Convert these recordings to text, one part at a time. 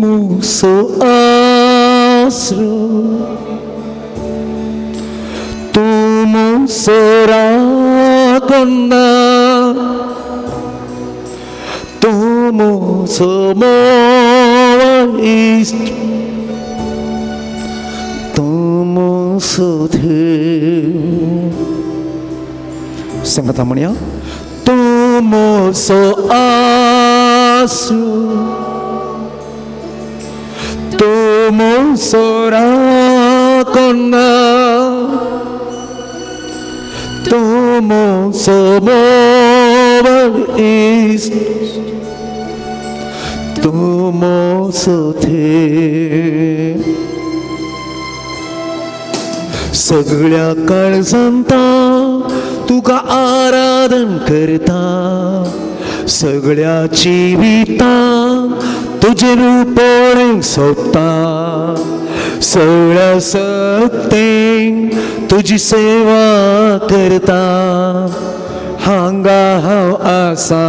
मुसो आसरो तूं मुसो राखणदार तूं मुसो मोव इश्ट तूं मुसो देव. सांगता म्हणया तूं मुसो आसरो तूं मुसो राखणदार तूं मुसो मोव इश्ट तूं मुसो देव. सगळ्या काळजांता तुका आराधन करता सगळ्या जिवितां तुजें रूप सोदता सगळ्या सत्तेन तुजी सेवा करता हांगा हांव आसा.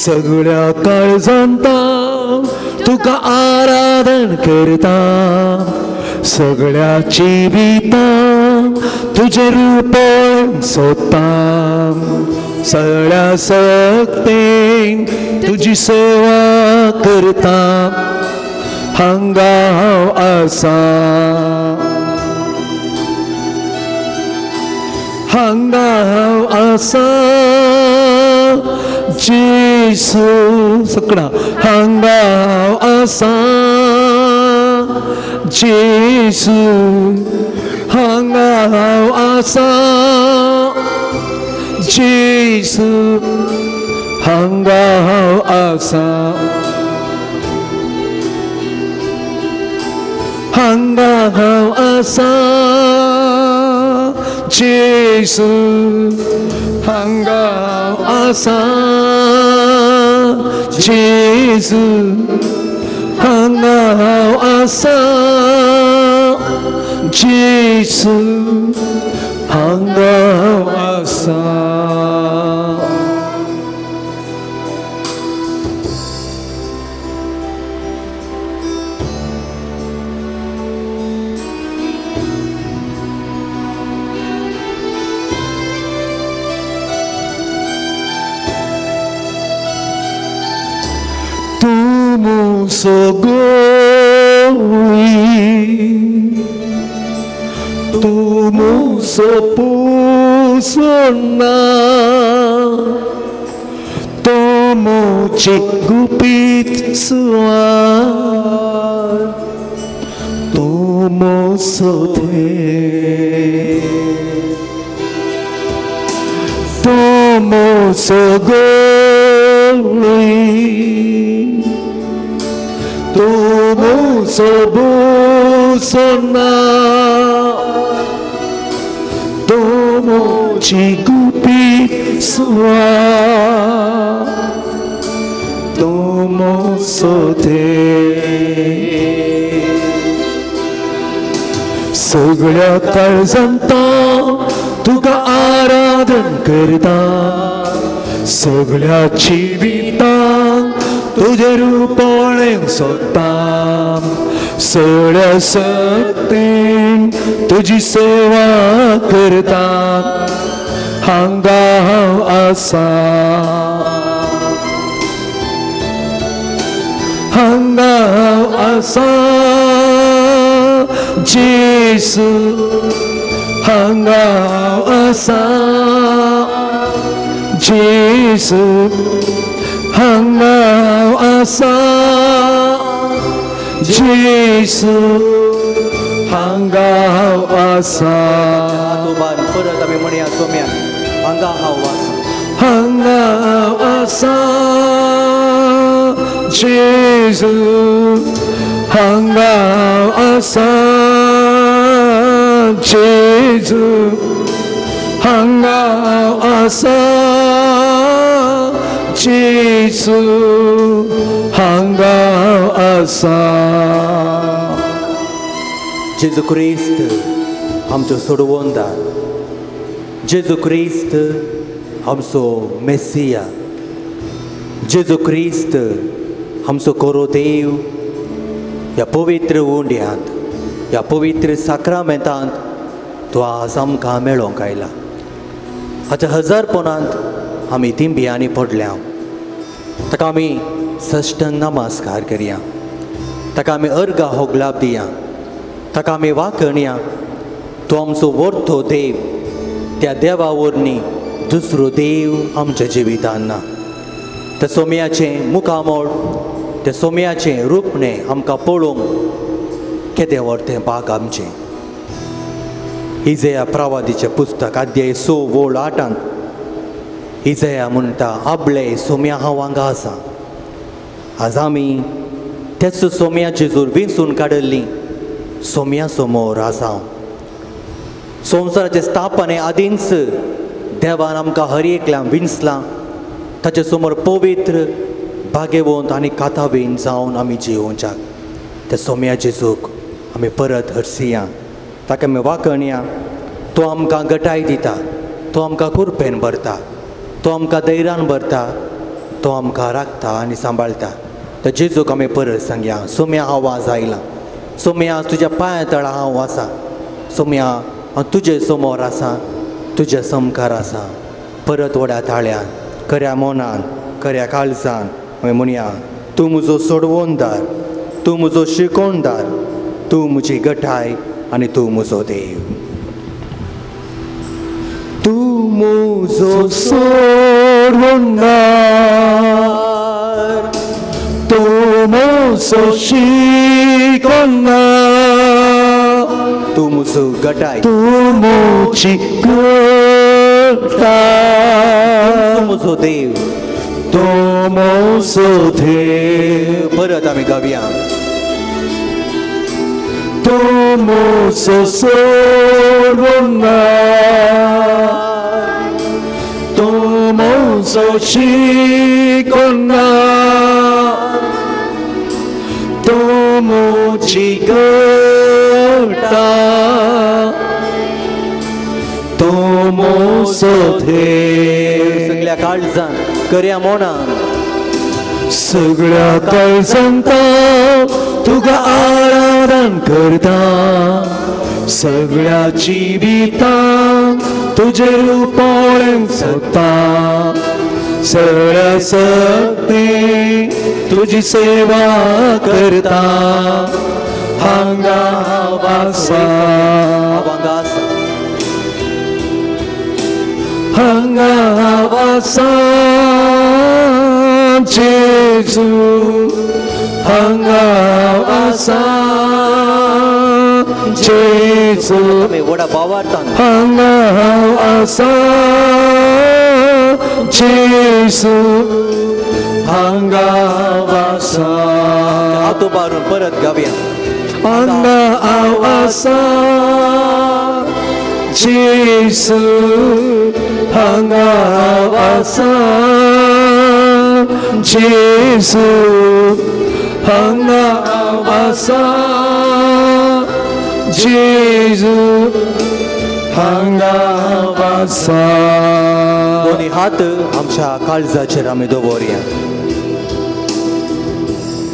सगळ्या काळजांता तुका आराधन करता सगळ्या जिवितां तुजें रूप सोदता सगळ्या शक्तीन तुजी सेवा करता हांगा हांव आसा हांगा हांव आसा जेसू सगळा हांगा हांव आसा जेसू हांगा हांव आसा जेसू हांगा हांव आसा हांगा हांव आसा जेसू हांगा हांव आसा जेसू हांगा हांव आसा जेसू हांगा हांव आसा. तूं मुसो गोवी तूं मुसो पुसोना तूं मुची गुपीत सुवात तूं मुसो देव तूं मुसो गोवी तूं मुसो बुसोना तूं मुची गुपीत सुवात तूं मुसो देव. सगळ्या काळजांता तुका आराधन करता सगळ्या जिवितां तुजें रूप सोदता सगळ्या शक्तीन तुजी सेवा करता हांगा हांव आसा हांगा हांव आसा जेसू हांगा हांव आसा जेसू हांगा हांव आसा जेसू हांगा हांव आसा. परत आमी म्हणया सोम्या हांगा हांव आसा हांगा हांव आसा जेसू हांगा हांव आसा जेसू हांगा हांव आसा जेसू हांगा हांव आसा. जेजू क्रिस्त आमचो सोडवणदार जेजू क्रिस्त आमचो मेसिया जेजू क्रिस्त आमचो कोरो देव ह्या पवित्र उंड्यांत, ह्या पवित्र साक्रामेंतांत तो आज आमकां मेळोंक आयला. हाच्या हजारपणांत आमी तिंबियांनी पडल्या. ताका आमी सश्टन नमस्कार करया, ताका आमी अर्घा होगलाप दिया, ताका आमी वाकणया. तो आमचो वर्थो देव, त्या देवा वरनी दुसरो देव आमच्या जिवितान ना. त्या सोम्याचें मुखामोळ, त्या सोम्याचें रूपणें आमकां पळोवंक केदें व्हड भाग आमचें. इजया प्रवादीचें पुस्तक अध्याय 6 वळ 8 इजया म्हणटा, आबले सोम्या हांव हांगा आसा. आज आमी त्याच सोम्याची जोर विंचून काडिल्ली सोम्या समोर आसा. संवसाराचे स्थापने आदींच देवान आमकां हर एकल्यान विंचलां. ताचे समोर पवित्र, भाग्यवंत आनी काताबीन जावन आमी जियोवच्याक. त्या सोम्या जेजूक आमी परत हरसिया, ताका आमी वाकणया. तो आमकां गटाय दिता, तो आमकां कुरपेन भरता, तो आमकां धैर्यान भरता, तो आमकां राखता आनी सांबाळटा. त्या जेजूक आमी परत सांगया, सोम्या हांव आज आयलां, सोम्या तुज्या पांया तळा हांव आसा, सोम्या हांव तुजे समोर आसा, तुज्या समकार आसा. परत व्हडा ताळ्यान, खऱ्या मनान, खऱ्या काळजान आमी म्हणया, तूं म्हजो सोडवणदार, तूं म्हजो शिकोवणदार, तूं म्हजी गटाय आनी तूं म्हजो देव. तूं म्हजो सोडवणदार, तूं म्हजो शिकोवणदार, तूं म्हजो गटाय, तूं म्हजी गटाय, तूं म्हजो देव, तूं म्हजो देव. परत आमी गावया, तूं म्हजो सोडवणदार, तूं म्हजो शिकोवणदार, तूं म्हजी गटाय, तूं म्हजो देव. सगळ्या काळजान, खऱ्या मनान, सगळ्या काळजान तुका आराधन करता, सगळ्या जिवितान तुजें रूप पळोवंक सोदता, सगळ्या शक्तीन तुजी सेवा करता. हांगा हांव आसा, हांगा हांव आसा, जेजू हांगा हांव आसा, जेजू व्हडा भावार्थान हांगा हांव आसा, जेजू हांगा हांव आसा. हात उबारून परत गावया, हांगा हांव आसा, जेजू हांगा हांव आसा, जेजू हांगा हांव आसा, जेजू हांगा हांव आसा. दोनी हात आमच्या काळजाचेर आमी दवरया.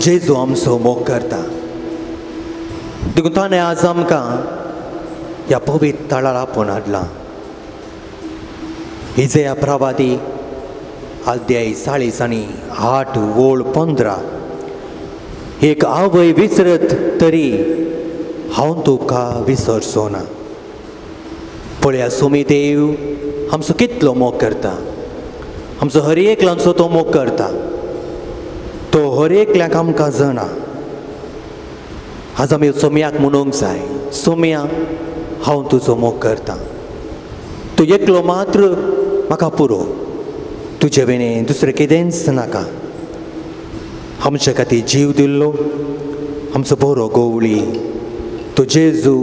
जेजू आमचो मोग करता, देखून ताणें आज आमकां ह्या पवित्र थळार आपोवन हाडलां. इजया प्रवादी अध्याय 40 आनी 8 वळ 15, एक आवय विसरत तरी हांव तुका विसरचो ना. पळया सोमी देव आमचो कितलो मोग करता, आमचो हर एकल्यांचो तो मोग करता, तो हर एकल्याक आमकां जाणा. आज आमी सोम्याक म्हणूंक जाय, सोम्या हांव तुजो मोग करता, तूं एकलो मात्र म्हाका पुरो, तुजे विणें दुसरें कितेंच नाका. आमचे खातीर जीव दिल्लो आमचो बरो गवळी तो जेजू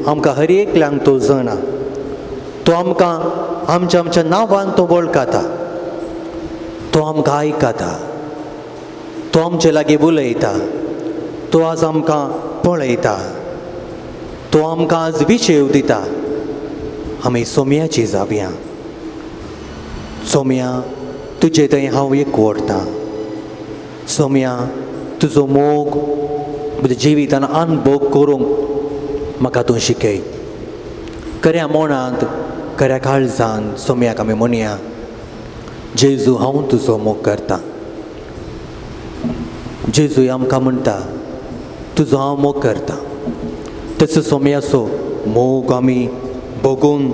आमकां हर एकल्यांक तो जाणा. तो आमकां आमच्या आमच्या नांवान तो वळखता, तो आमकां आयकता, तो आमचे लागीं उलयता, तो आज आमकां पळयता, तो आमकां आज विशेव दिता. आमी सोम्याची जावया. सोम्या तुजे थंय हांव एक वरतां, सोम्या तुजो मोग म्हज्या जिवितान अनुभव करूंक म्हाका तूं शिकय. खऱ्या मनांत खऱ्या काळजान सोम्याक आमी म्हणया, जेजू हांव तुजो मोग करता. जेजू आमकां म्हणटा तुजो हांव मोग करता. तसो सोम्याचो मोग आमी भोगून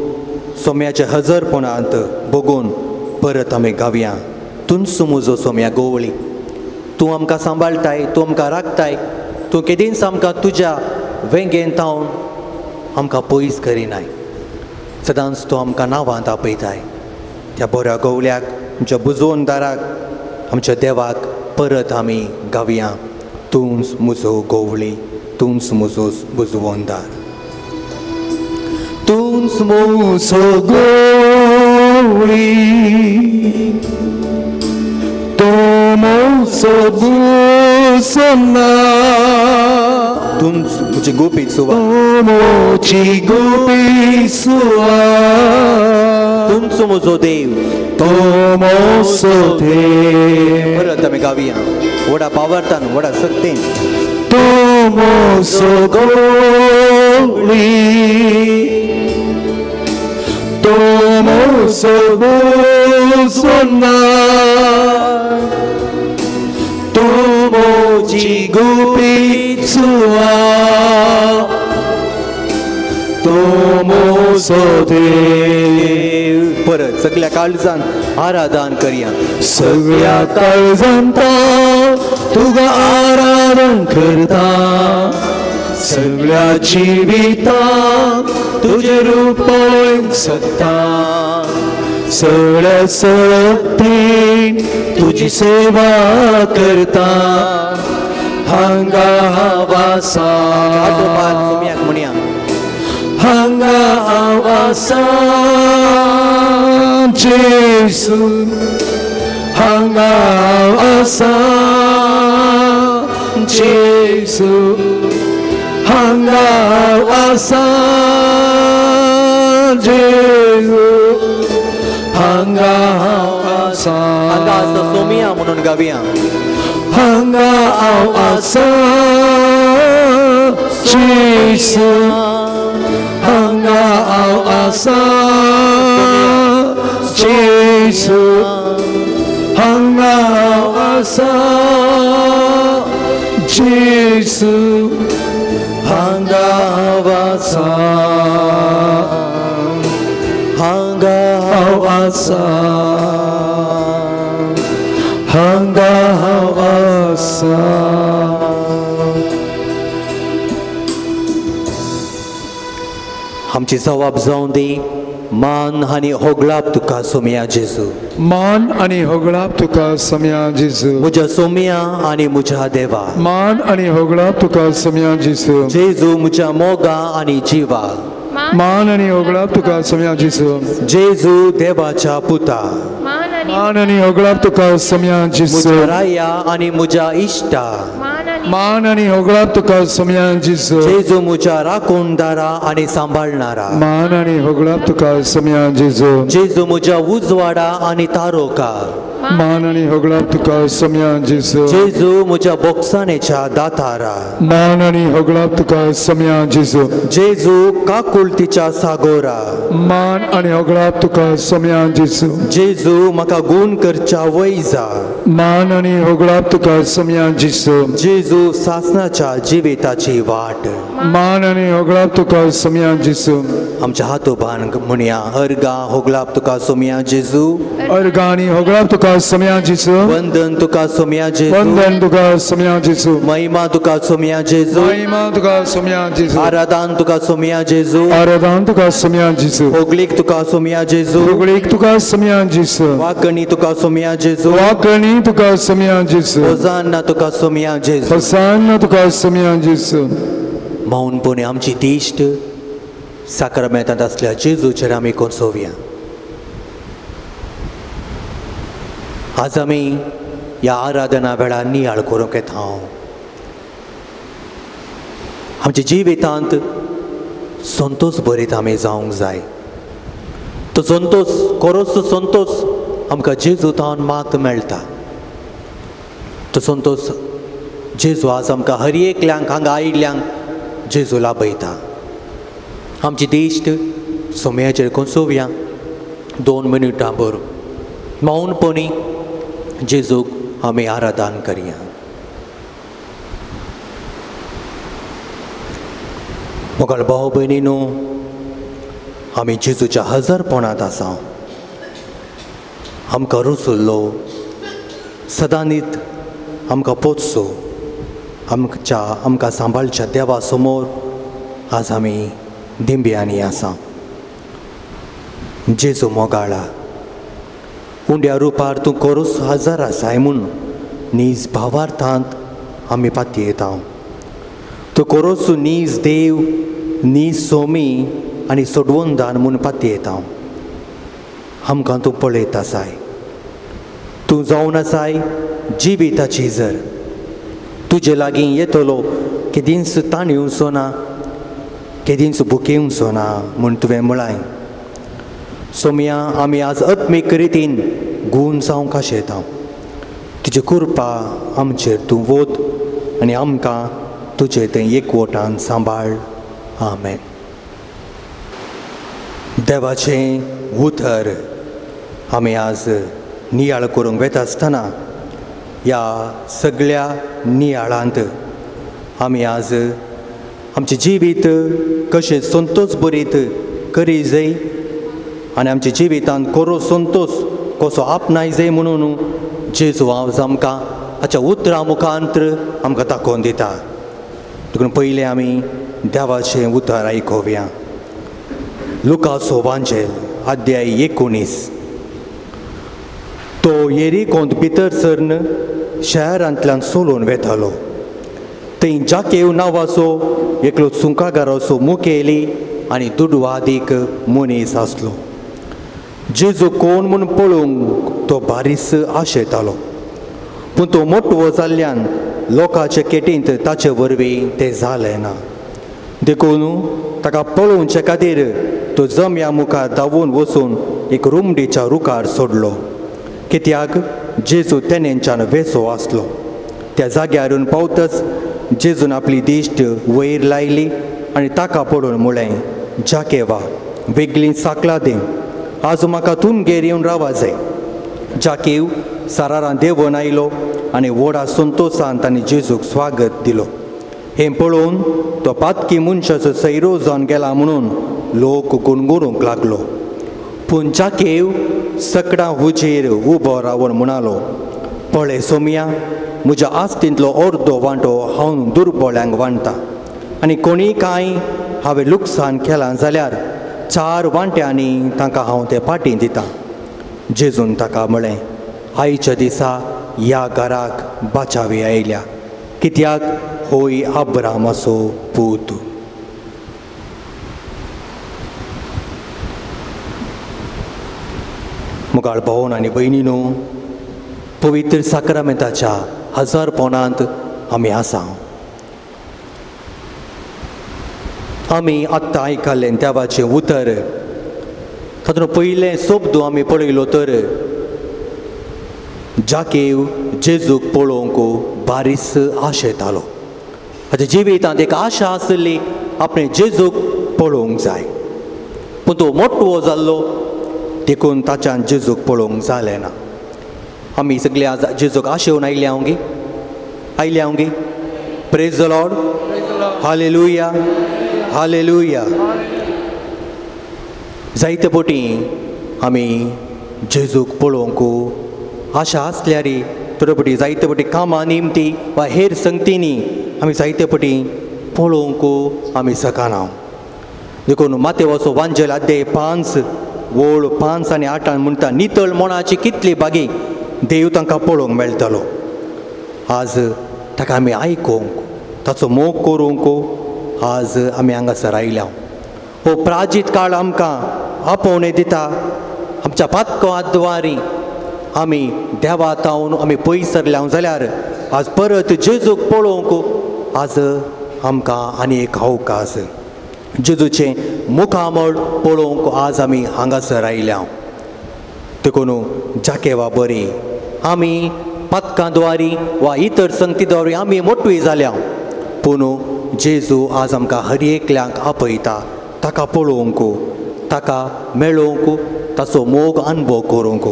सोम्याच्या हजरपणांत भोगून परत आमी गावया, तूंच म्हजो सोम्या गोवळी, तूं आमकां सांबाळटाय, तूं आमकां राखताय, तूं केदींच आमकां तुज्या वेंगेन तावन आमकां पयस करिनाय. सदांच तूं आमकां नांवांत आपयताय. त्या बऱ्या गोवल्याक, आमच्या बुजवणदाराक, आमच्या देवाक परत आमी गावया, तूंच म्हजो गोवळी, तूंच म्हजो बुजवणदार. तूंच म्हजो गोवळी, तूं म्हजो बुजवणदार, तूंच म्हजी गोपी सुवा, तूं म्हजी गोपी सुवा, तूंच म्हजो देव, तूं म्हजो देव. परत आमी गावया व्हडा पावर्तान, व्हडा शक्तीन. तूं म्हजो गोवळी, तूं म्हजो बुजवणदार, तूं म्हजी गोपी सुवा, तूं म्हजो देव. परत सगळ्या काळजान आराधन करया. सगळ्या काळजान तुका आराधन करता, सगळ्या जिवितान तुजें रूप पळोवंक सोदता, सगळ्या शक्तीन तुजी सेवा करता. हांगा हांव आसा, सोम्याक म्हणया, हांगा हांव आसा जेजू, हांगा हांव आसा जेजू, हांगा हांव आसा जेजू, हांगा हांव आसा. हांगा आसा सोम्या म्हणून गावया, हांगा हांव आसा जेजू, हांगा हांव आसा जेजू, हांगा हांव आसा जेजू, हांगा हांव आसा, हांगा हांव आसा, हांगा हांव आसा. आमची जबाब जावं दी, मान आनी होगळाप तुका सोम्या जेजू, मान आनी होगळाप तुका सोम्या जेजू, म्हज्या सोम्या आनी म्हज्या देवा, मान आनी होगळाप तुका सोम्या जेजू, जेजू म्हज्या मोगा आनी जिवा, मान आनी होगळाप तुका सोम्या जेजू, जेजू देवाच्या पुता, मान आनी होगळाप तुका सोम्या जेजू, म्हज्या राया आनी म्हज्या इश्टा, मान आनी होगळाप तुका सोम्या जेजू, जेजू म्हज्या राखणदारा आनी सांबाळणारा, मान आनी होगळाप तुका सोम्या जेजू, जेजू म्हज्या उजवाडा आनी तारोका, मान आनी होगळाप तुका सोम्या जेजू, जेजू म्हज्या बोगसाणेच्या दातारा, मान आनी होगळाप तुका सोम्या जेजू, जेजू काकुळतीच्या सागोरा, मान आनी होगळाप तुका सोम्या जेजू, जेजू म्हाका गूण करच्या वैजा, मान आनी होगळाप तुका सोम्या जेजू, जेजू सासनाच्या जिविताची वाट, मान आनी होगळाप तुका सोम्या जेजू. आमच्या हातोबान म्हणया, अर्गा होगळाप तुका सोम्या जेजू, अर्गा आनी होगळाप तुका सोम्या जेजू, वंदन तुका सोम्या जेजू, वंदन तुका सोम्या जेजू, महिमा तुका सोम्या जेजू, महिमा तुका सोम्या जेजू, आराधन तुका सोम्या जेजू, आराधन तुका सोम्या जेजू, होगळीक तुका सोम्या जेजू, होगळीक तुका सोम्या जेजू, वाकणी तुका सोम्या जेजू, वाकणी तुका सोम्या जेजू, होसान्ना तुका सोम्या जेजू, होसान्ना तुका सोम्या जेजू. मौनपणे आमची दिश्ट साक्रामेंतांत आसल्या जेजूचेर आमी कोसोवया. आज आमी ह्या आराधना वेळार नियाळ करूंक येता. हांव आमच्या जिवितांत संतोष भरीत आमी जावंक जाय. तो संतोष, खरोच संतोष आमकां जेजू तावन मात मेळटा. तो संतोष जेजू आज आमकां हर एकल्यांक हांगा आयिल्ल्यांक जेजू लाभयता. आमची दिश्ट सोम्याचेर कोसोवया 2 मिनटां भर मौनपणी जेजूक आमी आराधन करया. मोगाळ भाव भयणीनो, आमी जेजूच्या हजरपणांत आसा. आमकां रुसुल्लो सदांनीत आमकां पोचचो आमच्या आमकां सांबाळच्या देवा समोर आज आमी दिंब्यांनी आसा. जेजू मोगाळा, उंड्या रुपार तूं कोरोस हजर आसाय म्हूण नीज भावार्थांत आमी पातयेता. तूं कोरोस नीज देव, नीज सोमी आनी सोडवणदार म्हूण पातयेता. आमकां तूं पळयत आसाय. तूं जावन आसाय जिविताची जर. तुजे लागीं येतलो केदींच ताण येवचो ना, केदींच भुकेवचो ना म्हूण तुवें म्हळाय. सोमया, आमी आज आत्मीक रितीन गूण जावंक आशेता. तुजी कृपा आमचेर तूं वोत आनी आमकां तुजे तें एकवटान सांबाळ. आमेन. देवाचें उतर आमी आज नियाळ करूंक वेता आसतना ह्या सगळ्या नियाळांत आमी आज आमचें जिवीत कशें संतोष बरीत करी जाय आनी आमच्या जिवितांत कोरो संतोष कसो आपणाय जाय म्हणून जेजू आज आमकां हाच्या उतरां मुखांत्र आमकां दाखोवन दिता. देखून पयलें आमी देवाचें उतर आयकुया. लुकाचो वांजेल अध्याय 19. तो येरिकोंत भितर सरन शहरांतल्यान सोलून वेतालो. थंय जाकेव नांवाचो एकलो सुंकागाराचो मुखेली आनी दुडवादीक मनीस आसलो. जेजू कोण म्हूण पळोवंक तो बारीस आशेतालो, पूण तो मोटवो जाल्ल्यान लोकांचे केटींत ताचे वरवीं तें जालें ना. देखून ताका पळोवचे खातीर तो जम्या मुखार धांवून वचून एक रुमडीच्या रुखार सोडलो, कित्याक जेजू तेन्नाच्यान वेसो आसलो. त्या जाग्यार येवन पावतच जेजून आपली दिश्ट वयर लायली आनी ताका पळोवन म्हळें, जाकेवा, वेगळीं साकलां दी, आज म्हाका तुमगेर येवन रावा जाय. जाकेव सारारां देंवन आयलो आनी व्हडा संतोशान ताणें जेजूक स्वागत दिलो. हें पळोवन तो पातकी मनशाचो सैरो जावन गेला म्हणून लोक गुणगुणूंक लागलो. पूण जाकेव सकडां हुजेर उबो रावन म्हणालो, पळय सोमया, म्हज्या आस्तींतलो अर्दो वांटो हांव दुर्बळ्यांक वांट्टा आनी कोणीय कांय हांवें लुकसाण केलां जाल्यार 4 वांट्यांनी तांकां हांव ते पाटी दितां. जेजून ताका म्हळें, आयच्या दिसा ह्या घराक बाचावी आयल्या, कित्याक होय अब्रामाचो पूत. मुगाळ भावन आनी भयणीनो, पवित्र साक्रामेंताच्या हजारपणांत आमी आसा. आमी आत्तां आयकल्लें देवाचें उतर, तातूंत पयलें शब्द आमी पळयलो तर जाकेव जेजूक पळोवंक बारीस आशेतालो. ताच्या जिवितांत एक आशा आसली आपणें जेजूक पळोवंक जाय, पूण तो मोटवो जाल्लो देखून ताच्यान जेजूक पळोवंक जालें ना. आमी सगळे आज जेजूक आशेवन आयल्या हांव गे, आयल्या हांव गे. Praise the Lord, hallelujah, hallelujah. जायते पटी आमी जेजूक पळोवंक आशा आसल्यार थोडे पटी जायते पटी कामां निमती वा हेर संगतींनी आमी जायते पटी पळोवंक आमी शकना. देखून मातेवाचो वांजेल अध्याय 5 वळ 5 आनी 8 म्हणटा, नितळ मनाची कितली बागी देव तांकां पळोवंक मेळटलो. आज ताका आमी आयकूंक, ताचो मोग करूंक आज आमी हांगासर आयल्या. हो प्राजीत काळ आमकां आपोवणें दिता. आमच्या पातकां आमी देवा तावन आमी पयस सरल्या जाल्यार आज परत जेजूक पळोवंक आज आमकां आनी एक अवकाश, जेजूचें मुखामळ पळोवंक आज आमी हांगासर आयल्या. देखून जाकेवा बरी आमी पातकां द्वारी वा इतर संगती द्वारी आमी मोटवी जाल्या. पूण जेजू आज आमकां हर एकल्यांक आपयता ताका पळोवंक, ताका मेळोवंक, ताचो मोग अनुभव करूंक.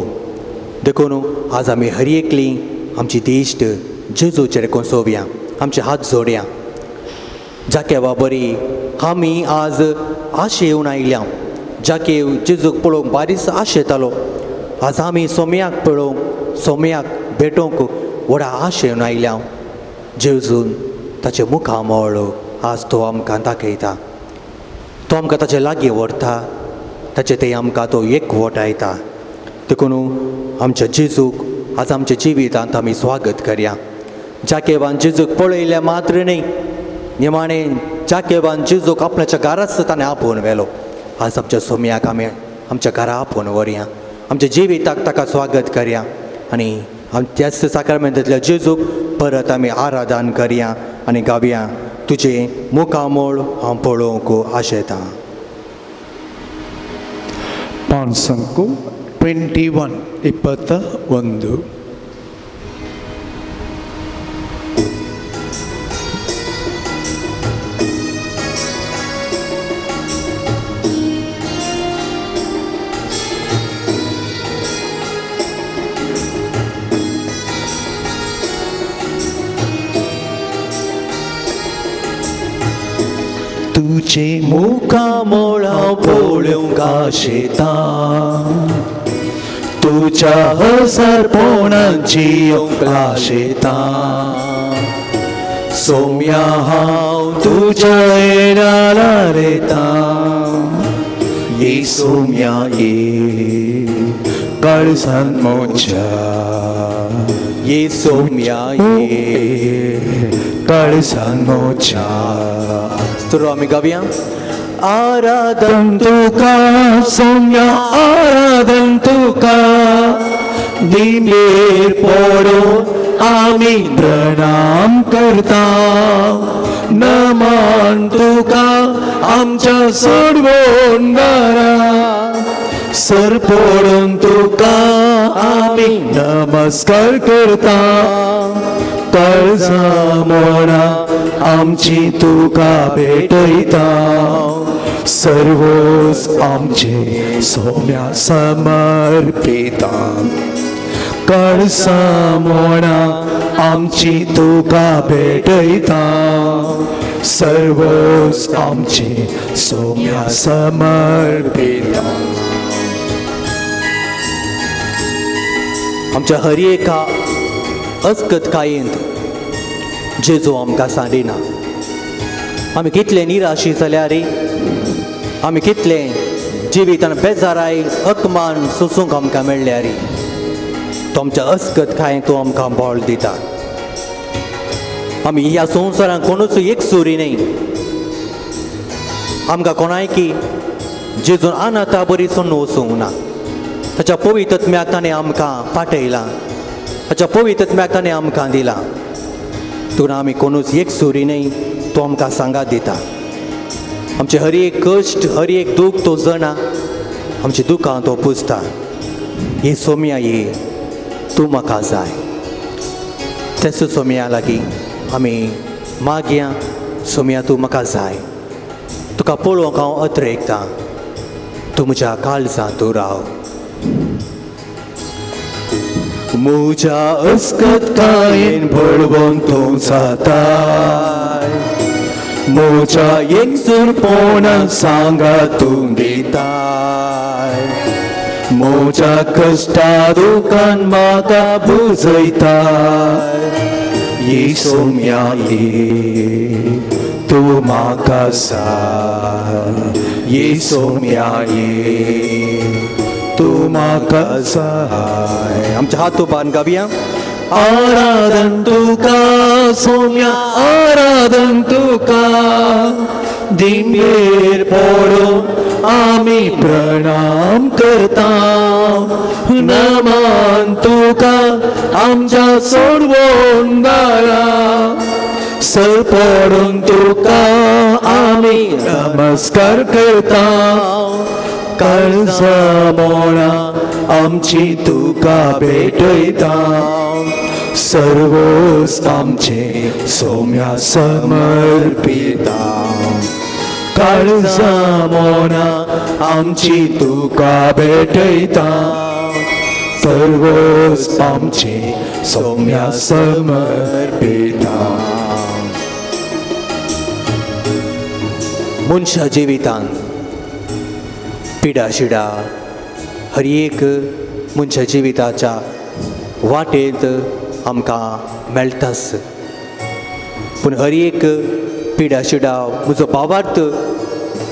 देखून आज आमी हर एकली आमची दिश्ट जेजूचेर कोसोवया, आमचे हात जोडया. जाकेवा बरी आमी आज आशेवन आयल्या. जाकेव जेजूक पळोवंक बारीस आशेतालो. आज आमी सोम्याक पळोवंक, सोम्याक भेटोवंक व्हडा आशेवन आयल्या. जेजून ताचें मुखामळ आज तो आमकां दाखयता. तो आमकां ताचे लागीं व्हरता, ताचे ते आमकां तो एकवटायता. देखून आमच्या जेजूक आज आमच्या जिवितांत आमी स्वागत करया. जाकेवान जेजूक पळयलें मात्र न्हय, निमाणें जाकेवान जेजूक आपल्याच्या घराच ताणें आपोवन व्हेलो. आज आमच्या सोम्याक आमी आमच्या घरा आपोवन व्हरया, आमच्या जिविताक ताका स्वागत करया आनी त्याच साक्रामेंतांतल्या जेजूक परत आमी आराधन करया आनी गावया, तुजें मुखामळ हांव पळोवंक आशेतां. पांच 21 21. तुझे मुखामळ हांव पळोवंक आशेतां, तुझ्या हसरपणान जियोंक आशेतां. सोम्या हांव तुझ्या येणारा रेतां, ये सोम्या ये काळजान म्हज्या, ये सोम्या ये काळजान म्हज्या. तर आमी गावया, आराधन तुका सोम्या, आराधन तुका, दिमेर पडून आमी प्रणाम करता. नमन तुका आमच्या सोडवून दारा, सर पडून तुका आमी नमस्कार करता. काळजा मोडा आमची तुका भेटयता, सर्वोच आमचे सोम्या समर्पिता. काळजा मोडा आमची तुका भेटयता, सर्वोच आमचे सोम्या समर्पिता. आमच्या हर एका अस्कतकायेंत जेजू आमकां सांडिना. आमी कितले निराशी जाल्यार, आमी कितले जिवितान बेजाराय अपमान सोसूंक आमकां मेळ्ळ्यार, तो आमच्या अस्कतकायेंत तो आमकां बळ दिता. आमी ह्या संवसारांत कोणूच एकसुरी न्हय. आमकां कोणायकी जेजून अनाथा बरी सोडून वचूंक ना. ताच्या पवित्रत्म्याक ताणें आमकां पाठयलां, ताच्या पवित्रत्म्याक ताणें आमकां दिलां. तूं आमी कोणूच एकसुरी न्हय, तो आमकां सांगात दिता. आमचे हर एक कश्ट, हर एक दूख तो जाणा, आमची दुखां तो पुसता. ये सोम्या ये, तूं म्हाका जाय. तेच सोम्या लागीं आमी मागया, सोम्या तूं म्हाका जाय, तुका पळोवंक हांव अत्रेकतां, तूं म्हज्या काळजांत तूं राव. म्हज्या अस्कतकायेन बळवंत तूं जाताय, म्हज्या एकसुरपणान सांगात तूं दिताय. म्हज्या कश्टा दुखान म्हाका बुजयताय, ये सोम्या ये तूं म्हाका जाय, ये सोम्या ये तूं म्हाका जाय. आमच्या हात उबारून गावया, आराधन तुका सोम्या, आराधन तुका, दिमेर पडून आमी प्रणाम करता. नमन तुका आमच्या सोडवून दारा, सर पडून तुका आमी नमस्कार करता. काळजा मोडा आमची तुका भेटयता, सर्वोस आमचे सोम्या समर्पिता. काळजा मोना आमची तुका भेटयता, सर्वोस आमचे सोम्या समर्पिता. मनशा जिवितान पिडा शिडा हर एक मनशा जिविताच्या वाटेंत आमकां मेळटास, पूण हर एक पिडा शिडा म्हजो भावार्थ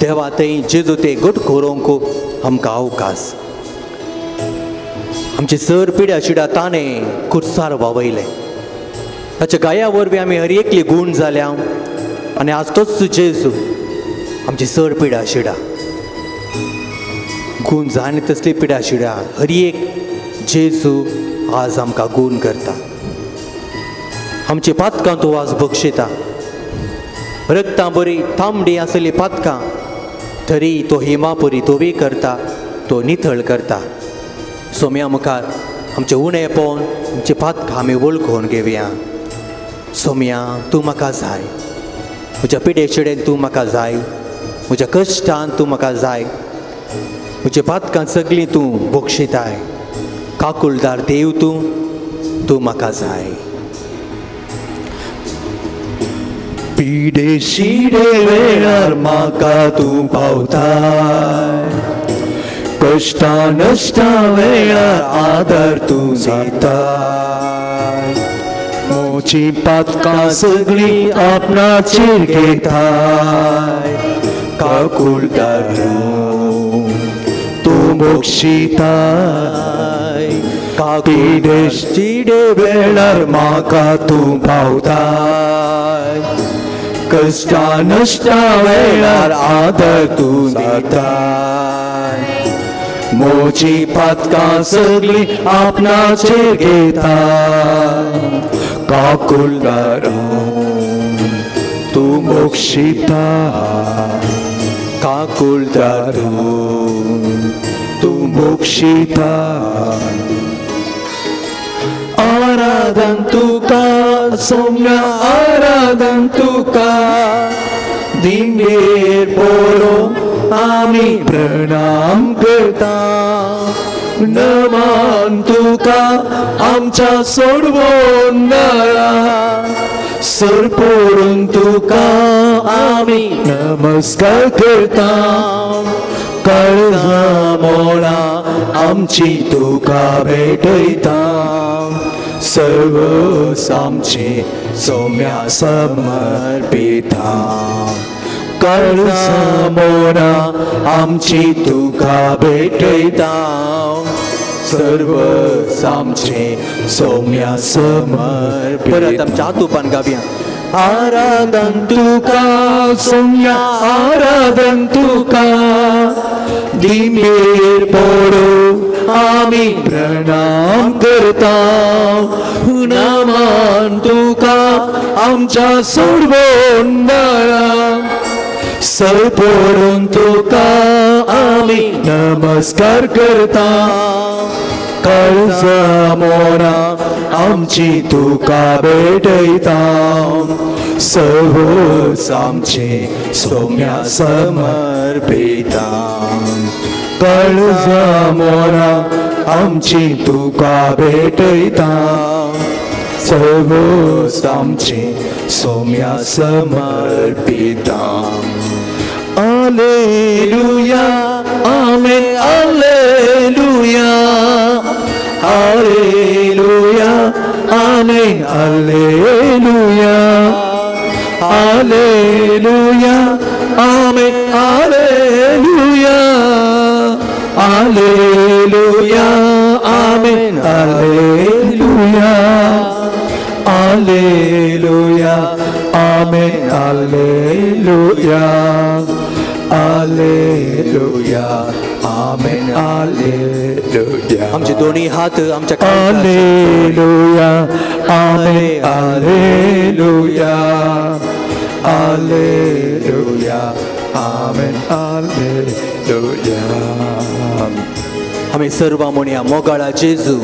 देवा थंय जेजू ते घट करूंक आमकां अवकाश. आमचे सर पिड्या शिडा ताणें कुर्सार वावयलें, ताच्या गाया वरवीं आमी हर एकली गूण जाल्या आनी आज तोच जेजू आमची सर पिडा शिडा गूण जायना तसली पिडा शिडा हर एक जेजू आज आमकां गूण करता. आमची पातकां तो आज बक्षिता, रक्तां बरी तांबडी आसली पातकां तरी तो हिमापुरी धोवी करता, तो नितळ करता. सोम्या मुखार आमचें उणें पळोवन आमची पातकां आमी वळखून घेवया. सोम्या तूं म्हाका जाय, म्हज्या पिडे शिडेन तूं म्हाका जाय, म्हज्या कश्टान तूं म्हाका जाय, म्हज्या पातकां सगळीं तूं बक्षिताय. काकुलदार देव तूं, तूं म्हाका जाय. पिडे शिडे वेळार म्हाका तूं पावताय, कश्टा नश्टा वेळार आदार तूं जाताय, मोची पातकां सगळीं आपणाचेर घेताय, काकुळदार तूं बक्षिताय. पिडे शिडे वेळार म्हाका तूं पावताय, कश्टा नश्टा वेळार आदर तूं दिताय, मोची पातकां सगळीं आपणाचेर घेताय, काकुळदार तूं बक्षिताय, काकुळदार तूं बक्षिताय. आराधन तुका सोम्या आराधन तुका, दिंगेर पोरो आमी प्रणाम करता, नमान तुका आमच्या सोडवणारा, सरपोरून तुका आमी नमस्कार करता, काळजा मोळा आमची तुका भेटयता, सर्वस आमचे सोम्या समर्पिता. काळजा मोळा आमची तुका भेटयता, सर्वस आमचे सोम्या समर्पिता. परत आमच्या हातूपान गावया. आराधन तुका सोम्या आराधन तुका, दिमेर पोरो आमी प्रणाम करता, नमान तुका आमच्या सोडवणारा, सरपोरून तुका आमी नमस्कार करता, काळजा मोरा आमची तुका भेटयता, सर्वस आमचे सोम्या समर्पिता. काळजा मोरा आमची तुका भेटयता, सर्वस आमचे Saumya समर्पिता. Alleluia, amen, alleluia, alleluia, amen, alleluia, alleluia, amen, alleluia, alleluia, amen, alleluia, alleluia, amen, alleluia, alleluia, amen, alleluia. आमचे दोन्ही हात आमच्या alleluia, amen, alleluia, alleluia, amen, alleluia. आमी सर्व म्हणया मोगाळा जेजू,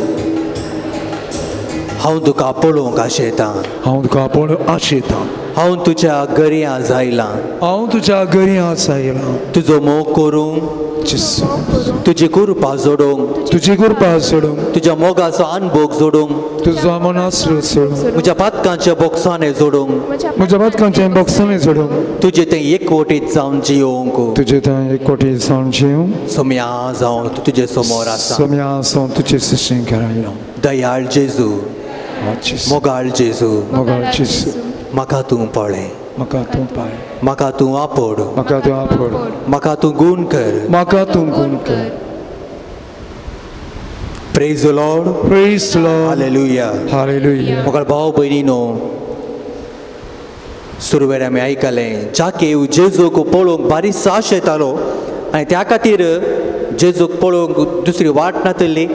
हांव तुका पळोवंक आशेतां. हांव तुका पळोवंक आशेतां. हांव तुज्या घरयां जायलां. हांव तुज्या घरयां जायलां. तुजो मोग करूंक, तुजी कृपा जोडूंक, तुजी कृपा जोडूंक, तुज्या मोगाचो अनभोग जोडूंक, तुजो मनाचो जोडूंक, म्हज्या पातकांच्या बोक्सांनी जोडूंक, म्हज्या पातकांच्या बोक्सांनी जोडूंक, तुजें तें एकवटीत जावन जियोंक, तुजें तें एकवटीत जावन जियोंक. सोम्या जावन तुजे समोर आसा. सोम्या जावन तुजे सशीं करायला. दयाळ जेजू, मोगाळ जेजू, मोगाळ जेजू, म्हाका तूं पळय, म्हाका तूं पळय, म्हाका तूं आपोड, म्हाका तूं आपोड, म्हाका तूं गूण कर, म्हाका तूं गूण कर. Praise the Lord. Praise the Lord. Hallelujah. Hallelujah. मोगाळ भाव भयणीनो, सुरवेर आमी आयकलें जाकेव जेजूक पळोवंक बारीक आश येतालो आनी त्या खातीर जेजूक पळोवंक दुसरी वाट नातिल्ली.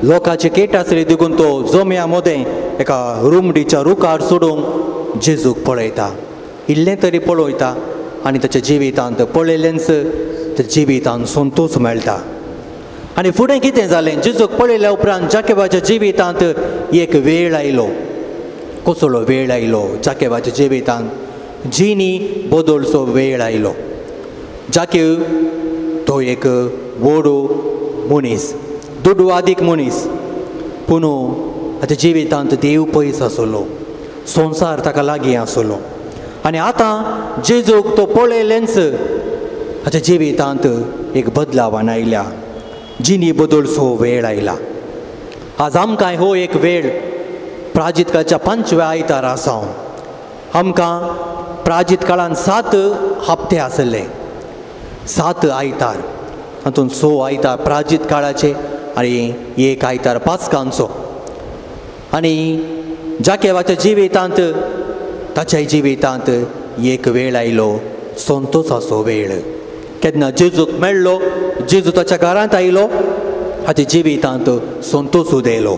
लोकांची केट आसली देखून तो जोम्या मदें एका रुमडीच्या रुखार सोडूंक जेजूक पळयता, इल्लें तरी पळयता आनी ताच्या जिवितांत पळयल्लेंच त्या जिवितांत संतोश मेळटा. आनी फुडें कितें जालें, जेजूक पळयल्या उपरांत जाकेबाच्या जिवितांत एक वेळ आयलो. कसलो वेळ आयलो जाकेबाच्या जिवितांत? जिणी बदलचो वेळ आयलो. जाकेव तो एक व्हड मनीस, दुडवादीक मनीस, पूण ताच्या जिवितांत देव पयस आसलो, संवसार ताका लागीं आसलो. आनी आतां जेजूक तो पळयलेंच ताच्या जिवितांत एक बदलावान आयल्या, जिणी बदलचो वेळ आयला. आज आमकां हो एक वेळ प्राजीत काळच्या 5व्या आयतार आसा. आमकां प्राजीत काळान 7 हप्ते आसले, 7 आयतार, तातूंत 6 आयतार प्राजीत काळाचे आनी 1 आयतार पास्कांचो. आनी जाकेवाच्या जिवितांत, ताच्या जिवितांत एक वेळ आयलो, संतोसाचो वेळ. केन्ना जेजूक मेळ्ळो, जेजू ताच्या घरांत आयलो, हाच्या जिवितांत संतोस उदयलो.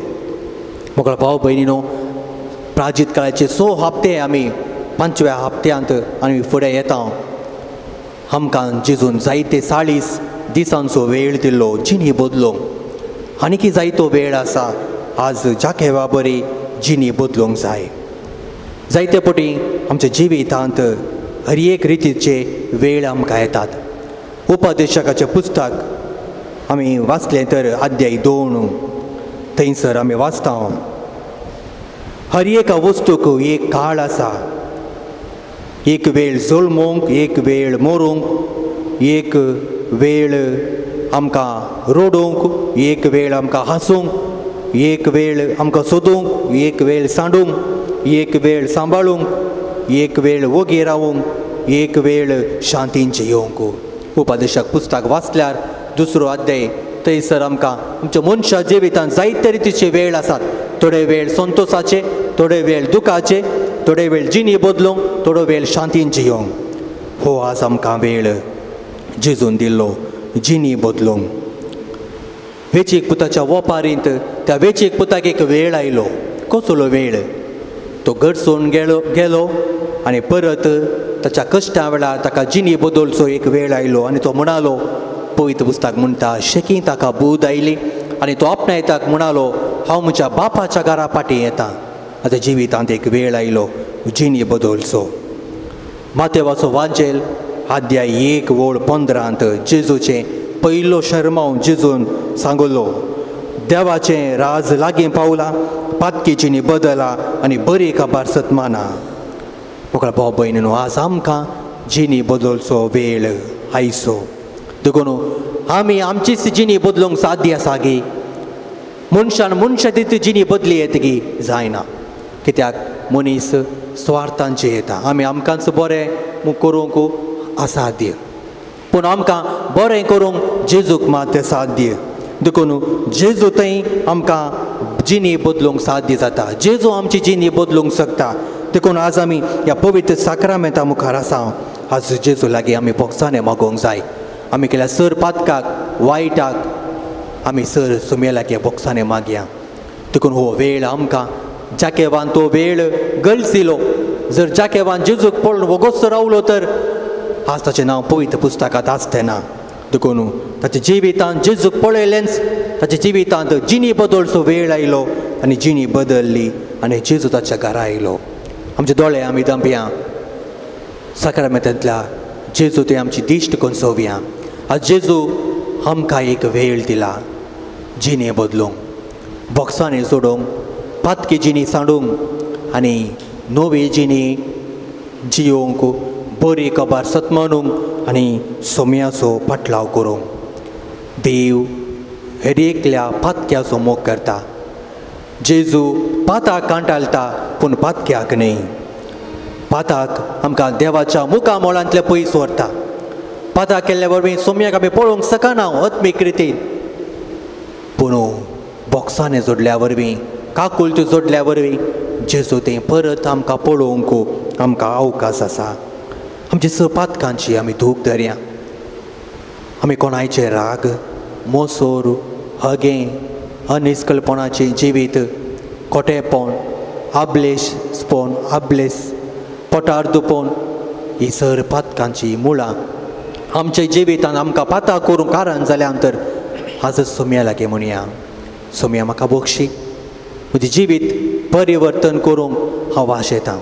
मोगळ भाव भयणीनो, प्राजीत काळाचे 6 हप्ते आमी 5व्या हप्त्यांत आमी फुडें येता. आमकां जेजून जायते 40 दिसांचो वेळ दिल्लो जिणी बदलूंक. आनीकी जायतो वेळ आसा आज जाकेवा बरी जिणी बदलूंक जाय. जायते पटी आमच्या जिवितांत हर एक रितीचे वेळ आमकां येतात. उपदेशकाचें पुस्तक आमी वाचलें तर अध्याय 2 थंयसर आमी वाचता, हर एका वस्तूक एक काळ आसा, एक वेळ जल्मूंक, एक वेळ मरूंक, एक वेळ आमकां रडूंक, एक वेळ आमकां हांसूंक, एक वेळ आमकां सोदूंक, एक वेळ सांडूंक, एक वेळ सांबाळूंक, एक वेळ वोगी रावूंक, एक वेळ शांतीन जियोवंक. उपदेशक पुस्तक वाचल्यार 2 अध्याय थंयसर आमकां आमच्या मनशा जिवितांत जायते रितीचे वेळ आसात. थोडे वेळ संतोसाचे, थोडे वेळ दुखाचे, थोडे वेळ जिणी बदलूंक, थोडो वेळ शांतीन जियोवंक. हो आज आमकां वेळ जेजून दिल्लो जिणी बदलूंक. वेचीक पुताच्या वपारींत त्या वेचीक पुताक एक वेळ आयलो. कसलो वेळ? तो गरसून गेलो आनी परत ताच्या कश्टा वेळार ताका जिणी बदलचो एक वेळ आयलो. आनी तो म्हणालो, पवित्र पुस्तक म्हणटा, शेकी ताका बूद आयली आनी तो आपणायताक म्हणालो, हांव म्हज्या बापाच्या घरा फाटीं येता. आतां जिवितांत एक वेळ आयलो जिणी बदलचो. मातेवाचो वांजेल अध्याय 1 ओळ 15 जेजूचें पयलो शर्मांव जेजून सांगलो, देवाचें राज लागीं पावलां, पातकी जिणी बदला आनी बरी खबर सतमाना. मोगळ भाव भयणीनो, आज आमकां जिणी बदलचो वेळ आयचो. देखून आमी आमचीच जिणी बदलूंक साध्य आसा गी? मनशान मनशा तितली जिणी बदली येत गी? जायना. कित्याक मनीस स्वार्थांचे येता. आमी आमकांच बरें करूंक असाध्य, पूण आमकां बरें करूंक जेजूक मात साध्य. देखून जेजू थंय आमकां जिणी बदलूंक साध्य जाता. जेजू आमची जिणी बदलूंक शकता. देखून आज आमी ह्या पवित्र साक्रामेंता मुखार आसा. आज जेजू लागीं आमी भोगसाणें मागोवंक जाय. आमी केल्या सर पातकाक, वायटाक आमी सर सुमे लागीं भोगसाणें मागया. देखून हो वेळ आमकां जाकेवान तो वेळ गळसिलो. जर जाकेवान जेजूक पळोवन वोगोच रावलो तर आज ताचें नांव पवित्र पुस्तकांत आसतें ना. देखून ताच्या जिवितांत जेजूक पळयलेंच ताच्या जिवितांत जिणी बदलचो वेळ आयलो आनी जिणी बदलली आनी जेजू ताच्या घरा आयलो. आमचे दोळे आमी दंपया साक्रामेंतांतल्या जेजू ते आमची दिश्ट कोनसोवया. आज जेजू आमकां एक वेळ दिला जिणे बदलूंक, बोक्सांनी जोडूंक, पातकी जिणी सांडूंक आनी नवी जिणी जियोंक, बरी कबार सतमानूंक आनी सोम्याचो पाटलाव करूंक. देव हेर एकल्या पातक्याचो मोग करता. जेजू पाताक कांटालता पूण पातक्याक न्हय. पाताक आमकां देवाच्या मुखा मोळांतले पयस व्हरता. पाताक केल्ल्या वरवीं सोम्याक आमी पळोवंक शकना आत्मीक रितीन, पूण बोक्सांनी जोडल्या वरवीं, काकुलत्यो जोडल्या वरवीं जेजू तें परत आमकां पळोवंक आमकां अवकाश आसा. आमची स पातकांची आमी धूक धरया. आमी कोणायचे राग, मोसोर, हगें, अनिस्कलपणाचें जिवीत, खोटेपण, आबलेशपण, आबलेस, पोटार दुपोवन ही सर पातकांची मुळां आमच्या जिवितान आमकां पातां करूंक कारण जाल्या तर आजच सोम्या लागीं म्हणया, सोम्या म्हाका बक्षी, म्हजें जिवीत परिवर्तन करूंक हांव आशेतां.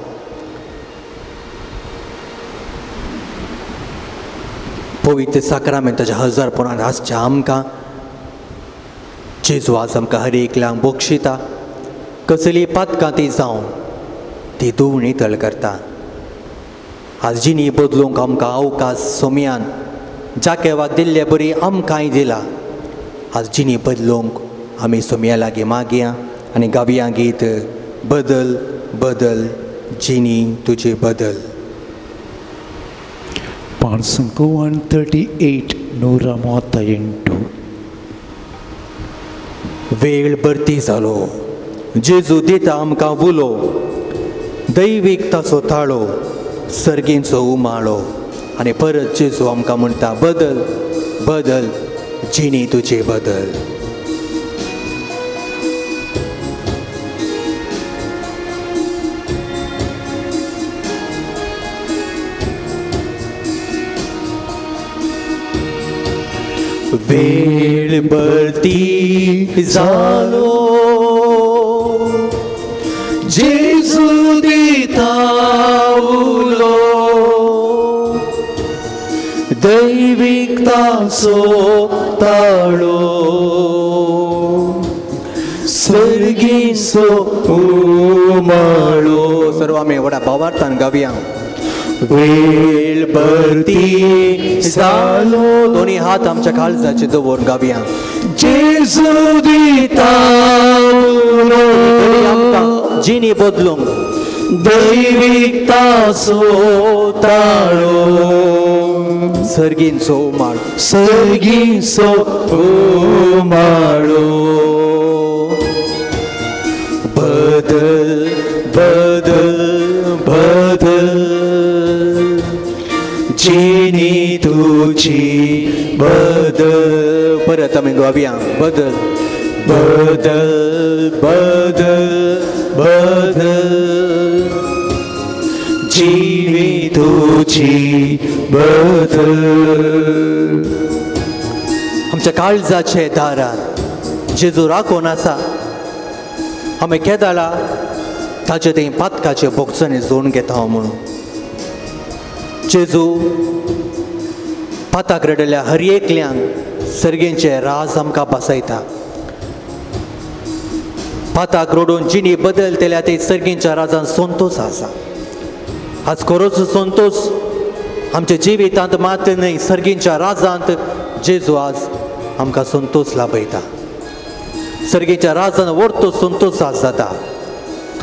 पवित्र साक्रामेंताच्या हजारपणांत आसच्या आमकां जेजू आज आमकां हर एकल्यांक बक्षिता. कसली पातकां ती जावं ती धुवून नितळ करता. आज जिणी बदलूंक आमकां अवकाश सोम्यान जाकेवाक दिल्ले बरी आमकांय दिला. आज जिणी बदलूंक आमी सोम्या लागीं मागया आनी गावया गीत बदल बदल जिणी तुजी बदल. पांचशे 138 138. वेळ भरती जालो, जेजू दिता आमकां उलो, दैवीक ताचो ताळो, सर्गींचो उमाळो. आनी परत जेजू आमकां म्हणटा बदल बदल जिणी तुजी बदल. वेळ भरती जालो, जेजू दिता उलो, दैवीक ताचो ताळो, सर्गीचो उमाळो. सर्व आमी व्हडा भावार्थान गावया. वेळ भरती जालो, दोन्ही हात आमच्या काळजाचे दवर गावया. जेजू दिता उलो, आमकां जिणी बदलूंक दैवीक ताचो ताळो, सर्गींचो उमाळो, सर्गींचो उमाळो. बदल बदल बदल जिणी तुजी बदल. परत आमी गावया बदल बदल बदल बदल जिणी तुजी बदल. आमच्या काळजाचे दारार जेजू राखून आसा. आमी केदाळा ताचे तें पातकाचे बोगसणे जोडून घेता म्हणून जेजू पाताक रडल्या हर एकल्यान सर्गेंचे राज आमकां बसयता. पाताक रडून जिणी बदलतल्या ते सर्गेंच्या राजान संतोष आसा. आज खरोच संतोष आमच्या जिवितांत मात न्हय, सर्गेंच्या राजांत जेजू आज आमकां संतोष लाभयता. सर्गेच्या राजान व्हरतो संतोष आज जाता.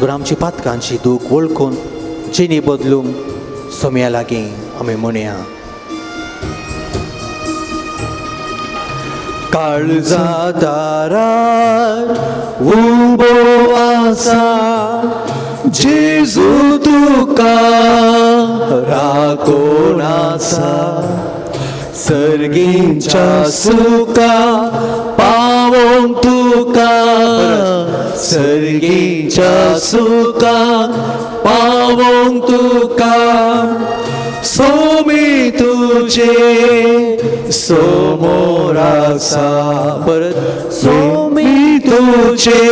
तर आमची पातकांची दूख वळखून जिणी बदलूंक सोम्या लागीं आमी म्हणया. काळजा दारार उबो आसा जेजू तुका राखून आसा, सर्गींच्या सुखा पावोवंक तुका, सर्गींच्या सुखा पावोवंक तुका सोमी तुझे समोर आसा. परत सोमी तुझे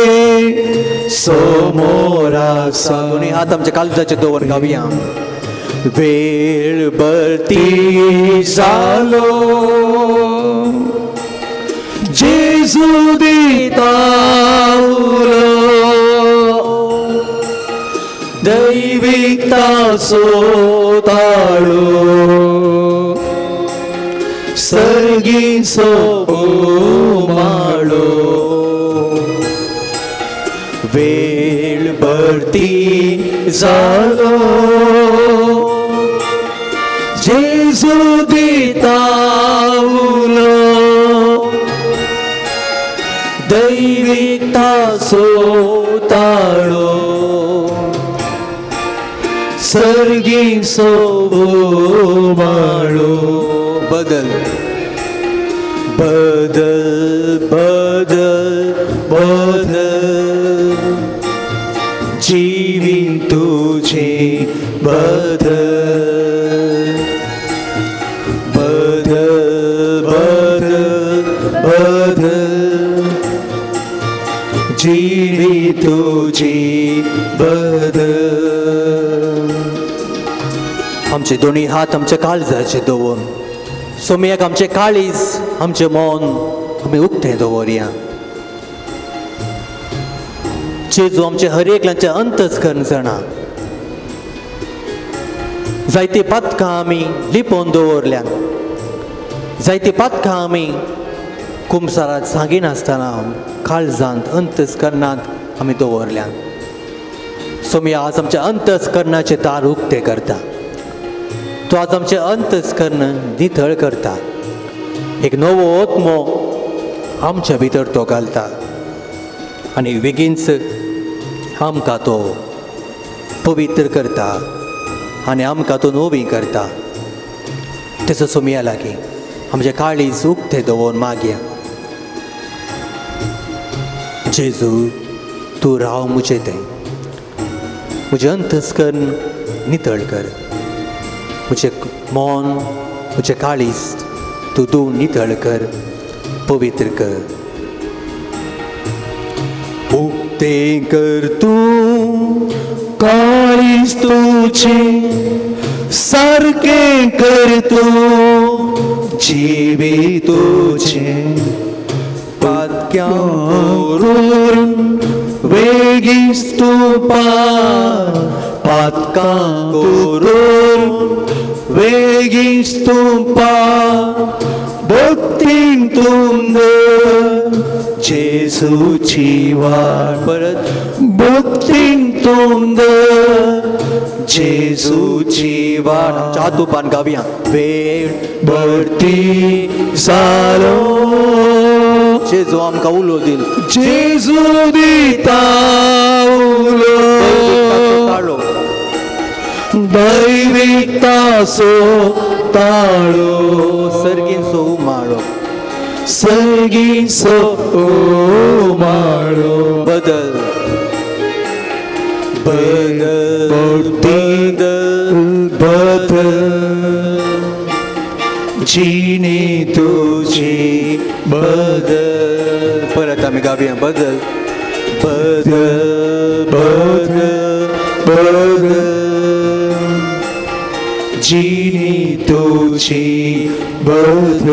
समोर आसा. दोन्ही हात आमच्या काळजाचे दवर गावया. वेळ भरती जालो जेजू दिता उलो दैवीक तासो ताळो सर्गीचो उमाळो. वेळ भरती जालो जेजू दिता उलो दैवीक तासो ताळो सर्गीचो उमाळो. बदल बदल बदल बदल जीवी तुझे बदल बदल बदल बदल जीवी तुझी बदल. आमचे दोन्ही हात आमच्या काळजाचे दवर सोमयाक आमचे काळीज आमचें मन आमी उक्तें दवरया. जेजू आमचे हर एकल्याचे अंतस्कर्ण जाणा. जायती पातकां आमी लिपोवन दवरल्यात, जायती पातकां आमी कुमसारात सांगिनासतना काळजांत अंतस्कर्णांत आमी दवरल्यात. सोमया आज आमच्या अंतस्कर्णाचे दार उक्ते करता. तो आज आमचें अंतस्कर्ण नितळ करता. एक नवो आत्मो आमच्या भितर तो घालता आनी बेगीनच आमकां तो पवित्र करता आनी आमकां तो नवी करता. तेचो सोमया लागीं आमचें काळीज उक्तें दवरून मागया. जेजू तूं राव म्हजें तें, म्हजें अंतस्कर्ण नितळ कर, म्हजें मन म्हजें काळीज तूं तूं नितळ कर, पवित्र कर. उक्तें कर तूं काळीज तुझें सारकें कर तूं जिवी तुझें पातक्यां करून वेगीच तूं पातकां करून वेगीच तूं भक्तीन तूं जेजूची वाट. परत भक्तीन तूं जेजूची वाट. आमच्या हात उपान गावया. वेळ भरती जालो जेजू आमकां उलो दिल जेजू दिता उलो ताळो दैवीक तासो ताळो सर्गीचो उमाळो सर्गीचो उमाळो. बदल बदल बदल बदल जिनी तुझी बदल. परत आमी गावया. बदल बदल बदल बदल जिनी तुझी बदल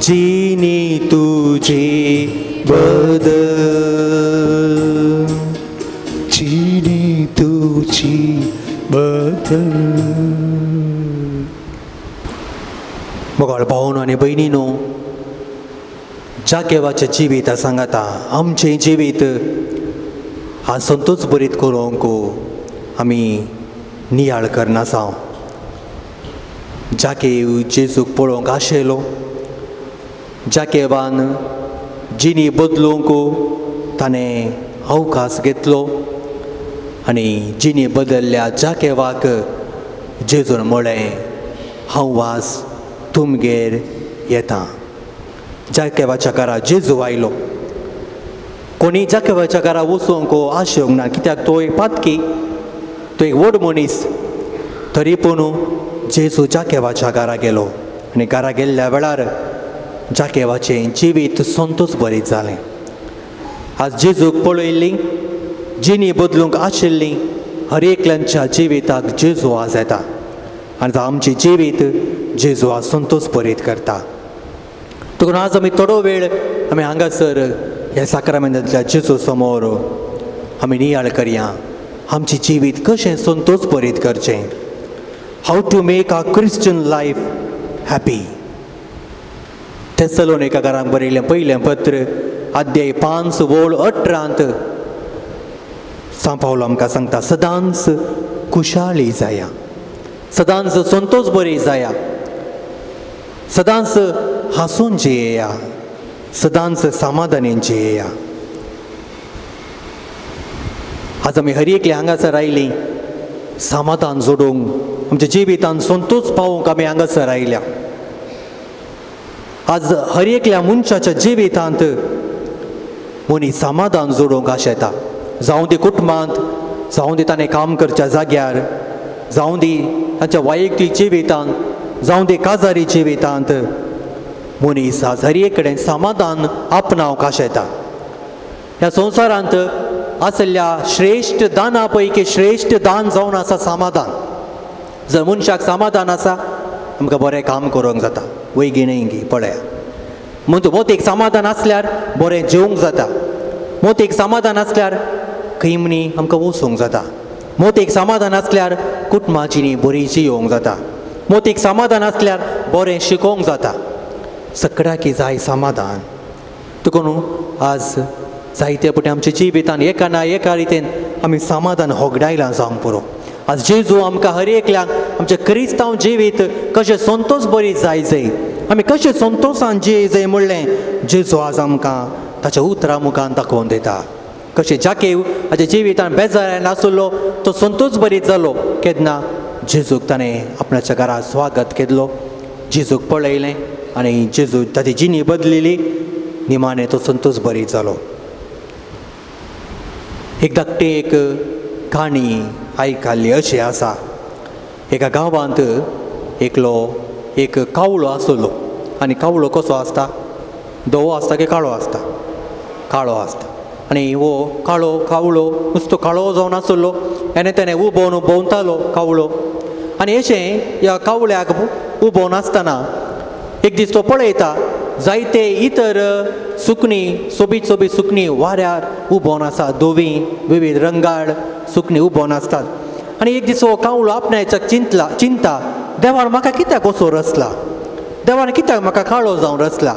जिनी तुझी बदल जिनी तुझी बदल. मोगाळ भावनो आनी भयणीनो, जाकेवाचें जिवीत सांगाता आमचें जिवीत आज संतोष बरीत करूंक आमी नियाळ करनासांव. जाकेव जेजूक पळोवंक आशेलो. जाकेवान जिणी बदलूंक ताणें अवकाश घेतलो आनी जिणी बदल्ल्या जाकेवाक जेजून म्हळें, हांव वास तुमगेर येता. जाकेवाच्या घरा जेजू आयलो. कोणी जाकेवाच्या घरा वचूंक आशेवंक ना, कित्याक तो एक पातकी. तो एक व्हड मनीस, तरी पूण जेजू जाकेवाच्या घरा गेलो आनी घरा गेल्ल्या वेळार जाकेवाचें जिवीत संतोष बरीत जालें. आज जेजूक पळयल्ली जिणी बदलूंक आशिल्ली हर एकल्यांच्या जिविताक जेजू आज येता आनी आमचें जिवीत जेजू आज संतोष बरीत करता. देखून आज आमी थोडो वेळ आमी हांगासर ह्या साक्रामेंतांतल्या जेजू समोर आमी नियाळ करया, आमचें जिवीत कशें संतोष बरीत करचें. How to make a Christian life happy. तेसलोनिका घरांत बरयल्लें पयलें पत्र अध्याय 5 वोळ 18 सांत पावलो आमकां सांगता, सदांच खुशाली जाया, सदांच संतोष बरी जाया, सदांच हांसून जियेया, सदांच समाधानेन जियेया. आज आमी हर एकले हांगासर आयलीं समाधान जोडूंक, आमच्या जिवितान संतोष पावोवंक आमी हांगासर आयल्या. आज हर एकल्या मनशाच्या जिवितांत मनीस समाधान जोडूंक आशेता. जावं दी कुटुंबांत, जावं दी ताणें काम करच्या जाग्यार, जावं दी तांच्या वैयक्तीक जिवितांत, जावं दी काजारी जिवितांत, मनीस आज हर एक कडेन समाधान आपणावंक आशेता. ह्या संवसारांत आशिल्ल्या श्रेश्ठ दाना पैकी श्रेश्ठ दान जावन आसा समाधान. जर मनशाक समाधान आसा आमकां बरें काम करूंक जाता, वयगी न्हय गी पळया. म्हूण मोतीक समाधान आसल्यार बरें जेवंक जाता, मोतीक समाधान आसल्यार खंय म्हणी आमकां वचूंक जाता, मोतीक समाधान आसल्यार कुटुंबाची बरी जियोवंक जाता, मोतीक समाधान आसल्यार बरें शिकोवंक जाता. सगळ्याक जाय समाधान. देखून आज जायते पटी आमच्या जिवितान एका ना एका रितीन आमी समाधान होगडायलां जावंक पुरो. आज जेजू आमकां हर एकल्याक आमचें क्रिस्तांव जिवीत कशें संतोष बरी जाय जाय, आमी कशें संतोशान जिये जाय म्हणलें जेजू आज आमकां ताच्या उतरां मुखान दाखोवन दिता. कशें जाकेव हाच्या जिवितान बेजार नासलो तो संतोष बरीत जालो केन्ना जेजूक ताणें आपणाच्या घरा स्वागत केलो, जेजूक पळयलें आनी जेजू ताची जिणी बदलिली, निमाणें तो संतोष बरीत जालो. एक धाकटी एक काणी आयकल्ली अशी आसा. एका गांवांत एकलो एक कावळो आसलो आनी कावळो कसो आसता, धवो आसता की काळो आसता? काळो आसता. आनी हो काळो कावळो नुस्तो काळो जावन आसलो आनी तेणें उबोवन भोंवतालो कावळो. आनी अशें ह्या कावळ्याक उबोवन आसतना एक दीस तो पळयता जायते इतर सुकणीं, सोबीत सोबीत सुकणीं वाऱ्यार उबोवन आसा, धवीं विविध रंगाळ सुकणीं उबोवन आसतात. आनी एक दीस हो कावळो आपणाच्या चिंतला चिंता, देवान म्हाका कित्याक असो रचला, देवान कित्याक म्हाका काळो जावन रचला,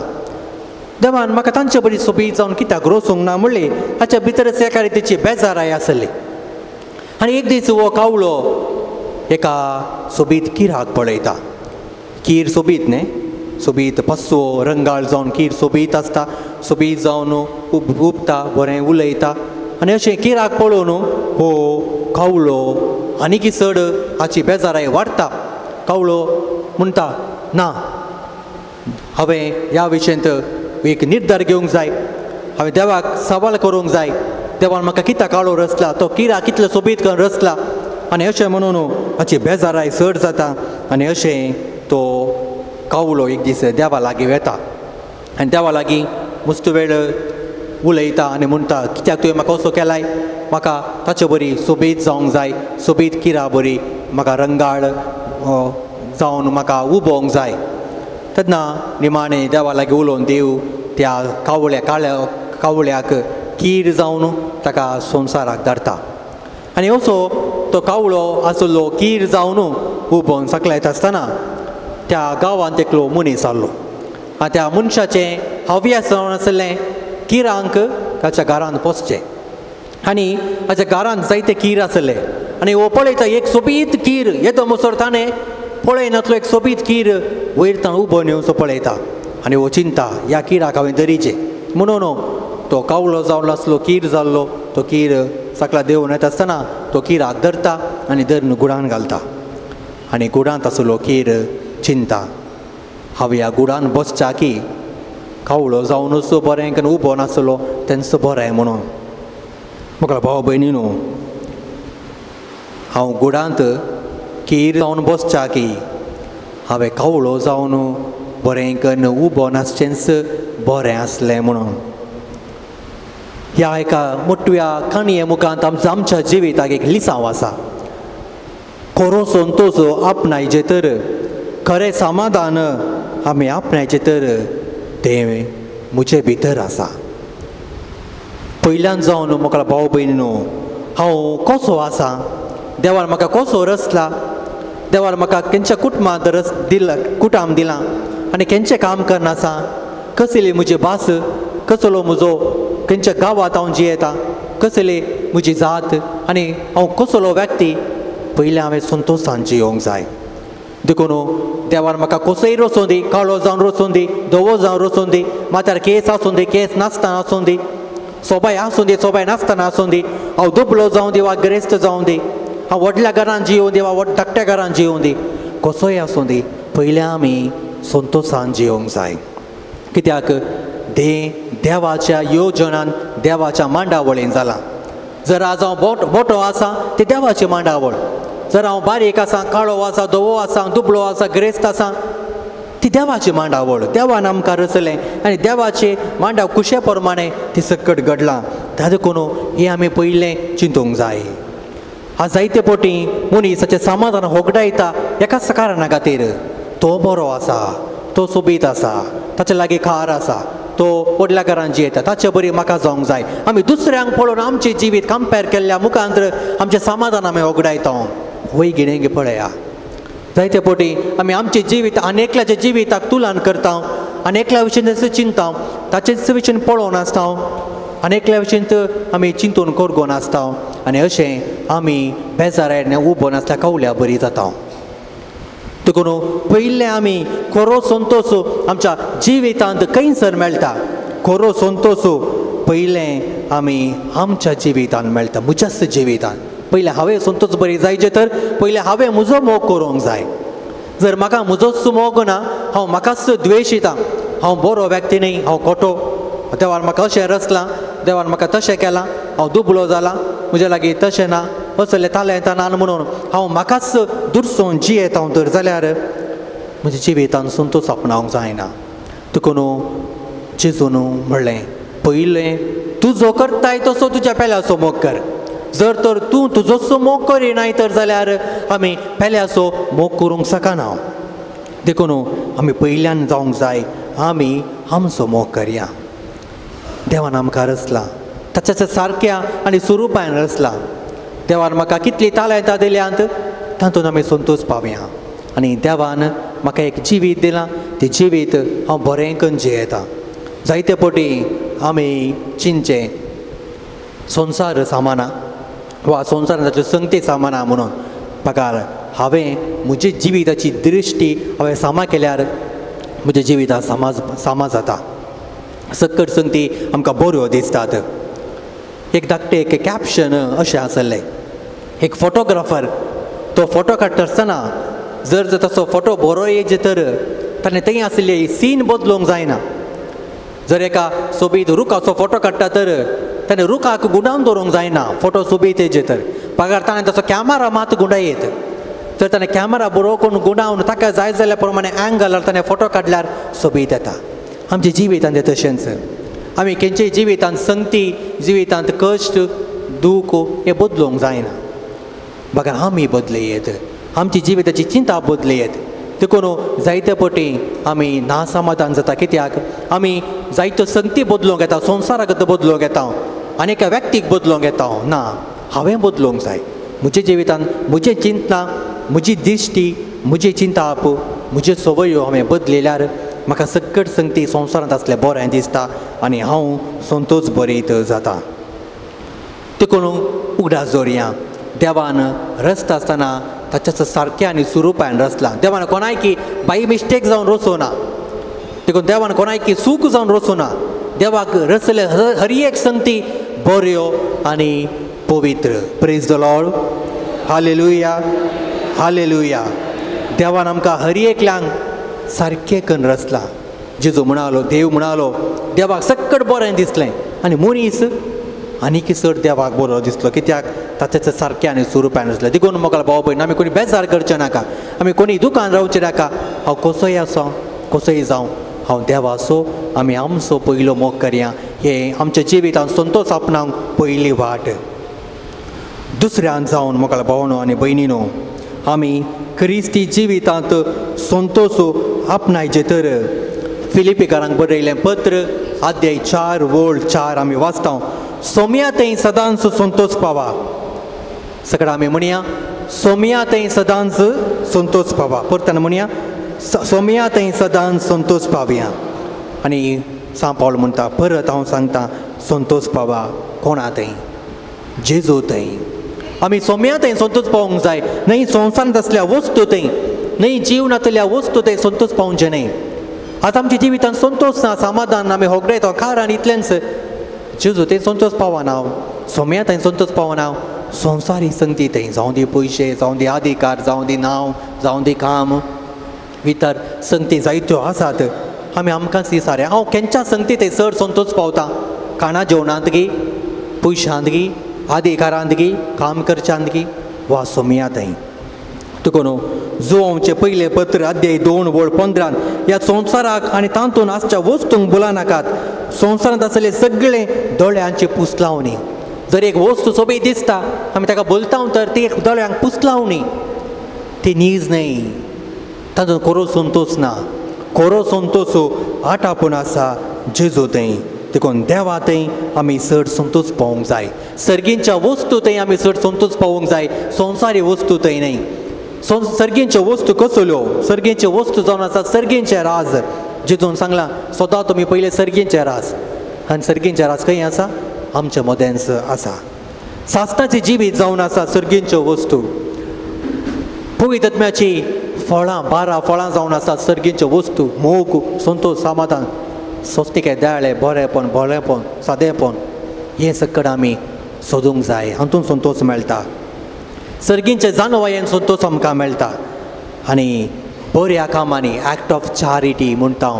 देवान म्हाका तांचे बरी सोबीत जावन कित्याक रचूंक ना म्हणली हाच्या भितरच एका रितीची बेजाराय आसली. आनी एक दीस हो कावळो एका सोबीत किराक पळयता. कीर सोबीत न्ही, सोबीत पासो रंगाळ जावन कीर सोबीत आसता, सोबीत जावन उबता, बरें उलयता. आनी अशें किराक पळोवन हो कावळो आनीक चड हाची बेजाराय वाडटा. कावळो म्हणटा, ना हांवें ह्या विशयांत एक निर्धार घेवंक जाय, हांवें देवाक सवाल करूंक जाय, देवान म्हाका कित्याक काळो रचला, तो किराक कितलो सोबीत करून रचला. आनी अशें म्हणून हाची बेजाराय चड जाता आनी अशें तो कावळो एक दीस देवा लागीं वता आनी देवा लागीं मस्त वेळ उलयता आनी म्हणटा, कित्याक तुवें म्हाका असो केलाय, म्हाका ताचे बरी सोबीत जावंक जाय, सोबीत किरा बरी म्हाका रंगाळ जावन म्हाका उबोवंक जाय. तेन्ना निमाणें देवा लागीं उलोवन देव त्या कावळ्या काळ्या कावळ्याक कीर जावन ताका संवसाराक धाडटा. आनी असो तो कावळो आसलो कीर जावन उबोवन सकलायत आसतना त्या गांवांत एकलो मनीस आसलो आनी त्या मनशाचें हव्यास जावन आसलें किरांक ताच्या घरांत पोसचें. आनी ताच्या घरांत जायते कीर आसले आनी हो पळयता एक सोबीत कीर येदो मोसर ताणें पळयनातलो एक सोबीत कीर वयर ताणें उबो येवचो पळयता आनी हो चिंता ह्या किराक हांवें धरीचें म्हणून तो कावळो जावन आसलो कीर जाल्लो तो कीर सकला देंवून येता आसतना तो किराक धरता आनी धरून गुडान घालता आनी गुडांत आसलो कीर चिंता हांव ह्या गुडान बसच्या की कावळो जावनूच बरें केन्ना उबो नासलो तेंचो बरें म्हणून. म्हाका भाव भयणी न्हू, हांव गुडांत कीर जावन बसच्या की हांवें कावळो जावन बरें कन्न उबो नासचेंच बरें आसलें म्हणून. ह्या एका मोटव्या काणये मुखांत आमच्या आमच्या जिविताक एक लिसांव आसा. खरो संतोश आपणायचें तर, खरें समाधान आमी आपणायचें तर तें म्हजे भितर आसा. पयल्यान जावन म्हाका भाव भयणीनो, हांव कसो आसा, देवान म्हाका कसो रचला, देवान म्हाका खंयच्या कुटुंबांत रस दिला, कुटाम दिलां आनी खंयचें काम करना आसा, कसली म्हजी भास, कसलो म्हजो खंयच्या गांवांत हांव जियेता, कसली म्हजी जात आनी हांव कसलो व्यक्ती, पयलें हांवें संतोशान जियोंक जाय. देखून देवान म्हाका कसोय रचों दी, काळो जावन रचों दी, धवो जावन रचों दी, माथ्यार केंस आसूं दी, केंस नासतना आसूं दी, सोबाय आसूं दी, सोबाय नासतना आसूं दी, हांव दुबळो जावं दी वा गिरेस्त जावं दी, हांव व्हडल्या घरान जियों दी वा व्हड धाकट्या घरान जियों दी, कसोय आसूं दी, पयलें आमी संतोशान जियोंक जाय. कित्याक देवाच्या योजनान, देवाच्या मांडावळीन जालां. जर आज हांव मोटो आसा ती देवाची मांडावळ, जर हांव बारीक आसा, काळो आसा, धवो आसा, दुबळो आसा, गिरेस्त आसा, ती देवाची मांडावळ. देवान आमकां रचलें आनी देवाचे मांडाव कुशे प्रमाणे ती सकट घडलां. त्या देखून हें आमी पयलें चिंतूंक जाय. आज जायते पटी मनीसाचें समाधान होगडायता एकाच कारणा खातीर, तो बरो आसा, तो सोबीत आसा, ताचे लागीं कार आसा, तो व्हडल्या घरान जियेता, ताचे बरी म्हाका जावंक जाय. आमी दुसऱ्यांक पळोवन आमचें जिवीत कंपेर केल्ल्या मुखांत आमचें समाधान आमी होगडायता. वय गिणेंगे पळया, जायते पटी आमी आमचें जिवीत आनी एकल्याच्या जिविताक तुलन करता आनी एकल्या विशीं चिंता, ताचेच विशीं पळोवन आसता आनी एकल्या विशीं आमी चिंतून करगोन आसता आनी अशें आमी बेजारायने उबो नासल्या कवल्या बरी जाता. देखून पयलें आमी खरो संतोश आमच्या जिवितांत खंयसर मेळटा, खरो संतोश पयलें आमी आमच्या जिवितांत मेळटा, म्हज्याच जिवितांत. पयलें हांवें संतोश बरी जायचे तर पयलें हांवें म्हजो मोग करूंक जाय. जर म्हाका म्हजोच मोग ना, हांव म्हाकाच द्वेशिता, हांव बरो व्यक्ती न्ही, हांव खोटो, देवान म्हाका अशें रचलां, देवान म्हाका तशें केलां, हांव दुबळो जाला, म्हज्या लागीं तशें ना, असलें तालेंतां ना म्हणून हांव म्हाकाच दुरसोवन जियेता तर जाल्यार म्हज्या जिवितान संतोश आपणावंक जायना. देखून जेजून म्हणलें, पयलें तुजो करताय तसो तुज्या पेल्याचो मोग कर. जर तर तूं तुजोच मोग करिनाय तर जाल्यार आमी पेल्याचो मोग करूंक शकना. देखून आमी पयल्यान जावंक जाय, आमी आमचो मोग करया. देवान आमकां रचला ताच्या सारक्या आनी स्वरुपान रचला. देवान म्हाका कितली तालेंतां दिल्यांत तातूंत आमी संतोश पावया आनी देवान म्हाका एक जिवीत दिलां, तें जिवीत हांव बरें करून जियेता. जायते पटी आमी चिंतचें संवसार सामाना वा संवसारांतल्यो संगती सामाना म्हणून, पगार हांवें म्हजी जिविताची दृश्टी हांवें सामा केल्यार म्हज्या जिविता सामा जाता. सक्कट संगती आमकां बऱ्यो दिसतात. एक धाकटें एक कॅप्शन अशें आसलें, एक फोटोग्राफर तो फोटो काडटा आसतना जर जर तसो फोटो बरो येयचे तर ताणें थंय आशिल्ले सीन बदलूंक जायना. जर एका सोबीत रुखाचो फोटो काडटा तर ताणें रुखाक गुंडावन दवरूंक जायना फोटो सोबीत येयचे तर, पगार ताणें तसो कॅमेरा मात गुंडायत तर ताणें कॅमेरा बरो करून गुंडावन ताका जाय जाल्या प्रमाणे एंगलार ताणें फोटो काडल्यार सोबीत येता. आमच्या जिवितांत तें तशेंच, आमी खंयच्याय जिवितांत संगती, जिवितांत कश्ट, दूख हें बदलूंक जायना, बगर आमी बदलयेत, आमची जिविताची चिंता बदलयेत. देखून जायते पटी आमी नासमाधान जाता, कित्याक आमी जायत्यो संगती बदलूंक येता, संवसाराक बदलूंक येता आनी एका व्यक्तीक बदलूंक येता. ना, हांवें बदलूंक जाय. म्हज्या जिवितांत म्हजें चिंतना, म्हजी दिश्टी, म्हजी चिंताप, म्हज्यो संवयो हांवें बदलिल्यार म्हाका सक्कट संगती संवसारांत आसलें बरें दिसता आनी हांव संतोश बरीत जाता. देखून उगडास दवरया, देवान रचता आसतना ताच्या सारक्या आनी स्वरुपान रचलां. देवान कोणायकी बाय मिस्टेक जावन रचोना, देखून देवान कोणायकी चूक जावन रचोना. देवाक रचले हर एक संगती बऱ्यो आनी पवित्र. Praise the Lord, hallelujah, hallelujah. देवान आमकां हर एकल्यांक सारकें करून रचलां. जेजू म्हणालो, देव म्हणालो, देवाक सक्कट बरें दिसलें आनी मनीस आनीक चड देवाक बरो दिसलो, कित्याक ताचेच सारकें आनी स्वरुपान आसलें. देखून मोगाळ भाव भयण आमी कोणी बेजार करचें नाका, आमी कोणी दुकान रावचें नाका. हांव कसोय आसो कसोय जावं हांव देवाचो आमी आमचो पयलो मोग करया. हें आमच्या जिवितांत संतोष आपणाक पयली वाट. दुसऱ्यान जावन मोगाळ भावनो आनी भयणीनो आमी क्रिस्ती जिवितांत संतोष आपणायचे तर फिलिपीकारांक बरयलें पत्र अध्याय 4 वळ 4 आमी वाचता, सोम्या थंय सदांच संतोष पावा. सगळं आमी म्हणया सोम्या थंय सदांच संतोष पावा. परतान म्हणया सोम्या थंय सदांच संतोष पावया. आनी सांव पावल म्हणटा परत हांव सांगता संतोष पावा कोणा थंय, जेजू थंय. आमी सोम्या थंय संतोष पावूंक जाय, न्हय संवसारांत आसल्या वस्तू थंय, न्हय जिवनांतल्या वस्तू थंय संतोष पावचे न्हय. आतां आमच्या जिवितांत संतोष ना, समाधान ना, आमी होगडायता कारण इतलेंच जेजू थंय संतोष पावना, सोम्या थंय संतोष पावना. संवसारी संगती थंय जावं दी पयशे, जावं दी अधिकार, जावं दी नांव, जावं दी काम, भितर संगती जायत्यो आसात. आमी आमकांच दिसारे हांव केंच्या संगती थंय चड संतोष पावता, खाणा जेवणांत गी, पयशांत गी, अधिकारांत गी, काम करच्यांत गी, वा सोम्या थंय. तुका न्हू जुवांचें पयलें पत्र अध्याय 2 वळ 15 ह्या संवसाराक आनी तातूंत आसच्या वस्तूंक भुला नाकात. संवसारांत आसले सगळे दोळ्यांची पुसलावणी. जर एक वस्तू सोबी दिसता आमी ताका बोलता तर ती एक दोळ्यांक पुसलावणी, ती नीज न्हय, तातूंत खरो संतोष ना. खरो संतोष आटापून आसा जेजू थंय. देखून देवा थंय आमी चड संतोष पावूंक जाय, सर्गींच्या वस्तू थंय आमी चड संतोष पावूंक जाय, संवसारी वस्तू थंय न्हय. सर्गींच्यो वस्तू कसल्यो? सर्गींच्यो वस्तू जावन आसा सर्गींचें राज. जेजून सांगलां सदां तुमी पयलें सर्गींचें राज. आनी सर्गींचें राज खंय आसा? आमच्या मदेंच आसा. सासणाचें जिवीत जावन आसा सर्गींच्यो वस्तू. पवित्रत्म्याची फळां, 12 फळां जावन आसा सर्गींच्यो वस्तू. मोग, संतोष, समाधान, सोंसणीकाय, दयाळें, बरेंपण, भोळेपण, सादेपण, हें सगळें आमी सोदूंक जाय. हातूंत संतोष मेळटा. सर्गींचे जाणवायेन संतोष आमकां मेळटा. आनी बऱ्या कामांनी, एक्ट ऑफ चॅरिटी म्हणटा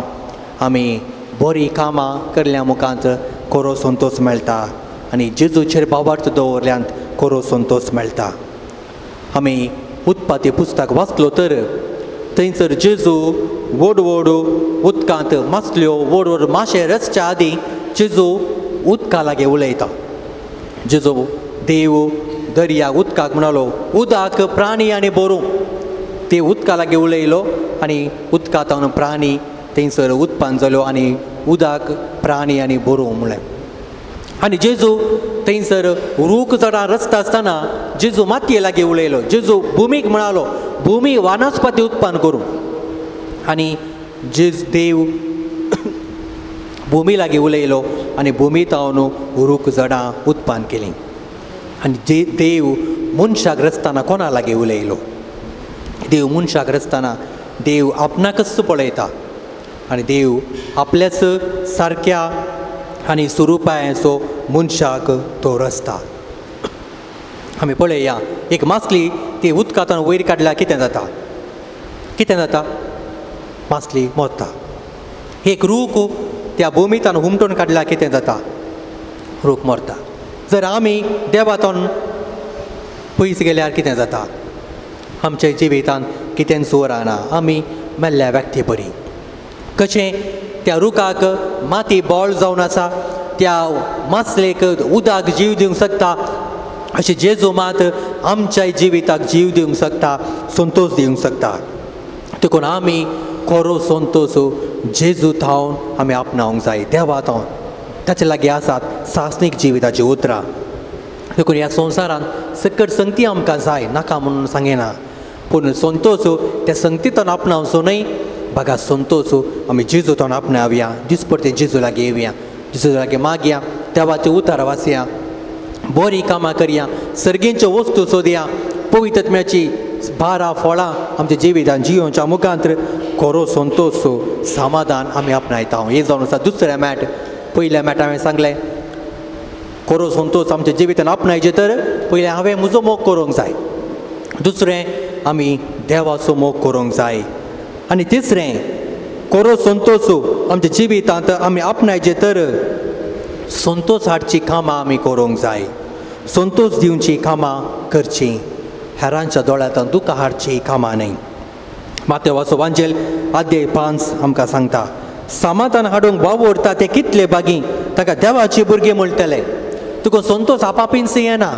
आमी, बरीं कामां करल्या मुखांत खरो संतोष मेळटा. आनी जेजूचेर भावार्थ दवरल्यांत खरो संतोष मेळटा. आमी उत्पत्ती पुस्तक वाचलो तर थंयसर जेजू व्हड व्हड उदकांत मासल्यो, व्हड व्हड माशे रचच्या आदीं जेजू उदका लागीं उलयता. जेजू देव दर्या उदकाक म्हणालो उदक प्राणी आनी बोरूं. ते उदका लागीं उलयलो आनी उदकांत प्राणी थंयसर उत्पन्न जाल्यो आनी उदक प्राणी आनी बोरूं म्हणलें. आनी जेजू थंयसर रूख झाडां रचता आसतना जेजू मातये लागीं उलयलो. जेजू भुमीक म्हणालो भुमी वानस्पती उत्पन्न करूं. आनी जेज देव भुमी लागीं उलयलो आनी भुमी तावन रूख झाडां उत्पन्न केलीं. आनी जे देव मनशाक रचतना कोणा लागीं उलयलो? देव मनशाक रचतना देव आपणाकच पळयता आनी देव आपल्याच सारक्या आनी स्वरुपाचो मनशाक तो रचता. आमी पळया एक मासली ती उदकांतल्यान वयर काडल्यार कितें जाता? कितें जाता? मासली मरता. एक रूख त्या भुमींतल्यान हुमटून काडल्यार कितें जाता? रूख मरता. जर आमी देवातून पयस गेल्यार कितें जाता? आमच्या जिवितांत कितेंच उरना, आमी मेल्ल्या व्यक्ती बरी. कशें त्या रुखाक माती बळ जावन आसा, त्या मासलेक उदक जीव दिवंक शकता, अशें जेजू मात आमच्या जिविताक जीव दिवंक शकता, संतोष दिवंक शकता. देखून आमी खरो संतोष जेजू थावन आमी आपणावंक जाय, देवा थावन. ताचे लागीं आसात सासणीक जिविताचीं उतरां. देखून ह्या संवसारांत सकट संगती आमकां जाय, नाका म्हणून सांगिना, पूण संतोष त्या संगतींतल्यान आपणावचो न्हय, बागा संतोष आमी जेजूंतल्यान आपणावया. दिसपडटे जेजू लागीं येवया, जेजू लागीं मागया, देवाचें उतार वाचया, बरीं कामां करया, सर्गींच्यो वस्तू सोदया, पवित्रत्म्याची 12 फळां आमच्या जिवितान जियोच्या मुखांत खरो संतोष समाधान आमी आपणायता. हें जावन आसा दुसरें मॅट. पयल्या मॅट हांवें सांगलें खरो संतोष आमच्या जिवितान आपणायचें तर पयलें हांवें म्हजो मोग करूंक जाय, दुसरें आमी देवाचो मोग करूंक जाय, आनी तिसरें खरो संतोष आमच्या जिवितांत आमी आपणायचें तर संतोष हाडची कामां आमी करूंक जाय. संतोष दिवची कामां करचीं, हेरांच्या दोळ्यांत दुकां हाडची कामां न्हय. मातेवाचो वांजेल अध्याय 5 आमकां सांगता, समाधान हाडूंक वावुरता ते कितले बागी ताका देवाची भुरगीं म्हणटले. तुका संतोष आपापींच येना.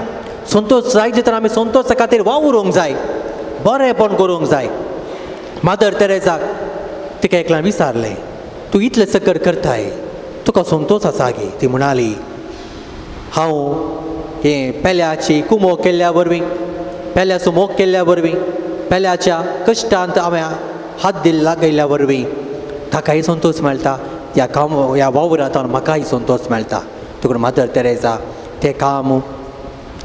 संतोष जाय तर आमी संतोषा खातीर वावुरूंक जाय, बरेंपण करूंक जाय. मादर तेरेजाक तिका एकल्यान विचारलें, तूं इतलें चक्कर करताय, तुका संतोष आसा गे? ती म्हणाली, हांव हें पेल्याची कुमोक केल्ल्या वरवीं, पेल्याचो मोग केल्ल्या वरवीं, पेल्याच्या कश्टांत हांवें हात दिल लागयल्ल्या वरवीं ताकाय संतोष मेळटा, ह्या काम ह्या वावरांत म्हाकाय संतोष मेळटा. तुका मादर तेरेजा तें काम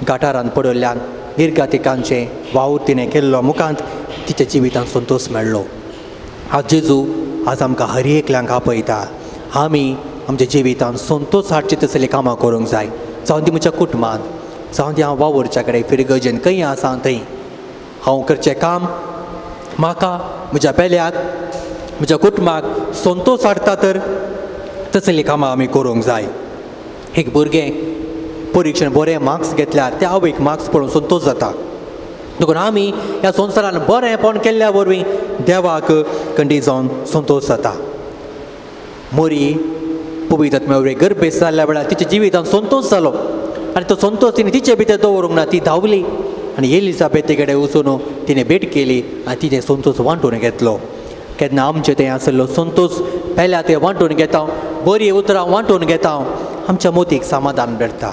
गटारान पडिल्ल्यान निर्गातिकांचें वावर तिणें केल्लो मुखांत तिच्या जिवितांत संतोष मेळ्ळो. आज जेजू आज आमकां हर एकल्यांक आपयता, आमी आमच्या जिवितांत संतोष हाडचे तसलीं कामां करूंक जाय. जावं ती म्हज्या कुटुंबांत, जावं ती हांव वावुरच्या कडेन फिरगर्जेन खंय आसा थंय हांव करचें काम म्हाका म्हज्या पेल्याक म्हज्या कुटुंबाक संतोष हाडटा तर तसलीं कामां आमी करूंक जाय. एक भुरगें परिक्षेन बरें मार्क्स घेतल्यार त्या आवयक मार्क्स पळोवन संतोष जाता. देखून आमी ह्या संवसारान बरेंपण केल्ल्या वरवीं देवाक कंडी जावन संतोष जाता. मोरी पवित्र वरवीं गर्भेस्त जाल्ल्या वेळार तिच्या जिवितांत संतोष जालो आनी तो संतोष तिणें तिचे भितर दवरूंक ना. ती धांवली आनी एलिजाबेथे कडेन वचून तिणें भेट केली आनी तिणें संतोष वांटून घेतलो. केन्ना आमचें थंय आशिल्लो संतोष पेल्या ते वांटून घेता, बरीं उतरां वांटून घेता, आमच्या मोतीक समाधान मेळटा.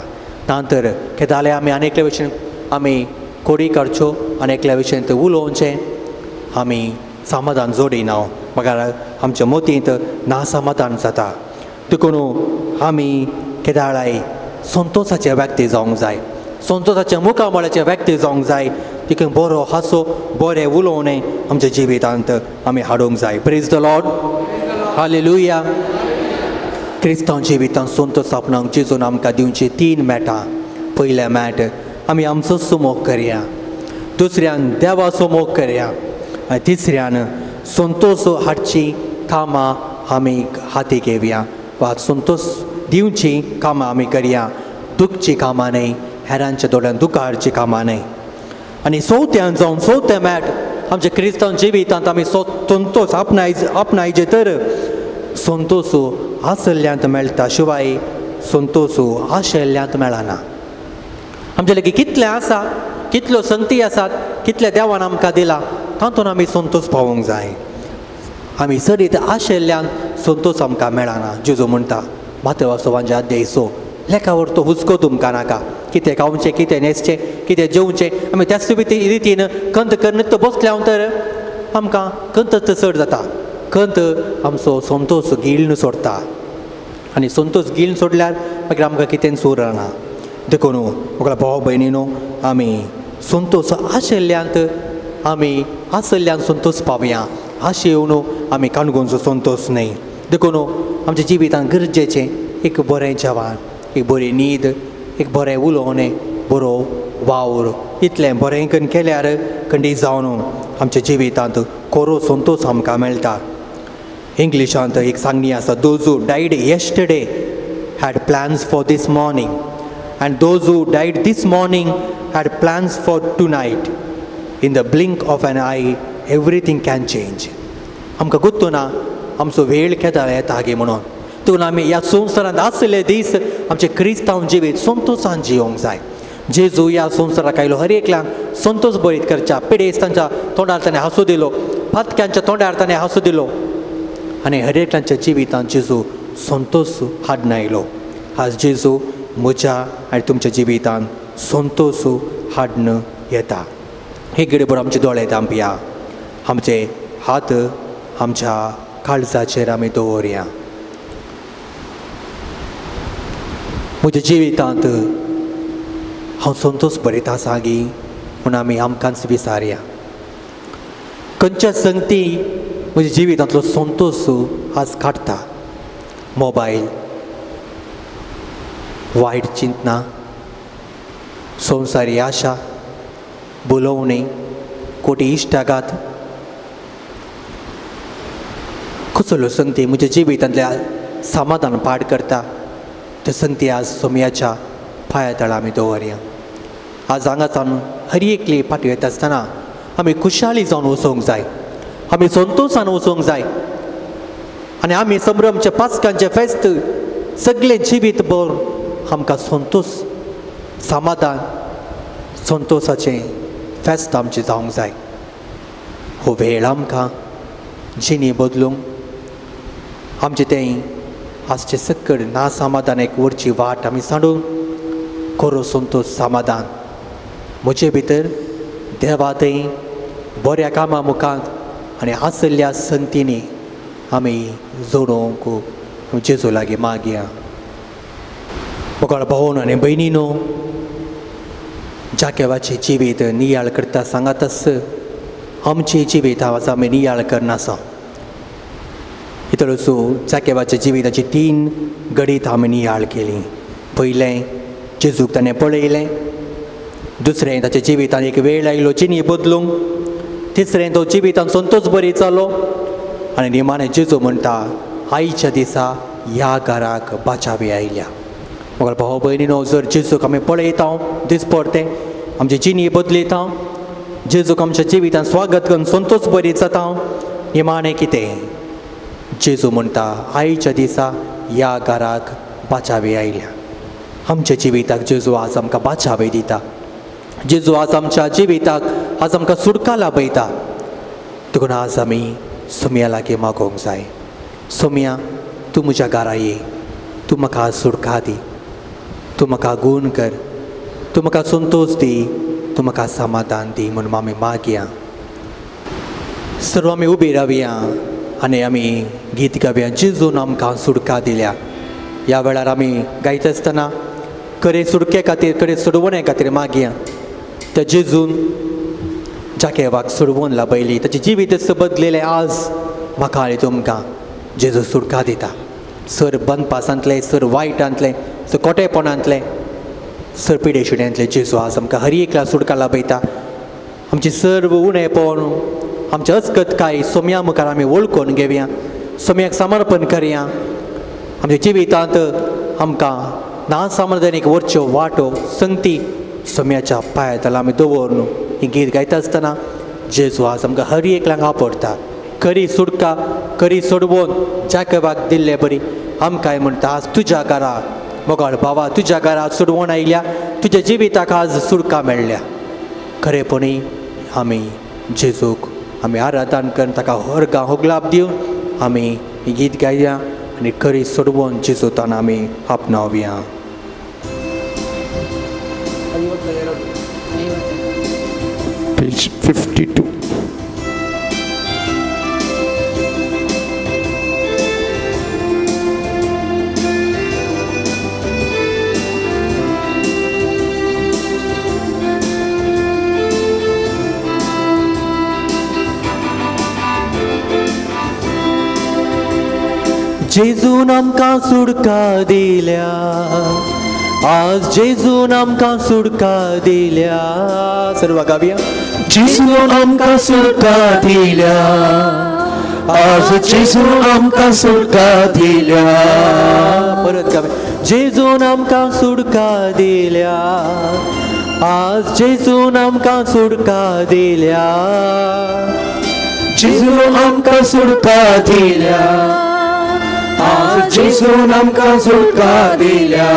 ना तर केदाले आमी आनी एकल्या भशेन आमी कोडी काडच्यो आनी एकल्या भशेन तें उलोवचें, आमी समाधान जोडिना, मगर आमच्या मोतींत ना समाधान जाता. देखून आमी केदाळाय संतोषाचे व्यक्ती जावंक जाय, संतोषाच्या मुखामळाचे व्यक्ती जावंक जाय. देखून बरो हांसो, बरें उलोवणें आमच्या जिवितांत आमी हाडूंक जाय. Praise the Lord, hallelujah. क्रिस्तांव जिवितांत संतोष आपणाक जेजून आमकां दिवची 3 मेटां. पयलें मेट, आमी आमचो सुमोग करया, दुसऱ्यान देवाचो मोग करया, आनी तिसऱ्यान संतोष हाडची कामां आमी हाती घेवया वा संतोष दिवची कामां आमी करया, दुखची कामां न्हय, हेरांच्या दोळ्यान दुखां हाडची कामां न्हय. आनी चवथ्यान जावन चवथें मेट, आमच्या क्रिस्तांव जिवितांत आमी संतोष आपणायचे तर संतोष आसल्ल्यांत मेळटा, शिवाय संतोष आशिल्ल्यांत मेळना. आमचे लागीं कितलें आसा, कितल्यो संगती आसात, कितल्या देवान आमकां दिला, तातूंत आमी संतोष पावोवंक जाय. आमी चडीत आशिल्ल्यान संतोष आमकां मेळना. जेजू म्हणटा मातेवाचो वांज्या अध्याय 6, लेखावर तो हुस्को तुमकां नाका, कितें खावचें, कितें न्हेसचें, कितें जेवचें. आमी त्याच रितीन कंत करून तो बसल्या तर आमकां कंत चड जाता. कंत आमचो संतोष गिळून सोडटा आनी संतोष गिळून सोडल्यार मागीर आमकां कितेंच उरना. देखून म्हाका भाव भयणीनो, आमी संतोष आशिल्ल्यांत आमी आशिल्ल्यान संतोष पावया, आशेवन आमी काणकोणचो संतोष न्हय. देखून आमच्या जिवितांत गरजेचें एक बरें जेवण, एक बरी न्हीद, एक बरें उलोवणें, बरो वावर, इतलें बरें करून केल्यार खंडीत जावन आमच्या जिवितांत खरो संतोष आमकां मेळटा. इंग्लिशांत एक सांगणी आसा, those who died yesterday had plans for this morning and those who died this morning had plans for tonight. In the blink of an eye everything can change. आमकां गुत्तो ना आमचो वेळ केदाळ येता गे म्हणून. तितून आमी ह्या संवसारांत आशिल्ले दीस आमचें क्रिस्तांव जिवीत संतोशान जियोंक जाय. जेजू ह्या संवसाराक आयलो हर एकल्याक संतोष बरीत करच्या, पिडेस्तांच्या तोंडार ताणें हांसो दिलो, पातक्यांच्या तोंडार ताणें हांसो दिलो आनी हर एकल्याच्या जिवितांत जेजू संतोष हाडून आयलो. आज जेजू म्हज्या आनी तुमच्या जिवितांत संतोष हाडून येता. हे घडये आमचे दोळे धांपया, आमचे हात आमच्या काळजाचेर आमी दवरया. म्हज्या जिवितांत हांव संतोष बरयता आसा गी म्हूण आमी आमकांच विचारया. खंयच्या संगती म्हज्या जिवितांतलो संतोष आज काडटा? मोबायल, वायट चिंतना, संवसारी आशा, बोलोवणी, कोटी इश्टागात, कसल्यो संगती म्हज्या जिवितांतल्या समाधान पाड करता, त्यो संगती आज सोमयाच्या पांया तळा आमी दवरया. आज हांगासान हर एकली पाटयो येता आसतना आमी खुशाली जावन वचोंक जाय, आमी संतोशान वचोंक जाय आनी आमी संभ्रमचें पास्कांचें फेस्त सगळें जिवीत भर आमकां संतोश समाधान संतोशाचें फेस्त आमचें जावंक जाय. हो वेळ आमकां जिणी बदलूंक आमचें तें आजचें सक्कड ना समाधान एक वरची वाट आमी सांडून खरो संतोश समाधान म्हजे भितर देवा थंय बऱ्या कामां मुखांत आनी आसल्या संतींनी आमी जोडोवंक जेजू लागीं मागया. मोगाळ भावन आनी भयणीनो, जाकेवाचें जिवीत नियाळ करता सांगातच आमचें जिवीत आज आमी नियाळ करनासा. इतलोसो जाकेवाच्या जिविताची 3 घडीत आमी नियाळ केली. पयलें जेजूक ताणें पळयलें, दुसरें ताच्या जिवितान एक वेळ आयलो जिणी बदलूंक, तिसरें तो जिवितान संतोश बरी जालो आनी निमाणें जेजू म्हणटा आयच्या दिसा ह्या घराक बाचावी आयल्या. मगर भाव भयणीनो, जर जेजूक आमी पळयता दीस पडतें आमची जिणी बदलयता, जेजूक आमच्या जिवितान स्वागत करून संतोश बरी जाता, निमाणें कितें जेजू म्हणटा आयच्या दिसा ह्या घराक बाचावी आयल्या. आमच्या जिविताक जेजू आज आमकां बाचावी दिता, जेजू आज आमच्या जिविताक आज आमकां सुटका लाभयता. देखून आज आमी सोम्या लागीं मागोवंक जाय, सोम्या तूं म्हज्या घरा ये, तूं म्हाका सुटका दी, तूं म्हाका गूण कर, तूं म्हाका संतोश दी, तूं म्हाका समाधान दी म्हणून आमी मागया. सर्व आमी उबी रावया आनी आमी गीत गावया जेजून आमकां सुटका दिल्या. ह्या वेळार आमी गायता आसतना खरें सुटके खातीर खरें सोडवणे खातीर मागया. त्या जेजून जाकेवाक सोडवून लाभयली, ताचें जिवीत बदलेलें आज म्हाका आनी तुमकां जेजू सुटका दिता. सर बंदपासांतलें, सर वायटांतलें, सर कोटेपणांतलें, सर पिडेशिड्यांतलें जेजू आज आमकां हर एकला सुटका लाभयता. आमची सर्व उणेपण आमच्या अस्कतकाय सोम्या मुखार आमी वळखून घेवया, सोम्याक समर्पण करया. आमच्या जिवितांत आमकां ना समाधानीक वरच्यो वाटो संगती सोम्याच्या पांया तला आमी दवरून ही गीत गायता आसतना जेजू आज आमकां हर एकल्यांक आपडटा. खरी सुटका खरी सोडवून जाकेवाक दिल्ले बरी आमकांय म्हणटा आज तुज्या घरा मोगाळ भावा तुज्या घरा सोडवण आयल्या, तुज्या जिविताक आज सुटका मेळ्ळ्या. खरेपणी आमी जेजूक आमी आराधन करून ताका हरगां होगलाप दिवन आमी ही गीत गायया आनी खरी सोडवून जेजूतान आमी आपणावया. Page 52. जेजून आमकां सुटका दिल्या, आज जेजून आमकां सुटका दिल्या. सर्व गावया. जेजून आमकां सुटका दिल्या, आज जेजून आमकां सुटका दिल्या. परत गावया. जेजून आमकां सुटका दिल्या, आज जेजून आमकां सुटका दिल्या. जेजून आमकां सुटका दिल्या, आज जेजून आमकां सुटका दिल्या.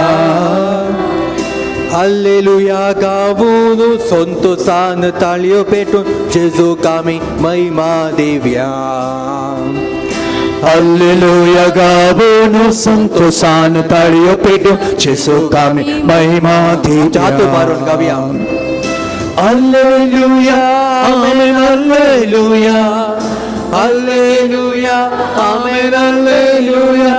हालेलुया गावून संतोषान ताळयो पेटून जेजूक आमी महिमा दिवया. हालेलुया गावून संतोषान ताळयो पेटून जेजूक आमी महिमा दिवया. हात मारून गावया. Hallelujah amen, hallelujah hallelujah amen, hallelujah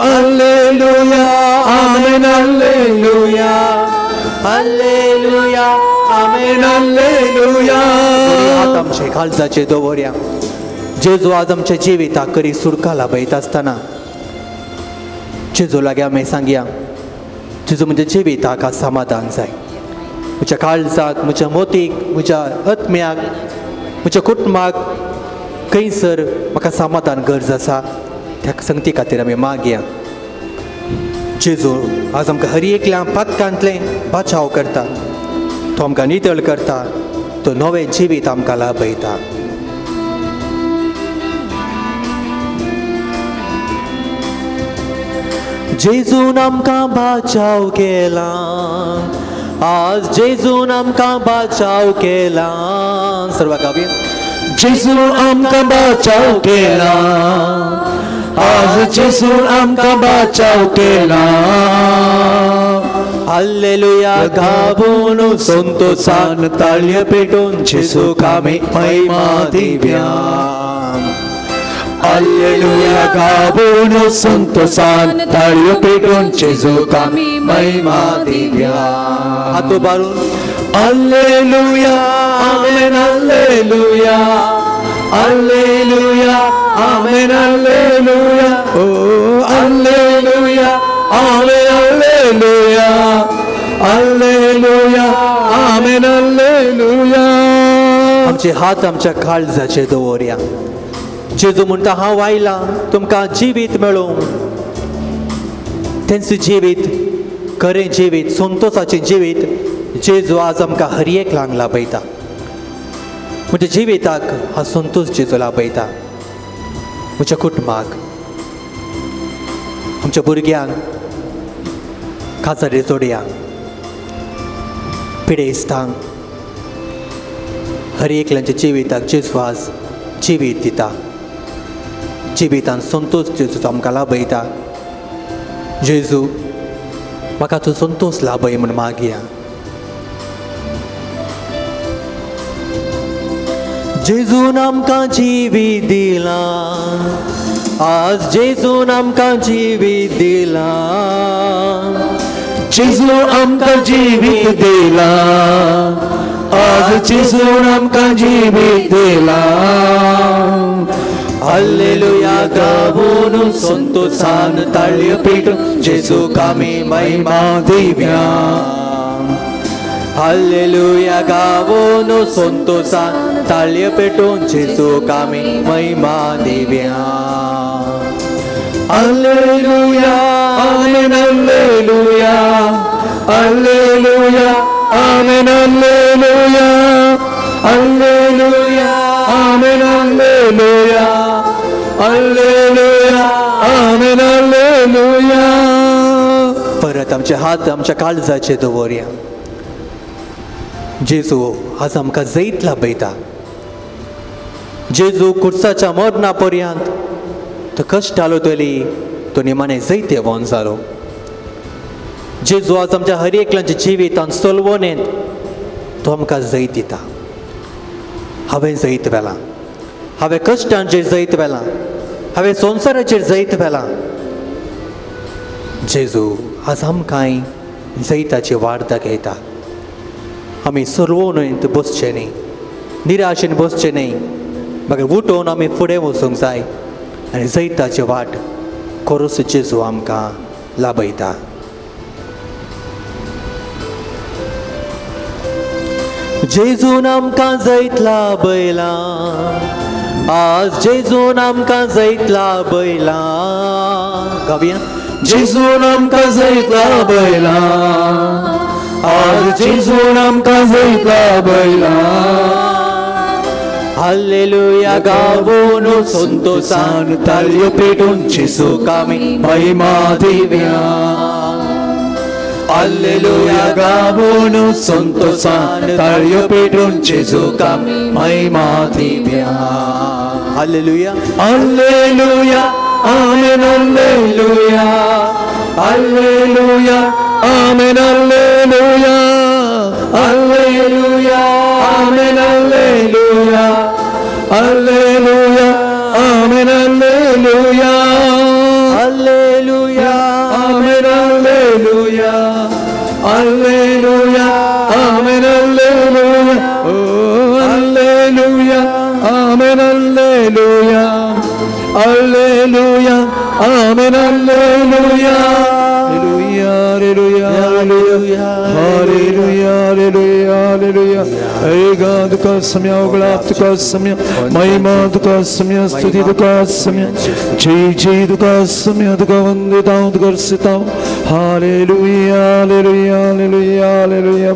hallelujah amen, hallelujah hallelujah amen, hallelujah. हात आमचे काळजाचे दवरया. जेजू आज आमच्या जिविताक करी सुटका लाभयता आसतना जेजू लागीं आमी सांगया, जेजू म्हज्या जिविताक आज समाधान जाय, म्हज्या काळजाक, म्हज्या मोतीक, म्हज्या आत्म्याक, म्हज्या कुटुंबाक खंयसर म्हाका समाधान गरज आसा त्या संगती खातीर आमी मागया. जेजू आज आमकां हर एकल्या पातकांतलें बाचाव करता. तो आमकां नितळ करता, तो नवें जिवीत आमकां लाभयता. जेजून आमकां बाचाव केला, आज जेजून आमकां बाचाव केला. सर्व गावया. जेजून आमकां बाचाव केला, आज जेजून आमकां बाचाव केला. हालेलुया गावून संतोषान ताळयो पेटून जेजूक आमी महिमा दिव्या. हालेलुया गावून संतोषान ताळयो पेटून जेजूक आमी महिमा दिव्या. हात उबारून hallelujah amen hallelujah hallelujah amen hallelujah oh hallelujah amen hallelujah hallelujah amen hallelujah. आमचे हात आमच्या काळजाचेर दवरया. जेजू म्हणटा हांव आयलां तुमकां जिवीत मेळोवंक. तेंचें जिवीत खरें जिवीत, संतोषाचें जिवीत जेजू आज आमकां हर एकल्यांक लाभयता. म्हज्या जिविताक हा संतोष जेजू लाभयता. म्हज्या कुटुंबाक, आमच्या भुरग्यांक, काजारी जोडयांक, पिडेस्तांक, हर एकल्यांच्या जिविताक जेजू आज जिवीत दिता. जिवितान संतोष जेजू आमकां लाभयता. जेजू म्हाका तूं संतोष लाभय म्हूण मागया. जेजून आमकां जिवीत दिलां, आज जेजून आमकां जिवीत दिलां. जेजून आमकां जिवीत दिलां, आज जेजून आमकां जिवीत दिलां. हालेलुया गावून संतोषान ताळयो पेटून जेजूक आमी महिमा दिव्या. हालेलुया गावून संतोषान ताळयो पेटून जेजूक आमी महिमा Divya. Hallelujah amen hallelujah hallelujah amen hallelujah hallelujah amen hallelujah hallelujah amen hallelujah. परत आमचे हात आमच्या काळजाचे दवरया. जेजू आज आमकां जैत लाभयता. जेजू कुर्साच्या मरणा पर्यंत तो कश्ट आलो तरी तो निमाणे जैतेवन जालो. जेजू आज आमच्या हर एकल्याच्या जिवितान सलवणेंत तो आमकां जैत दिता. हांवें जैत व्हेलां, हांवें कश्टांचेर जैत व्हेलां, हांवें संवसाराचेर जैत व्हेलां. जेजू आज आमकांय जैताची वाट दाखयता. आमी सलवणेंत बसचें न्ही, निराशेन बसचें न्ही, मागीर उठोवन आमी फुडें वचूंक जाय आनी जैताची वाट कोरोस जेजू आमकां लाभयता. जेजून आमकां जैत लाभयलां, आज जेजून आमकां जैत लाभयलां. गावया. जेजून आमकां जैत लाभयलां, आज जेजून आमकां जैत लाभयलां. हालेलुया गावून संतोषान ताळयो पेटून जेजूक आमी महिमा दिव्या. हालेलुया गावून संतोषान ताळयो पेटून जेजूक आमी महिमा Divya. Hallelujah hallelujah amen hallelujah hallelujah amen hallelujah hallelujah amen hallelujah hallelujah amen hallelujah hallelujah amen hallelujah hallelujah amen hallelujah oh hallelujah amen hallelujah hallelujah amen hallelujah. Hallelujah hallelujah hallelujah hallelujah hallelujah. ऐगा तुका समय उगळाप तुका समय महिमा तुका समय स्तुति तुका समय जय जय तुका समय तुका वंदितां तुका अर्सितां Hallelujah, hallelujah, hallelujah, hallelujah,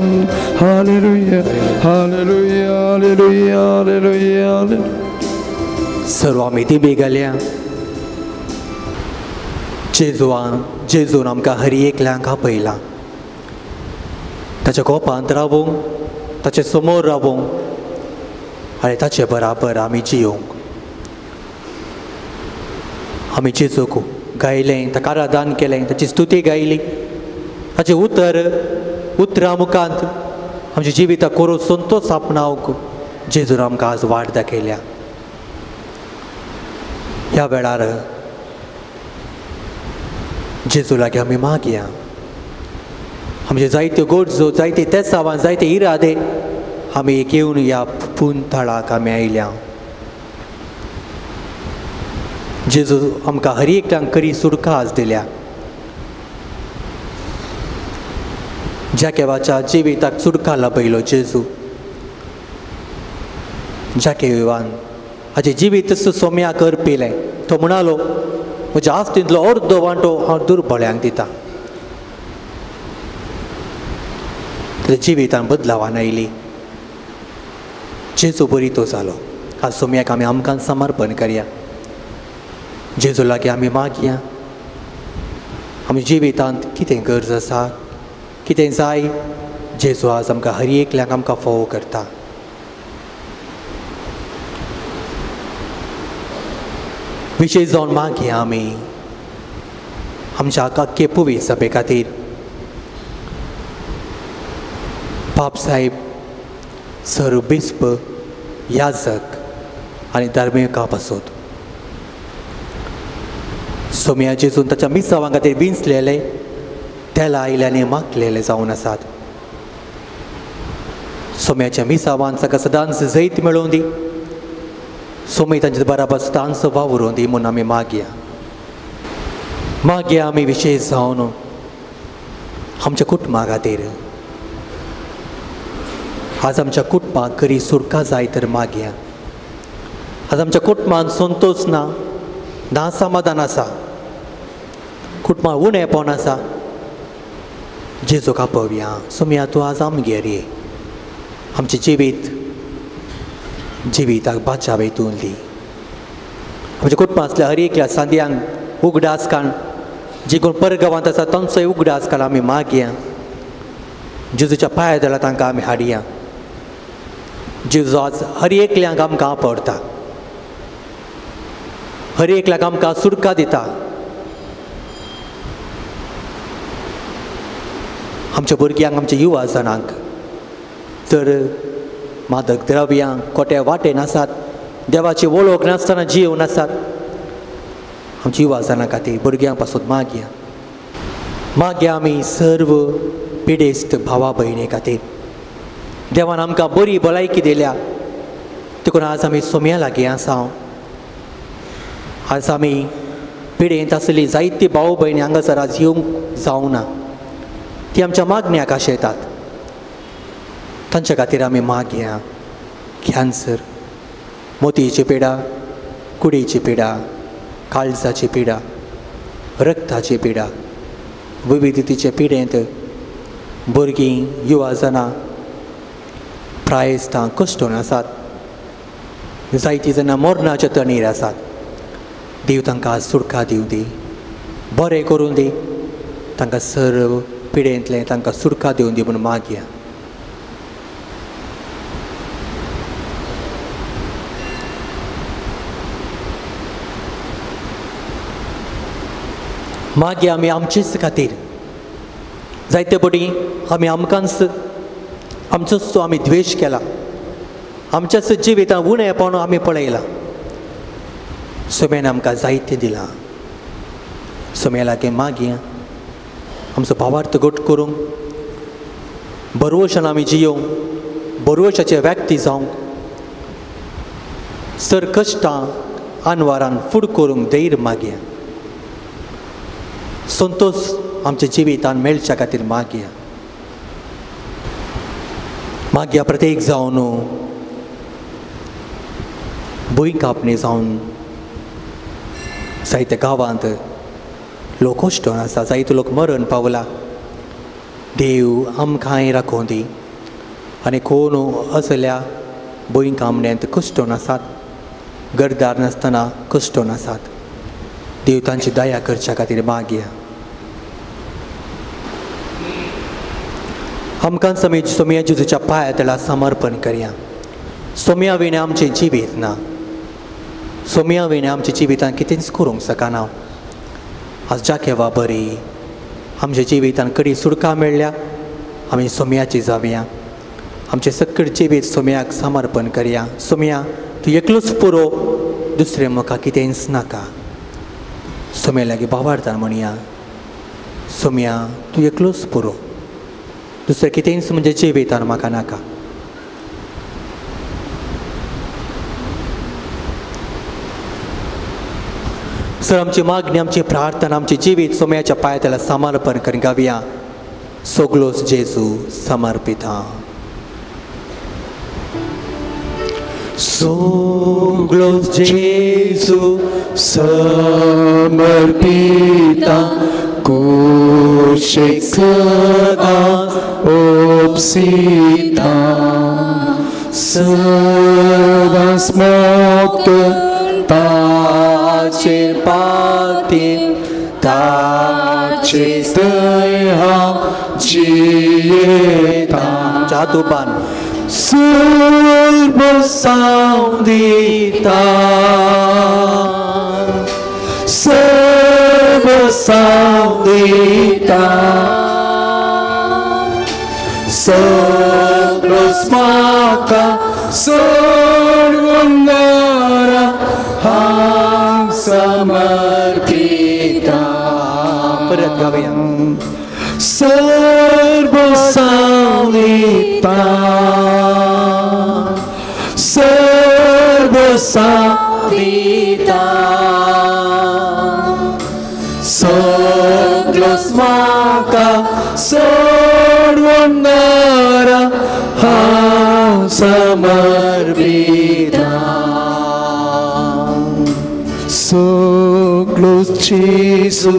hallelujah, hallelujah, hallelujah, hallelujah. सर्व आमी दिबी घालया. जेजून जेजून आमकां हर एकल्यांक आपयला ताच्या गोपांत रावूंक, ताचे समोर रावूंक आनी ताचे बराबर आमी जियोंक. आमी जेजूक गायलें, ताका आराधन केलें, ताची स्तुती गायली, ताचें उतर उतरां मुखांत आमच्या जिविताक करून संतोष आपणावंक जेजून आमकां आज वाट दाखयल्या. ह्या वेळार जेजू लागीं आमी मागया. आमचे जायत्यो गरजो, जायते तेसावां, जायते इरादे आमी घेवन ह्या पून थळाक आमी आयल्या. जेजू आमकां हर एकट्यांक खरी सुरखा आज दिल्या. जाकेवाच्या जिविताक सुरखा लाभयलो जेजू. जाकेवान हाचें जिवीत सोम्याक अर्पिलें. तो म्हणालो, म्हज्या आस्तींतलो अर्दो वांटो हांव दुर्बळ्यांक दिता. ताच्या जिवितान बदलावान आयली. जेजू बरी तो जालो. आज सोम्याक आमी आमकां समर्पण करया. जेजू लागीं आमी मागया. आमच्या जिवितांत कितें गरज आसा, कितें जाय, जेजू आज आमकां हर एकल्याक आमकां फोव करता. विशेश जावन मागया आमी आमच्या आख्खे पुवी सभे खातीर. पाप साहेब, सर बिस्प, याजक आनी धार्मिका पासत सोम्या जेजून ताच्या मिसावां खातीर विंचलेले, तेला आयले आनी मागलेले जावन आसात. सोम्याच्या मिसावान ताका सदांच जैत मेळोवन दी. सोमी तांचे बराबर सदांच वावरून दी म्हूण आमी मागया. मागया आमी विशेश जावन आमच्या कुटुंबा खातीर. आज आमच्या कुटुंबाक खरी सुरखा जाय तर मागया. आज आमच्या कुटुंबान संतोष ना, ना समाधान आसा, कुटुंबां उणेपण आसा. जेजूक आपोवया. सोमया तूं आज आमगेर ये, आमचें जिवीत जिविताक बाचाव हितून दी. आमच्या कुटुंबांतल्या हर एकल्या सांद्यांक उगडास काण, जे कोण परगांवांत आसा तांचोय उगडास काण आमी मागया. जेजूच्या पांया दला तांकां आमी हाडया. जेजू आज हर एकल्यांक आमकां आपडता, हर एकल्याक आमकां सुरखा दिता. आमच्या भुरग्यांक, आमच्या युवा जाणांक जर मादक द्रव्यां कोट्या वाटेन आसात, देवाची वळख नासतना जियोवन आसात, आमच्या युवा जाणां खातीर भुरग्यां पासून मागया. मागया आमी सर्व पिडेस्त भावा भयणी खातीर. देवान आमकां बरी भलायकी दिल्या देखून आज आमी सोम्या लागीं आसा. आज आमी पिडेंत आसली जायती भाव भयणी हांगासर आज येवंक जावना, ती आमच्या मागण्याक आशेतात. तांच्या खातीर आमी मागया. कॅन्सर, मोतयेची पिडा, कुडीची पिडा, काळजाची पिडा, रक्ताची पिडा, विविधतेचे पिडेंत भुरगीं, युवा जाणां प्रायस्तां कश्टून आसात. जायतीं जाणां मरणाच्या तणीर आसात. देव तांकां सुरखा दिवं दी, बरें करूं दी, तांकां सर्व पिडेंतलें तांकां सुरखा दिवं दी म्हूण मागया. मागया आमी आमचेच खातीर. जायते पटी आमी आमकांच आमचोच तो आमी द्वेश केला, आमच्याच जिवितांत उणेपण आमी पळयलां. सोम्यान आमकां जायतें दिलां. सोम्या लागीं मागया आमचो भावार्थ घट करूंक, बरवशान आमी जियोवंक, बरवशाचे व्यक्ती जावंक, सर कश्टां आनवारान फूड करूंक धैर्य मागया. संतोष आमच्या जिवितान मेळच्या खातीर मागया. मागया प्रत्येक जावन भूंय कापणी जावन जायत्या गांवांत लोक कश्टोन आसा, जायतो लोक मरण पावला. देव आमकांय राखों दी आनी कोण असल्या भुंयकांपणेंत कश्टोन आसात, घरदार नासतना कश्टोन आसात, देव तांची दया करच्या खातीर मागया. आमकां सोमया जेजूच्या पांया तळा समर्पण करया. सोमया विणें आमचें जिवीत ना, सोमया विणें आमच्या जिवितान कितेंच करूंक शकना. आज जाकेवा बरी आमच्या जिवितान कडी सुडका मेळ्ळ्या, आमी सोमयाची जावया. आमचें सगळें जिवीत सोमयाक समर्पण करया. सोमया तूं एकलोच पुरो, दुसरें म्हाका कितेंच नाका. सोम्या लागीं बावारता म्हणया, सोमया तूं एकलोच पुरो, दुसरें कितेंच म्हणजे जिवितान म्हाका नाका. सर आमची मागणी, आमची प्रार्थना, आमचें जिवीत सोम्याच्या पांया तळा समर्पण करून गावया. सगलोच जेजू समर्पिता. सगलोच जेजू समर्पिता, कुशीक सदां ओपसिता, सदांच मोक्त ताचेर पाती, ताचेर थंय हांव जियेता. आमच्या हातुपान सर्व साव दिता, सर्व साव दिता, सगळोच म्हाका सोडून हांव समर्पिता. परत गावया. सर्व साव दिता, सर्व साव दिता, सगळोच म्हाका सोडून हांव समर्पिता. सगळोच जेजू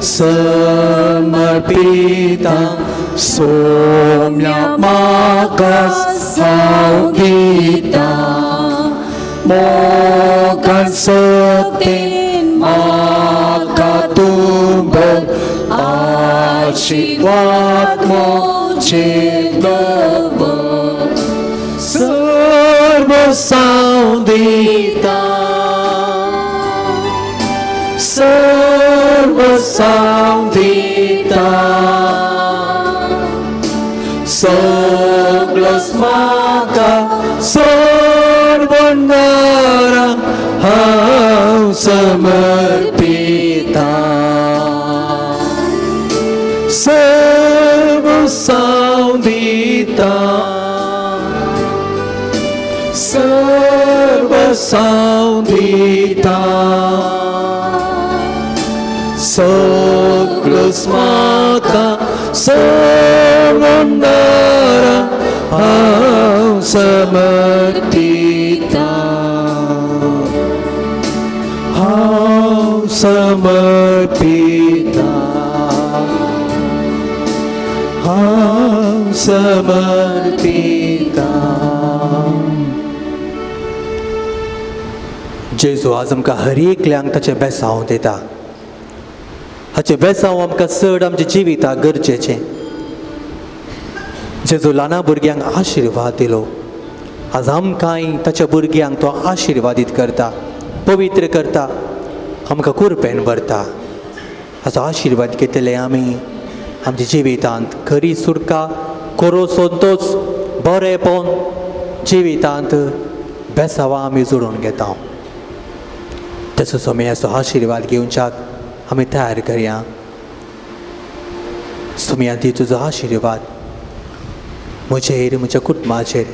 समर्पिता, सोम्या म्हाका हांव दिता, मोगान सत्येन म्हाका तूं भर, आशिर्वाद म्हजेर दवर, सर्व साव दिता, सर्व साव दिता, सगळोच म्हाका सोडून हांव समर्पिता, सर्व साव दिता, सर्व साव दिता, सगळोच म्हाका सोडून हांव समर्पिता, हांव समर्पिता, हांव समर्पिता. जेजू आज आमकां हर एकल्यांक ताचें बेसांव दिता. हाचें बेसांव आमकां चड आमच्या जिविताक गरजेचें. जेजू ल्हाना भुरग्यांक आशिर्वाद दिलो, आज आमकांय ताच्या भुरग्यांक तो आशिर्वादीत करता, पवित्र करता, आमकां कुरपेन भरता. हाचो आशिर्वाद घेतले आमी आमच्या जिवितांत खरी सुटका, खरो संतोश, बरेपण जिवितांत बेसांवां आमी जोडून घेता. तसो सोमयाचो आशिर्वाद घेवच्याक आमी तयार करया. सोमया दी तुजो आशिर्वाद म्हजेर, म्हज्या कुटुंबाचेर,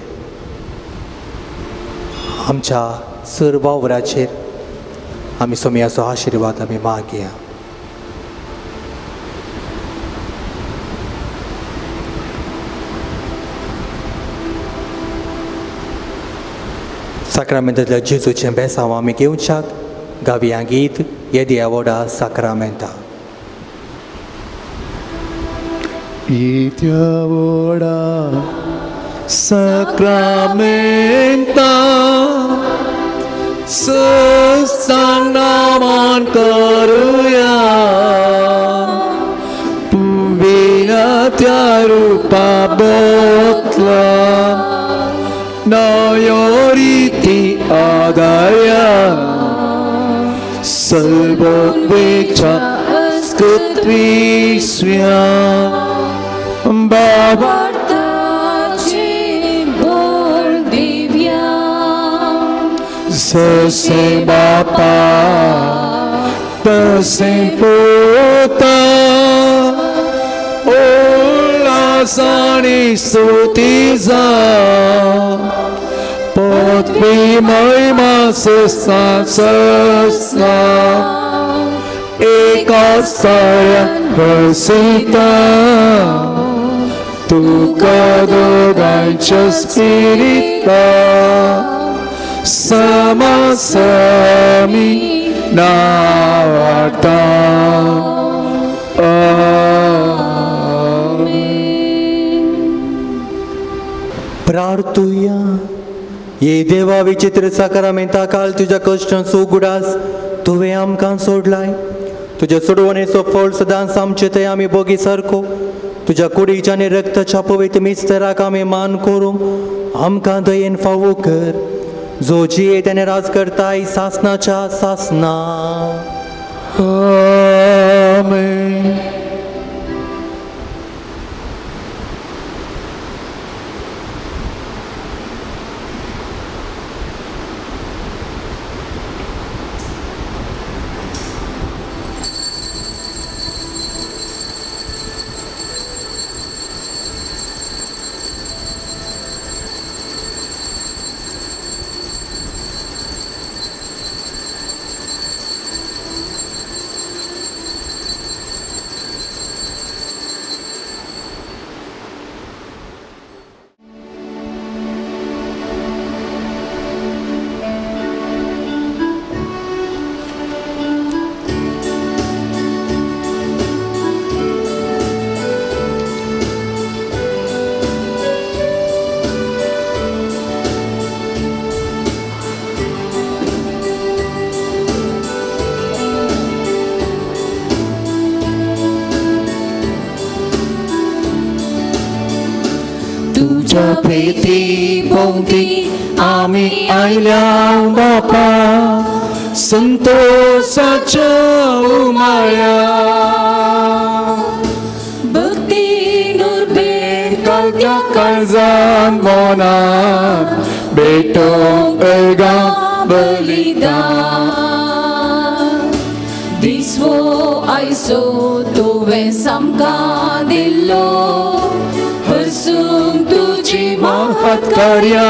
आमच्या सर वावराचेर. आमी सोमयाचो आशिर्वाद आमी मागया. साक्रामेंतांतल्या जेजूचें बेसांव आमी घेवच्याक गावया गीत येद्या व्हडा साक्रामेंता. इत्या व्हडा साक्रामेंता सस्तांग नमन करुया पुविना त्या रुपा बदला नयो रीती आदाया सर्ववेच्या अस्कृत्विस्व्या बाबा तसे बापा तसे पुता उल्हासाने स्तुती जा पृथ्वी महिमा सस्ता सस्ता एका साऱ्या हसिता तुका दोगांच्या स्पिरिता समासमी नावाटा. प्रार्थुया. ये देवा विचित्र साक्रामेंता काल तुज्या कश्टांचो उगडास तुवें आमकां सोडलाय. तुज्या सोडवणेचो फळ सदांच आमचे थंय आमी बोगी सारको तुज्या कुडीच्या आनी रक्ताच्या पवित्र मिस्तराक आमी मान करूंक आमकां दयेन फावो कर, जो जियेत आनी राज करताय सासनाच्या सासना. आमेन. तुझ्या प्रीती भोवती आमी आयल्या बापा संतोषाच्या उमाळ्या भक्ती नुरबेन कालत्या काळजान मनान भेटोवंक एगा बलिदान दिसवो आयसो तुवें सामकां दिल्लो हरसूंक तुजी महत्कार्या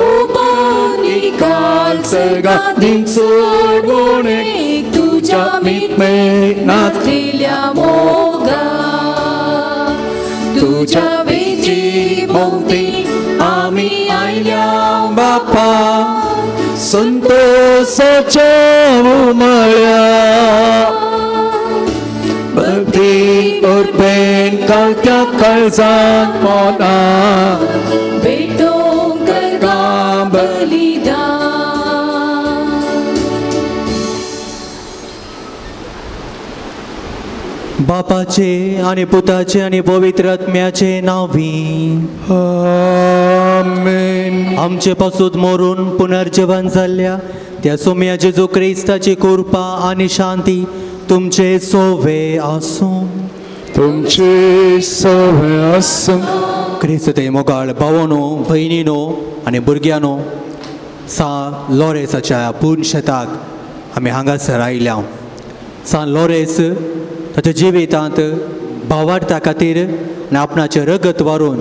उपनिकाल सर्गांनी सोडवणेक तुज्या मितमेनात दिल्या मोगा तुझ्या वेची भोवती आमी आयल्या बापा संतोषाच्या उमाळ्या भक्ती उर्बेन कालत्या काळजान मनान भेटोवंक बलिदान. बापाचे आनी पुताचे आनी पवित्र आत्म्याचे नांवी आमेन. आमचे पासून मरून पुनर्जीवन जाल्ल्या त्या सोम्या जेजू क्रिस्ताची कृपा आनी शांती तुमचे सोवे आसूं. तुमचे सोवे आसूं. क्रिस्त ते मोगाळ भावानो भयणीनो आनी भुरग्यांनो, सान लॉरेसाच्या पुनशताक आमी हांगासर आयल्या. सान लॉरेस ताच्या जिवितांत भावार्था खातीर आनी आपणाचें रगत वारून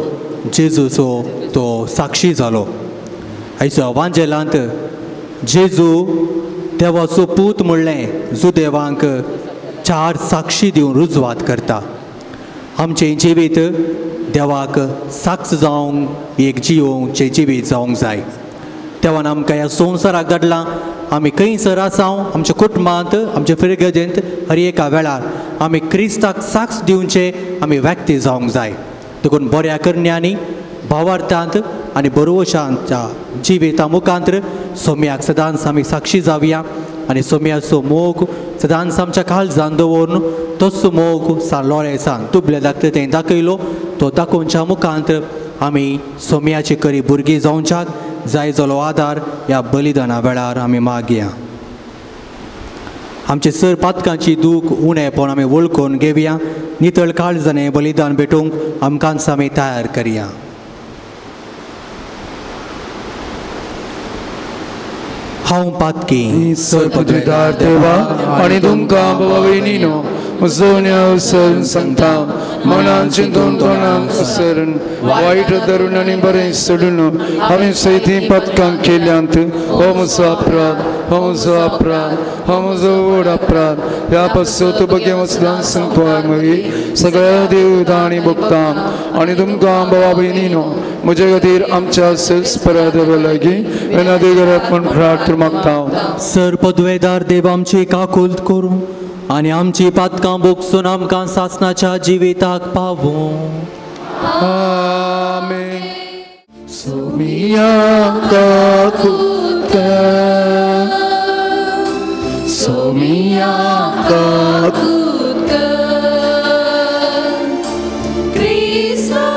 जेजूचो तो साक्षी जालो. आयच्या वांजेलांत जेजू देवाचो पूत म्हणलें जुदेवांक चार साक्षी दिवन रुजवात करता. आमचें जिवीत देवाक साक्ष जावंक एक जियोवचें जिवीत जावंक जाय. देवान आमकां ह्या संवसाराक धाडला. आमी खंयसर आसाव आमच्या कुटुंबांत आमच्या फिरगजेंत हर एका वेळार आमी क्रिस्ताक साक्ष दिवचे आमी व्यक्ती जावंक जाय. देखून बऱ्या करण्यांनी भावार्थांत आनी बरोवशांच्या जिविता मुखांतर सोम्याक सदांच आमी साक्षी जावया आनी सोम्याचो मोग सदांच आमच्या काळजान दवरून तोच मोग सान लोरेसान दुबले दाखता तें दाखयलो तो दाखोवच्या मुखांतर आमी सोम्याची करी भुरगीं जावच्याक जाय जालो आदार ह्या बलिदाना वेळार आमी मागया. आमचे सर पातकांची दूख उणेपण आमी वळखून घेवया. नितळ काळजाने बलिदान भेटूंक आमकांच आमी तयार करया. हांव पातकी सर्वपदवीदार देवा आनी तुमकां भावा-भयणीनो म्हजो अवसर सांगता मनान चिंतून तोंडान असरून वायट धरून आनी बरें सोडून हांवें सयती पदकां केल्यांत. हो म्हजो अपराध, हो म्हजो अपराध, हो म्हजो व्हड अपराध. ह्या पासत बगे वचदान सांगपाक मागीर सगळ्या देवता आनी भक्तांक आनी तुमकां भावा भयणीनो म्हजे खातीर आमच्या सस्परा देवा लागीं विनंती करप म्हूण प्रार्थना मागता. सर पदवेदार देव आमची काकुळट करूं आनी आमची पातकां भोगसून आमकां सासणाच्या जिविताक पावूं. आमेन. सोमिया काकुळट कर, सोमिया काकुळट कर, क्रिस्ता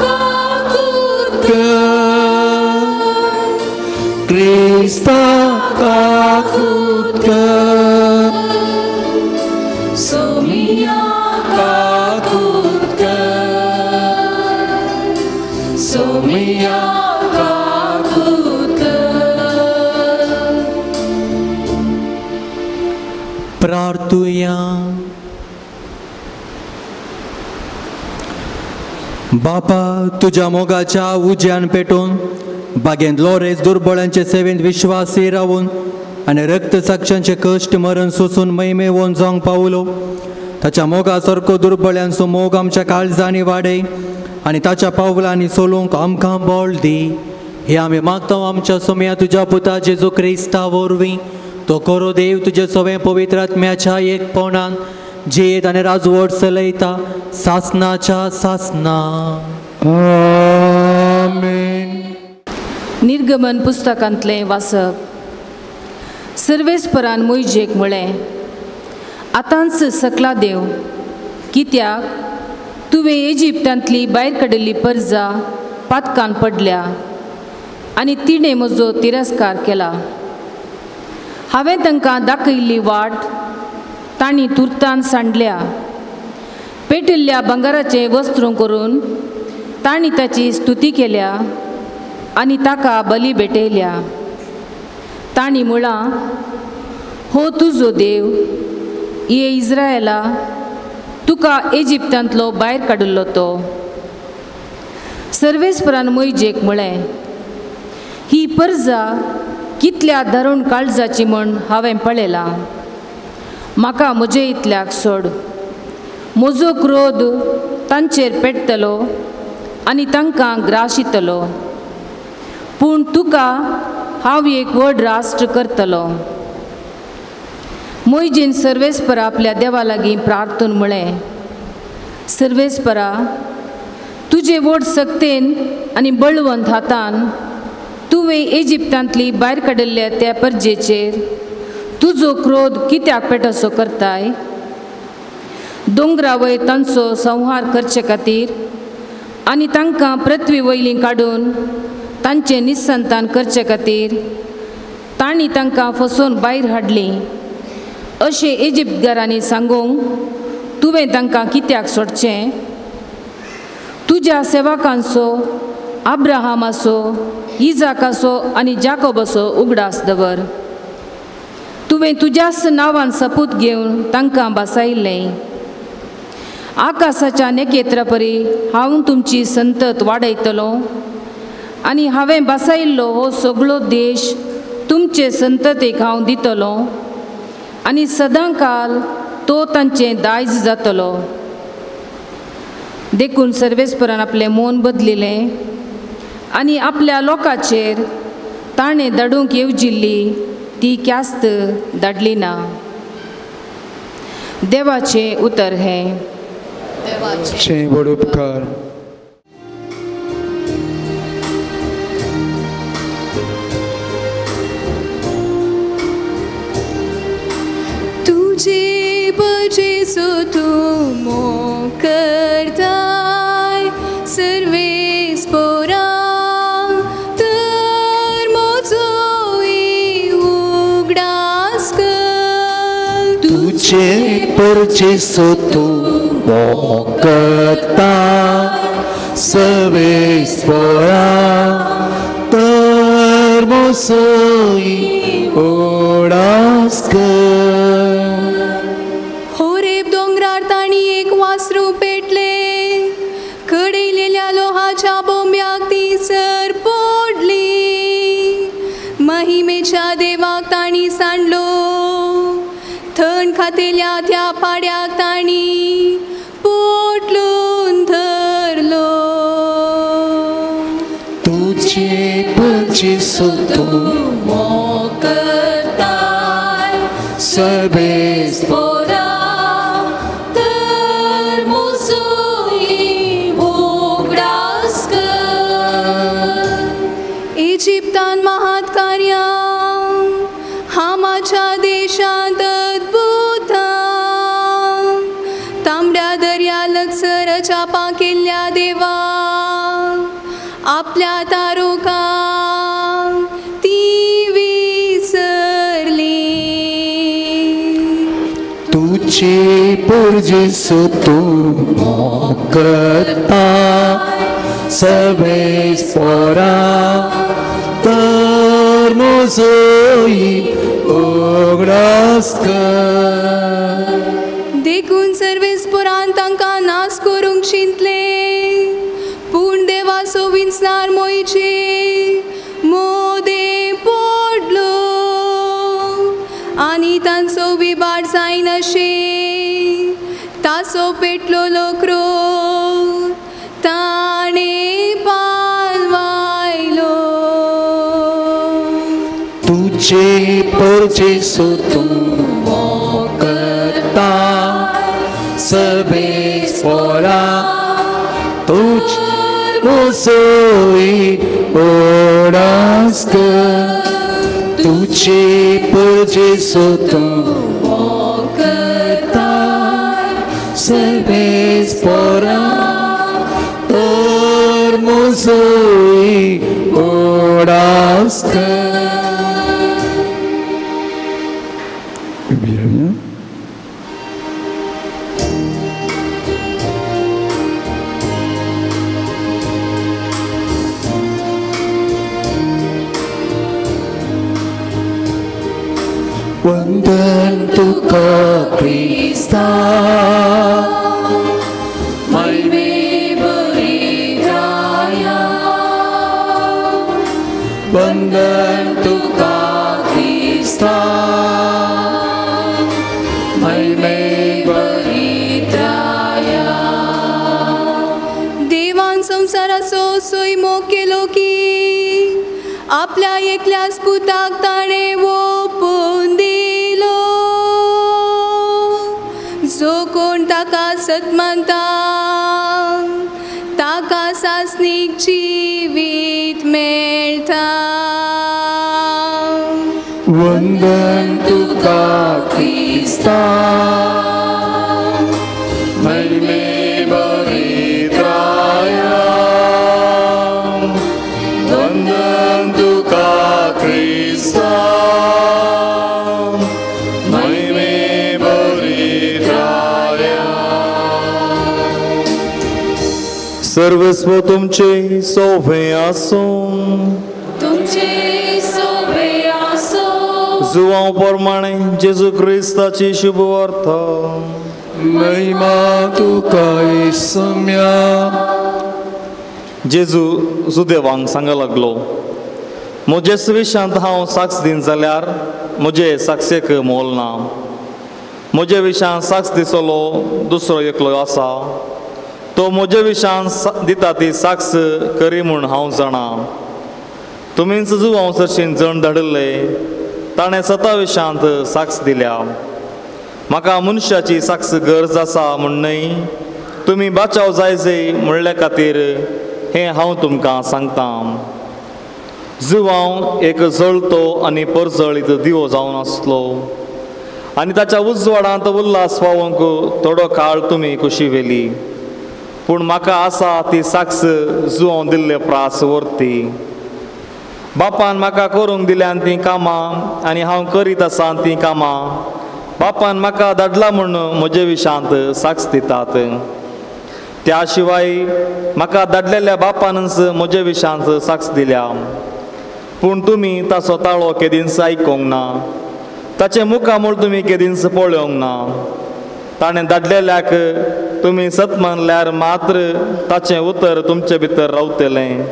काकुळट कर, क्रिस्ता काकुळट कर, सोमिया काकुळट कर, सोमिया काकुळट कर. प्रार्थुया. बापा तुज्या मोगाच्या उज्यान पेटोवन बागेंत लोरेस दुर्बळांचे सेवेंत विश्वासी रावून आनी रक्त साक्षांचे कश्ट मरण सोसून महिमेवन जावंक पावलो. ताच्या मोगा सारको दुर्बळ्यांचो मोग आमच्या काळजांनी वाडय आनी ताच्या पावलांनी चलोवंक आमकां बळ दी. हे आमी मागता आमच्या सोम्या तुज्या पुता जेजू क्रिस्ता वरवीं. तो करो देव तुजे सवें पवित्र आत्म्याच्या एकपणान जियेत आनी राजवट चलयता सासनाच्या सासना. आमेन. निर्गमन पुस्तकांतलें वाचप. सर्वेस्परान मोयजेक म्हळें, आतांच सकला देव, कित्याक तुवें इजिप्तांतली भायर काडिल्ली परजा पातकान पडल्या आनी तिणें म्हजो तिरस्कार केला. हांवें तांकां दाखयल्ली वाट तांणी तुर्तान सांडल्या. पेटिल्ल्या भांगराचें वस्त्र करून तांणी ताची स्तुती केल्या आनी ताका बली भेटयल्या. तांणी म्हळां, हो तुजो देव ये इस्रायला, तुका इजिप्तांतलो भायर काडिल्लो तो. सर्वेस्परान मोयजेक म्हळें, ही परजा कितल्या दारूण काळजाची म्हूण हांवें पळयलां. म्हाका म्हजे इतल्याक सोड, म्हजो क्रोध तांचेर पेट्टलो आनी तांकां ग्राशितलो. पूण तुका हांव एक व्हड राष्ट्र करतलो. मोयजीन सर्वेस्परा आपल्या देवा लागीं प्रार्थून म्हळें, सर्वेस्परा, तुजे व्हड सक्तेन आनी बळवंत हातान तुवें इजिप्तांतली भायर काडिल्ल्या त्या परजेचेर तुजो क्रोध कित्याक पेटसो करताय? दोंगरा वयर तांचो संहार करचे खातीर आनी तांकां पृथ्वी वयली काडून तांचें निसंतान करचे खातीर तांणी तांकां फसोवन भायर हाडलीं अशें इजिप्तकारांनी सांगूंक तुवें तांकां कित्याक सोडचें? तुज्या सेवकांचो अब्राहमाचो, इजाकाचो आनी जाकोबाचो उगडास दवर. तुवें तुज्याच नांवान सपूत घेवन तांकां बसायिल्लें. आकाशाच्या नखेत्रा परी हांव तुमची संतत वाडयतलो आनी हांवें बसायिल्लो हो सगळो देश तुमचे संततेक हांव दितलो आनी सदांकाल तो तांचें दायज जातलो. देखून सर्वेस्परान आपलें मौन बदलिलें आनी आपल्या लोकांचेर ताणें धाडूंक येवजिल्ली ती क्यास्त धाडली ना. देवाचें उतर हें. देवाचे व्हड उपकार. तुझे बजेसो तूं मोग करताय सर्वेस पोरा तर मोजोय उगडास कर. तुझे परजेसो तूं मोग करताय सर्वेस पोरा तर मोजोय उगडास कर. होरेब दोंगरार तांणी एक वासरू पेटले, कडयलेल्या लोहाच्या बोंब्याक ती सर पोडली. महिमेच्या देवाक तांणी सांडलो, थंड खातेल्या त्या पाड्याक तांणी पोटलून धरलो. तुझे परजेसो तूं मोग करताय सर्वेस पोरा तर मोजोय उगडास कर. इजिप्तान महात कार्यां, हामाच्या देशांत अद्भुतां, तांबड्या दर्या लगसर चापा केल्ल्या देवा आपल्या तारोकांक ती विसरली. तुझे परजेसो तूं मोग करताय सर्वेस पोरा तर मोजोय उगडास कर. देखून सर्वेस पोरान तांकां नाश करूंक चिंतले, पूण देवाचो विंचणार मोयचे मोदे पडलो आनी तांचो विबाड जायनाशें ताचो पेटलो क्रोध ताणें पालवायलो. तुझे परजेसो तूं मोग करताय सर्वेस पोरा तुझे मोजोय उगडास कर. तुझे परजेसो तूं मोग करताय सर्वेस पोरा तर मोजोय उगडास कर. Bien. वंदन तुका क्रिस्ता महिमे बरित्राया, वंदन तुका क्रिस्ता महिमे बरित्राया. देवान संवसाराचो सोय मोग केलो की आपल्या एकल्याच पुताक ताणें ओंपून दिलो, जो कोण ताका सत मानता ताका सासणीक जिवीत मेळटा. वंदन तुका क्रिस्ता महिमे बरित्राया, वंदन तुका क्रिस्ता महिमे बरित्राया. सर्वस्व तुमचे सोभे आसूं, तुमचे सोभे आसूं. जुवांव प्रमाणे जेजू क्रिस्ताची शुभवार्ता. महिमा तुका येसम्या. जेजू सुदेवांक सांगा लागलो, म्हजे विशांत हांव साक्ष दिन जाल्यार म्हजे साक्षेक मोल ना. म्हजे विशांत साक्ष दिसलो दुसरो एकलो आसा, तो म्हजे विशांत दिता ती साक्ष करी म्हूण हांव जाणा. तुमीच जुवांव सरशीन जण धाडिल्ले ताणें सताविशांत साक्ष दिल्या. म्हाका मनशाची साक्ष गरज आसा म्हूण न्हय, तुमी बाचाव जाय जाय म्हणले खातीर हें हांव तुमकां सांगतां. जुवांव एक जळतो आनी परजळीत दिवो जावन आसलो आनी ताच्या उजवाडांत उल्हास पावोवंक थोडो काळ तुमी खुशी व्हेली. पूण म्हाका आसा ती साक्ष जुवांव दिल्ले प्रास व्हरती. बापान म्हाका करूंक दिल्यान तीं कामां आनी हांव करीत आसा तीं कामां बापान म्हाका धाडला म्हूण म्हजे विशांत साक्ष दितात. त्या शिवाय म्हाका धाडलेल्या बापानच म्हजे विशांत साक्ष दिल्या. पूण तुमी ताचो ताळो केदींच आयकूंक ना, ताचें मुखामूळ तुमी केदींच पळोवंक ना. ताणें धाडलेल्याक तुमी सत मानल्यार मात्र ताचें उतर तुमचे भितर रावतलें.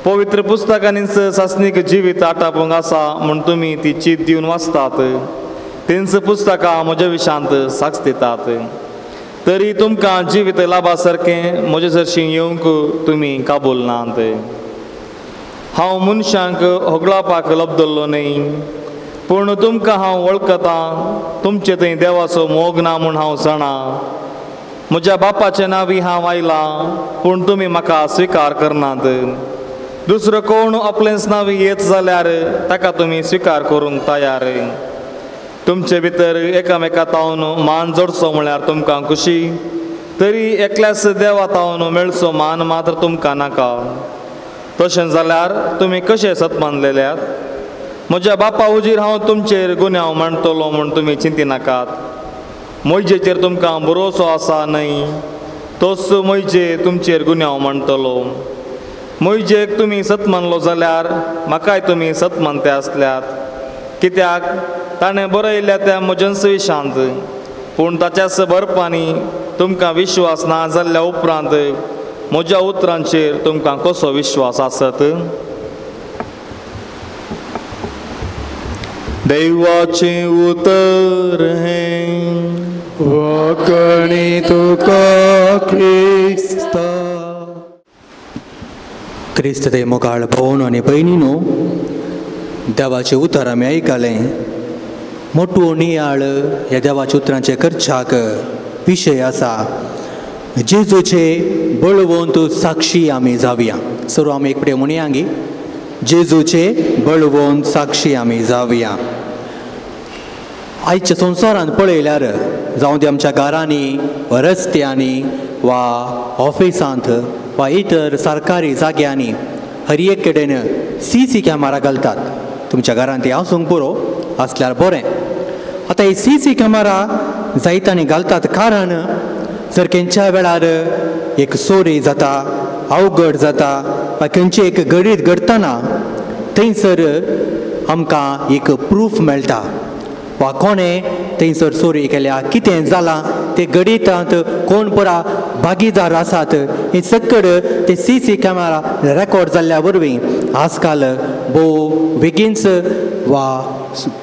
पवित्र पुस्तकांनीच सासणीक जिवीत आटापूंक आसा म्हूण तुमी ती चीत दिवन वाचतात. तींच पुस्तकां म्हज्या विशांत साक्ष दितात. तरी तुमकां जिवीत लाभा सारकें म्हजे सरशीं येवंक तुमी काबूल नात. हांव मनशांक होगळावपाक लब्दल्लो न्हय, पूण तुमकां हांव वळखतां. तुमचे थंय देवाचो मोग ना म्हूण हांव जाणा. म्हज्या बापाचें नांवी हांव आयलां, पूण तुमी म्हाका स्विकार करनात. दुसरो कोण आपलेंच नांवी येत जाल्यार ताका तुमी स्विकार करूंक तयार. तुमचे भितर एकामेका तावन मान जोडचो म्हळ्यार तुमकां खुशी, तरी एकल्याच देवा तावन मेळचो मान मात्र तुमकां नाका. तशें जाल्यार तुमी कशें सत मानलेल्यात? म्हज्या बापा हुजीर हांव तुमचेर गुन्यांव मांडटलो म्हूण तुमी चिंतिनाकात. म्हजेचेर तुमकां भरोसो आसा न्हय, तोच म्हजे तुमचेर गुन्यांव मांडटलो. म्हजेक तुमी सत मानलो जाल्यार म्हाकाय तुमी सत मानते आसल्यात, कित्याक ताणें बरयल्या त्या म्हज्यांच विशांत. पूण ताच्याच बरपांनी तुमकां विश्वास ना जाल्ल्या उपरांत म्हज्या उतरांचेर तुमकां कसो विश्वास आसत? देवाचें उतर हें वाकणी तुका क्रिस्ता. क्रिस्त ते मुखार भोवन आनी भयणीनो, देवाचें उतर आमी आयकलें. मोटवो नियाळ ह्या देवाच्या उतरांचे करच्याक विशय आसा, जेजूचे बळवंत साक्षी आमी जावया. सर्व आमी एकपडे म्हणया गी, जेजूचे बळवंत साक्षी आमी जावया. आयच्या संवसारांत पळयल्यार जावं ते आमच्या घरांनी वा रस्त्यांनी वा ऑफिसांत वा इतर सरकारी जाग्यांनी हर एक कडेन सी सी कॅमेरा घालतात. तुमच्या घरांत ती आसूंक पुरो आसल्यार बरें. आतां ही सी सी कॅमेरा जायतांनी घालतात कारण जर खंयच्या वेळार एक चोरी जाता, अवघड जाता वा खंयची एक घडीत घडटना थंयसर आमकां एक प्रूफ मेळटा वा कोणें थंयसर चोरी केल्या, कितें जालां, ते घडितांत कोण परा भागीदार आसात, हें सकड ते सी सी कॅमेरा रेकॉर्ड जाल्ल्या वरवीं आजकाल भोव बेगीनच वा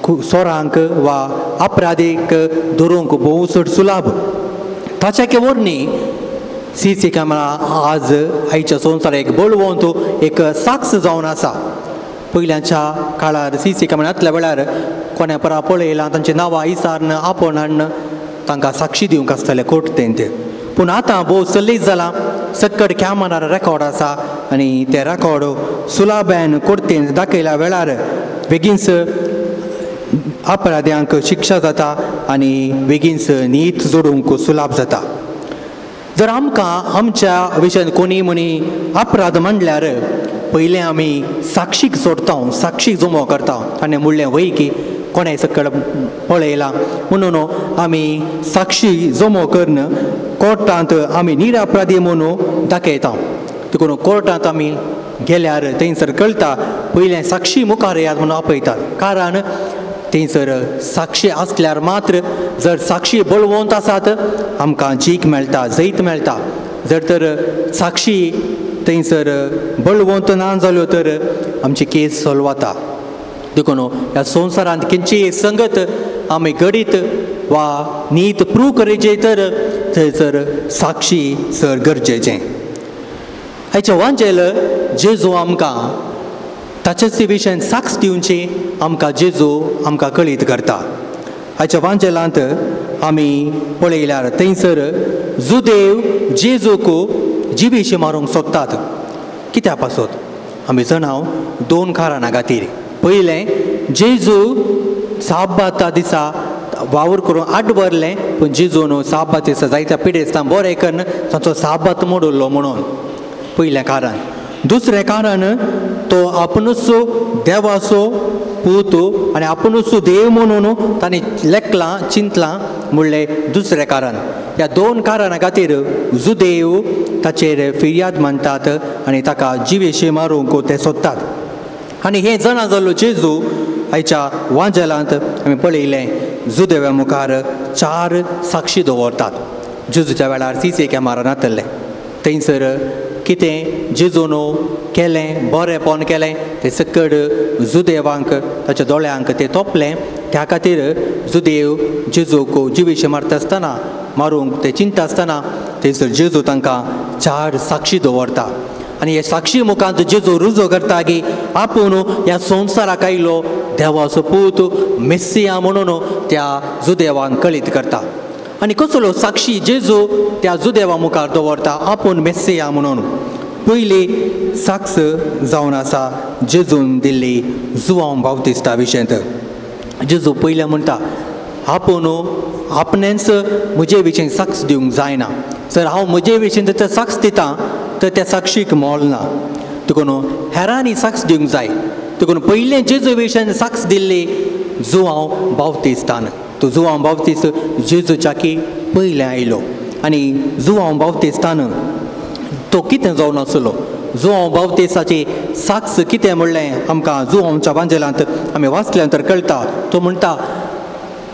चोरांक वा अपराधीक धरूंक भोव चड सुलाभ. ताच्या वरवीं सी सी कॅमेरा आज आयच्या संवसार एक बळवंत एक साक्ष जावन आसा. पयल्याच्या काळार सी सी कॅमेरा नासल्या वेळार कोणा परा पळयलां तांची नांवां इसारून आपोवन हाडून तांकां साक्षी दिवंक आसताले कोर्टेंत. पूण आतां भोव सलीस जालां, सक्कड कॅमेरार रेकॉर्ड आसा आनी ते रेकॉर्ड सुलाभ्यान कोर्टेंत दाखयल्या वेळार बेगीनच अपराध्यांक शिक्षा जाता आनी बेगीनच नीत जोडूंक सुलाभ जाता. जर आमकां आमच्या विशयान कोणी म्हणी अपराध म्हणल्यार पयलें आमी साक्षीक जोडटा, साक्षीक जमो करता. ताणें म्हणलें वय की कोणें सकयल पळयलां म्हणून आमी साक्षी जमो करून कोर्टांत आमी निरअपराधी म्हणून दाखयता. देखून कोर्टांत आमी गेल्यार थंयसर कळटा पयलें साक्षी मुखार येयात म्हणून आपयतात, कारण थंयसर साक्षी आसल्यार मात्र जर साक्षी बळवंत आसात आमकां जीक मेळटा, जैत मेळटा. जर तर साक्षी थंयसर बळवंत ना जाल्यो तर आमची केस सोल्व जाता. देखून ह्या संवसारांत खंयचीय संगत आमी घडीत वा नीत प्रूव करचें तर थंयसर साक्षी सर गरजेचें. हाचें वांजेल जेजू आमकां ताचेच विशयान साक्ष दिवची आमकां जेजू आमकां कळीत करता. हाच्या वांजेलांत आमी पळयल्यार थंयसर जुदेव जेजूक जिवेशी मारूंक सोदतात. कित्या पासत आमी जाणां दोन कारणां खातीर. पयलें, जेजू साबाता दिसा वावर करून आठ भरलें, पूण जेजून साबात दिसा जायत्या पिडेस्तांक बरें करून तांचो साबात मोडलो म्हणून पयलें कारण. दुसरें कारण, तो आपुणूच देवाचो पूत आनी आपुणूच देव म्हणून ताणें लेखलां चिंतलां म्हणलें दुसरें कारण. ह्या दोन कारणां खातीर जुदेव ताचेर फिर्याद मानतात आनी ताका जिवेशी मारूंक ते सोदतात. आनी हें जाणा जाल्लो जेजू आयच्या वांजेलांत आमी पळयलें जुदेवा मुखार चार साक्षी दवरतात. जेजूच्या वेळार सी सी कॅमेरा नातल्ले, थंयसर कितें जेजून केलें बरेंपण केलें तें सकड जुदेवांक ताच्या दोळ्यांक तें तोपलें. त्या खातीर जुदेव जेजूक जिवेशी मारता आसतना मारूंक ते चिंता आसतना थंयसर जेजू तांकां चार साक्षी दवरता. आनी हे साक्षी मुखांत जेजू रुजो करता की आपूण ह्या संवसाराक आयलो देवाचो पूत मेस्सिया म्हणून त्या जुदेवांक कळीत करता. आनी कसलो साक्षी जेजू त्या जुदेवा मुखार दवरता आपूण मेस्सिया म्हणून. पयली साक्ष जावन आसा जेजून दिल्ली जुवांव बावतिस्ता विशयांत. जेजू पयलें म्हणटा आपूण आपणेंच म्हजे विशीं साक्ष दिवंक जायना, जर हांव म्हजे विशीं तर साक्ष दितां तर त्या साक्षीक मोल ना, देखून हेरांनी साक्ष दिवंक जाय. देखून पयलें जेजू विशीं साक्ष दिल्ली जुवांव बावतिस्तान. तो जुवांव बावतिस्त जेजूच्या की पयलें आयलो आनी जुवांव बावतिस्तान तो कितें जावन आसलो, जुवांव बावतिस्ताची साक्ष कितें म्हणलें आमकां जुवांवच्या वांजेलांत आमी वाचल्या तर कळटा. तो म्हणटा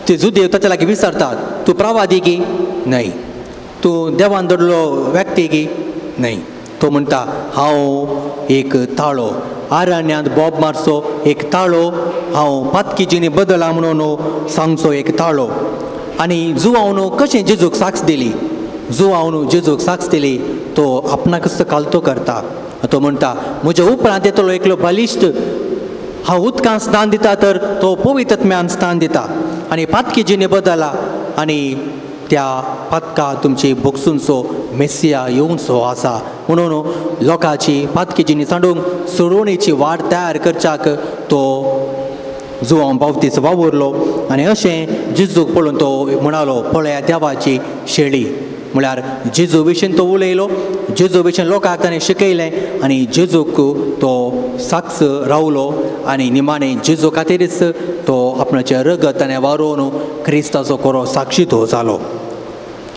ते जुदेव ताच्या लागीं विचारतात, तूं प्रवादी की न्हय, तूं देवान दवरलो व्यक्ती की न्हय. तो म्हणटा हांव एक ताळो, आरण्यांत बोब मारचो एक ताळो, हांव पातकी जिणी बदला म्हणून सांगचो एक ताळो. आनी जुवांवन कशें जेजूक साक्ष दिली, जुवांवन जेजूक साक्ष दिली तो आपणाकच कालतो करता. तो म्हणटा म्हज्या उपरांत येतलो एकलो बलिश्ट, हांव उदकान स्नान दिता तर तो पवित्रत्म्यान स्नान दिता आनी पातकी जिणे बदला आनी त्या पातका तुमची बोगसूनचो मेसिया येवचो आसा म्हणून लोकांची पातकी जिणी सांडूंक सोडवणेची वाट तयार करच्याक तो जुवांव बावतीस वावुरलो. आनी अशें जेजूक पळोवन तो म्हणालो पळया देवाची शेळी. म्हळ्यार जेजू विशीं तो उलयलो, जेजू विशीं लोकांक ताणें शिकयलें आनी जेजूक तो साक्ष रावलो आनी निमाणें जेजू खातीरच तो आपणाचें रगत ताणें वारोवन क्रिस्ताचो खरो साक्षी तो जालो.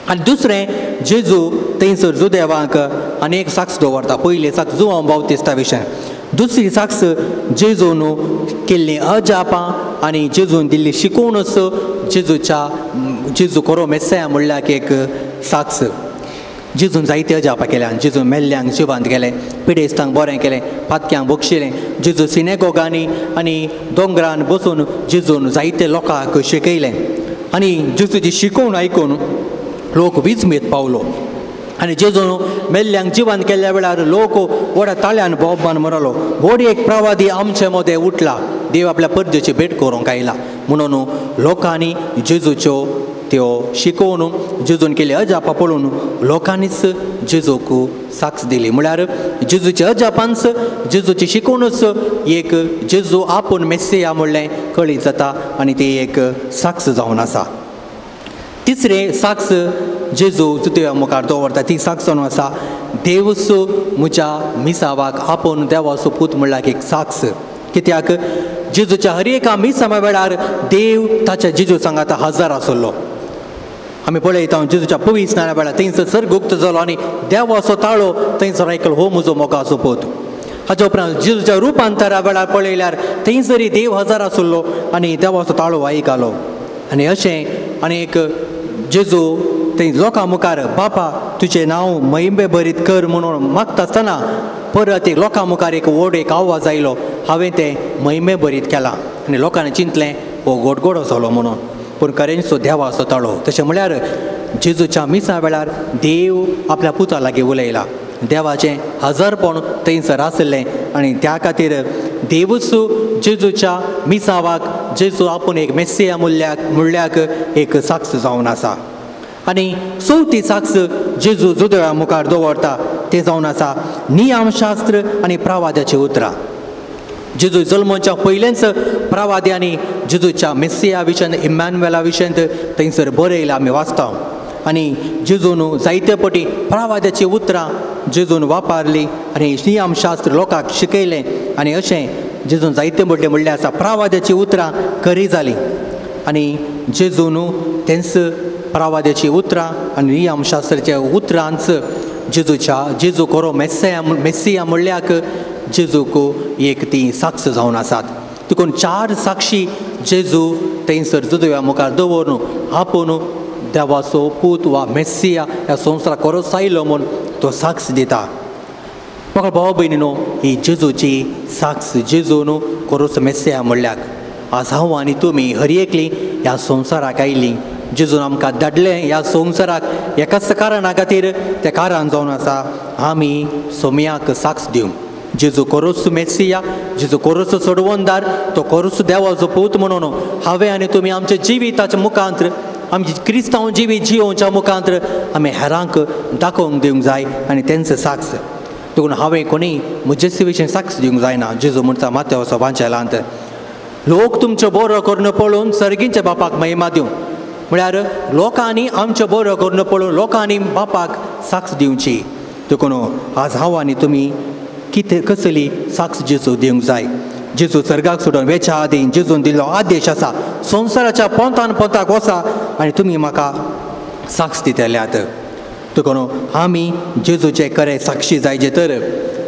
आनी दुसरें, जेजू थंयसर जुदेवांक आनी एक साक्ष दवरता. पयली साक्ष जुवांव बावतिस्ता विशय, दुसरी साक्ष जेजून केल्लीं अजापां आनी जेजून दिल्ली शिकोवणूच जेजूच्या जेजू खरो मेस्साया म्हणल्यार एक साक्ष. जेजून जायते अजापां केल्या, जेजून मेल्ल्यांक जिवांत केलें, पिडेस्तांक बरें केलें, पातक्यांक बक्षिलें. जेजू सिनेगोगांनी आनी दोंगरान बसून जेजून जायते लोकांक शिकयलें आनी जेजूची शिकोवण आयकून लोक विजमेत पावलो. आनी जेजून मेल्ल्यांक जिवान केल्ल्या वेळार लोक व्हडा ताळ्यान बोबान म्हणालो व्हड एक प्रवादी आमचे मदें उठला, देव आपल्या परदेची भेट करूंक आयला म्हणून लोकांनी जेजूच्यो त्यो शिकोवन जेजून केल्ली अजापां पळोवन लोकांनीच जेजूक साक्ष दिली. म्हळ्यार जेजूचे अजापांच जेजूची शिकोवणूच एक जेजू आपूण मेस्सिया म्हणलें कळीत जाता आनी ती एक साक्ष जावन आसा. तिसरें साक्ष जेजू जुदेवा मुखार दवरता ती साक्ष जावन आसा देवूच म्हज्या मिसावाक आपूण देवाचो पूत म्हणल्यार एक साक्ष. कित्याक जेजूच्या हर एका मिसावा वेळार देव ताच्या जेजू सांगाता हजर आसलो. आमी पळयता जेजूच्या पवित्र स्नाना वेळार थंयसर सर्ग उक्तो जालो आनी देवाचो ताळो थंयसर आयकलो हो म्हजो मोगाचो पूत. हाच्या उपरांत जेजूच्या रुपांतरा वेळार पळयल्यार थंयसरय देव हजर आसलो आनी देवाचो ताळो आयकलो. आनी अशें आनी एक जेजू थंय लोकां मुखार बापा तुजें नांव महिमे भरीत कर म्हणून मागता आसतना परत एक लोकां मुखार एक व्हड एक आवाज आयलो हांवें तें महिमे भरीत केलां. आनी लोकांनी चिंतलें हो गोडगोडो जालो म्हणून, पूण खरेंच तो देवाचो ताळो. तशें म्हळ्यार जेजूच्या मिसा वेळार देव आपल्या पुता लागीं उलयला, देवाचें हजरपण थंयसर आसलें आनी त्या खातीर देवूच जेजूच्या मिसावाक जेजू आपूण एक मेस्सिया मुळ्याक एक साक्ष जावन आसा. आनी चवथी साक्ष जेजू जुदेवा मुखार दवरता तें जावन आसा नियमशास्त्र आनी प्रवाद्याची उतरां. जेजू जल्मच्या पयलेंच प्रवाद्यांनी जेजूच्या मेस्सिया विशयन इम्मानुएला विशयन थंयसर बरयलां आमी वाचता. आनी जेजून जायते पटी प्रवाद्याची उतरां जेजून वापरली आनी नियमशास्त्र लोकांक शिकयलें. आनी अशें जेजून जायते पटी म्हणलें आसा प्रवाद्याची उतरां खरी जालीं. आनी जेजून तेंच प्रवाद्याची उतरां आनी नियमशास्त्राच्या उतरांच जेजूच्या जेजू खरो मेस्सिया म्हणल्याक जेजूक एक ती साक्ष जावन आसात. देखून चार साक्षी जेजू थंयसर जुदव्या मुखार दवरून आपूण देवाचो पूत वा मेस्सिया ह्या संवसाराक खरोच आयलो म्हूण तो साक्ष दिता. म्हाका भाव भयणीनो ही जेजूची साक्ष जेजून खरोच मेस्सिया म्हणल्याक आज हांव आनी तुमी हर एकली ह्या संवसाराक आयली. जेजून आमकां धाडलें ह्या संवसाराक एकाच कारणा खातीर, तें कारण जावन आसा आमी सोम्याक साक्ष दिवंक. जेजू खरोच मेस्सिया, जेजू खरोच सोडवणदार, तो खरोच देवाचो पूत म्हणून हांवें आनी तुमी आमच्या जिविताच्या मुखांत्र आमची क्रिस्तांव जिवीत जियोवच्या मुखांत्र आमी हेरांक दाखोवंक दिवंक जाय आनी तेंचो साक्ष. देखून हांवें कोणी म्हजे विशीं साक्ष दिवंक जायना. जेजू म्हणटा माथ्यावचो वांचेलांत लोक तुमचो बरो करून पळोवन सर्गींच्या बापाक महिमा दिवं. म्हळ्यार लोकांनी आमचो बरो करून पळोवन लोकांनी बापाक साक्ष दिवची. देखून आज हांव आनी तुमी कितें कसली साक्ष जेजू दिवंक जाय. जेजू सर्गाक सोडून वेच्या आदीं जेजून दिल्लो आदेश आसा संवसाराच्या पोंतान पोंताक वचा आनी तुमी म्हाका साक्ष दितल्यात. देखून आमी जेजूचे खरे साक्षी जायचे तर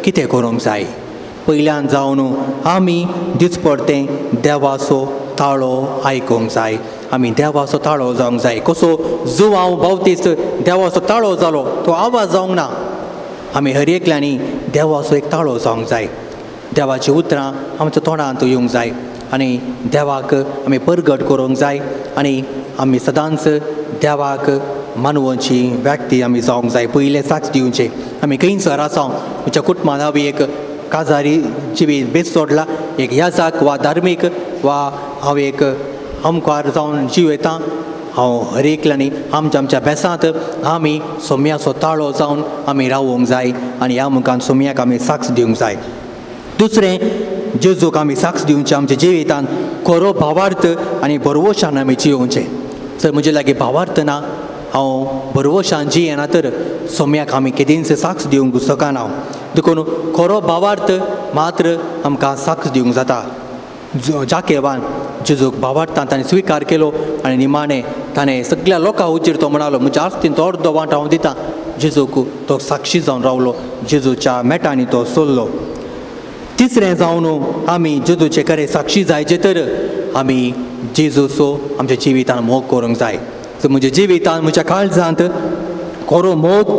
कितें करूंक जाय. पयल्यान जावन आमी दिसपडतें देवाचो ताळो आयकूंक जाय. आमी देवाचो ताळो जावंक जाय. कसो जुवांव बावतीस देवाचो ताळो जालो तो आवाज जावंक ना. आमी हर एकल्यांनी देवाचो एक ताळो जावंक जाय. देवाचीं उतरां आमच्या तोंडांत येवंक जाय आनी देवाक आमी परगट करूंक जाय आनी आमी सदांच देवाक मानवची व्यक्ती आमी जावंक जाय. पयलें साक्ष दिवचें. आमी खंयसर आसा आमच्या कुटुंबान हांव एक काजारी जिवीत बेस सोडला एक याजाक वा धार्मीक वा हांव एक अमकार जावन जिवयतां. हांव हर एकल्यांनी आमच्या आमच्या बेसांत आमी सोम्याचो ताळो जावन आमी रावूंक जाय आनी ह्या मुखान सोम्याक आमी साक्ष दिवंक जाय. दुसरें जेजूक आमी साक्ष दिवचें आमच्या जिवितान खरो भावार्थ आनी भरवशान आमी जियोवचें. जर म्हजे लागीं भावार्थ ना, हांव भरवशान जियेना तर सोम्याक आमी केदींच साक्ष दिवंक शकना. देखून खरो भावार्थ मात्र आमकां साक्ष दिवंक जाता. जाकेवान जेजूक भावार्थान ताणें स्विकार केलो आनी निमाणें ताणें सगळ्या लोकां हुजीर तो म्हणालो म्हज्या आस्तीन तो अर्दो वांटो हांव दितां. जेजूक तो साक्षी जावन रावलो. जेजूच्या मेटांनी तो सोल्लो. तिसरें जावन आमी जेजूचे खरे साक्षी जायचे तर आमी जेजूचो आमच्या जिवितान मोग करूंक जाय. सो म्हज्या जिवितान म्हज्या काळजांत खरो मोग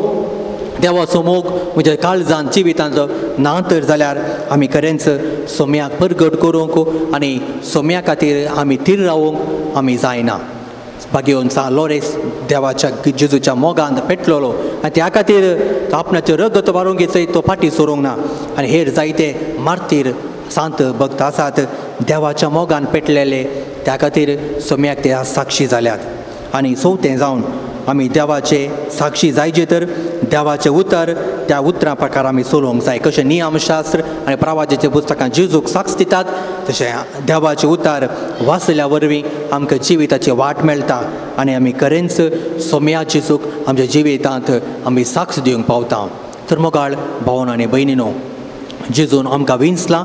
देवाचो मोग म्हज्या काळजांत जिवितांत ना तर जाल्यार आमी खरेंच सोम्याक परगट करूंक आनी सोम्या खातीर आमी थीर रावूंक आमी जायना. बागेवन सा लोरेस देवाच्या जेजूच्या मोगान पेटलेलो आनी त्या खातीर तो आपणाचें रगत वारोवंक घेतय तो फाटीं सरूंक ना. आनी हेर जायते मार्तीर सांत भक्त आसात देवाच्या मोगान पेटलेले, त्या खातीर सोम्याक ते साक्षी जाल्यात. आनी चवथें जावन आमी देवाचे साक्षी जायचे तर देवाचें उतर त्या उतरां प्रकार आमी चलोवंक जाय. कशें नियमशास्त्र आनी प्रवादाच्या पुस्तकां जेजूक साक्ष दितात तशें देवाचें उतर वाचल्या वरवीं आमकां जिविताची वाट मेळटा आनी आमी खरेंच सोम्या जेजूक आमच्या जिवितांत आमी साक्ष दिवंक पावता. तर मोगाळ भावन आनी भयणीनो, जेजून आमकां विंचलां,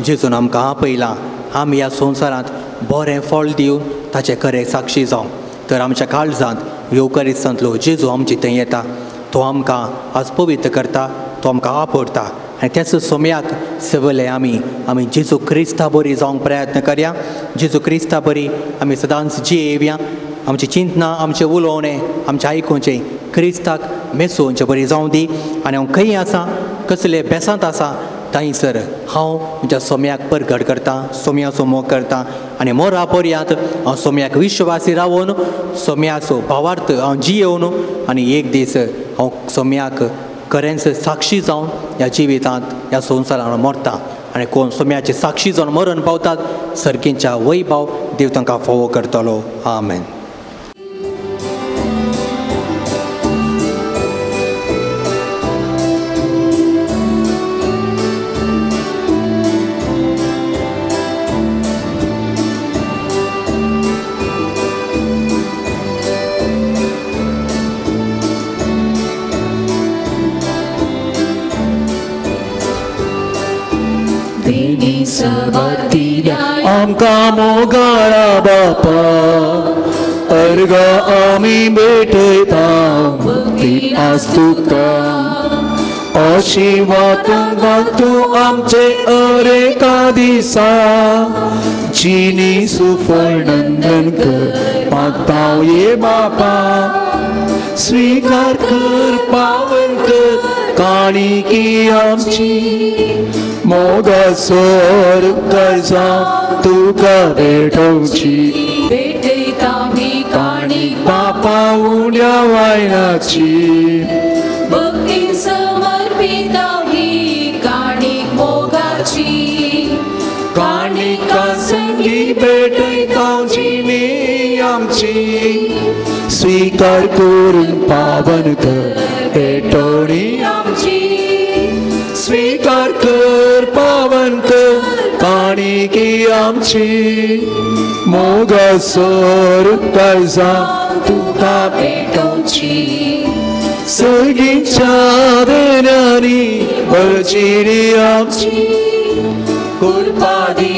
जेजून आमकां आपयलां आमी ह्या संवसारांत बरें फळ दिवन ताचें खरें साक्षी जावंक. तर आमच्या काळजांत येवकारिस्तांतलो जेजू आमचे थंय येता, तो आमकां आज पवित्र करता, तो आमकां आपडता आनी त्याच सोम्याक सगळे आमी आमी जेजू क्रिस्ता बरी जावंक प्रयत्न करया. जेजू क्रिस्ता बरी आमी सदांच जियेवया. आमची चिंतना, आमचें उलोवणें, आमचें आयकुचें क्रिस्ताक मेसोवचें बरी जावं दी. आनी हांव खंय आसा, कसले बेसांत आसा थंयसर हांव म्हज्या सोम्याक परगट करतां, सोम्याचो मोग करतां आनी मोरा पर्यांत हांव सोम्याक विश्वासी रावन सोम्याचो भावार्थ हांव जियेवन आनी एक दीस हांव सोम्याक खरेंच साक्षी जावन ह्या जिवितांत ह्या संवसारांत मरता. आनी कोण सोम्याची साक्षी जावन मरण पावतात सर्गींच्या वैभाव देव तांकां फावो करतलो. आमेन. आमकां मोगाळा बापा अर्गा आमी भेटयता भक्ती आस्तुका अशी वातूंक तूं आमचे अरेका दिसा जिनी सुफळ नंदन कर मागता ये बापा स्वीकार कर पावन कर काणिकी आमची मोगासोर कर्जा तुका भेटोवची भेटयता मी काणीक बापा उण्या वायनाची भक्ती समर्पिता ही काणीक मोगाची काणिका संगी भेटयता जिनी आमची स्वीकार करून पावन कर भेटवणी आमची स्वीकार कर पावन कर काणिकी आमची मोगासोर कर्जा तुका भेटोवची सर्गीच्या देण्यांनी भरचिरी आमची कृपा दी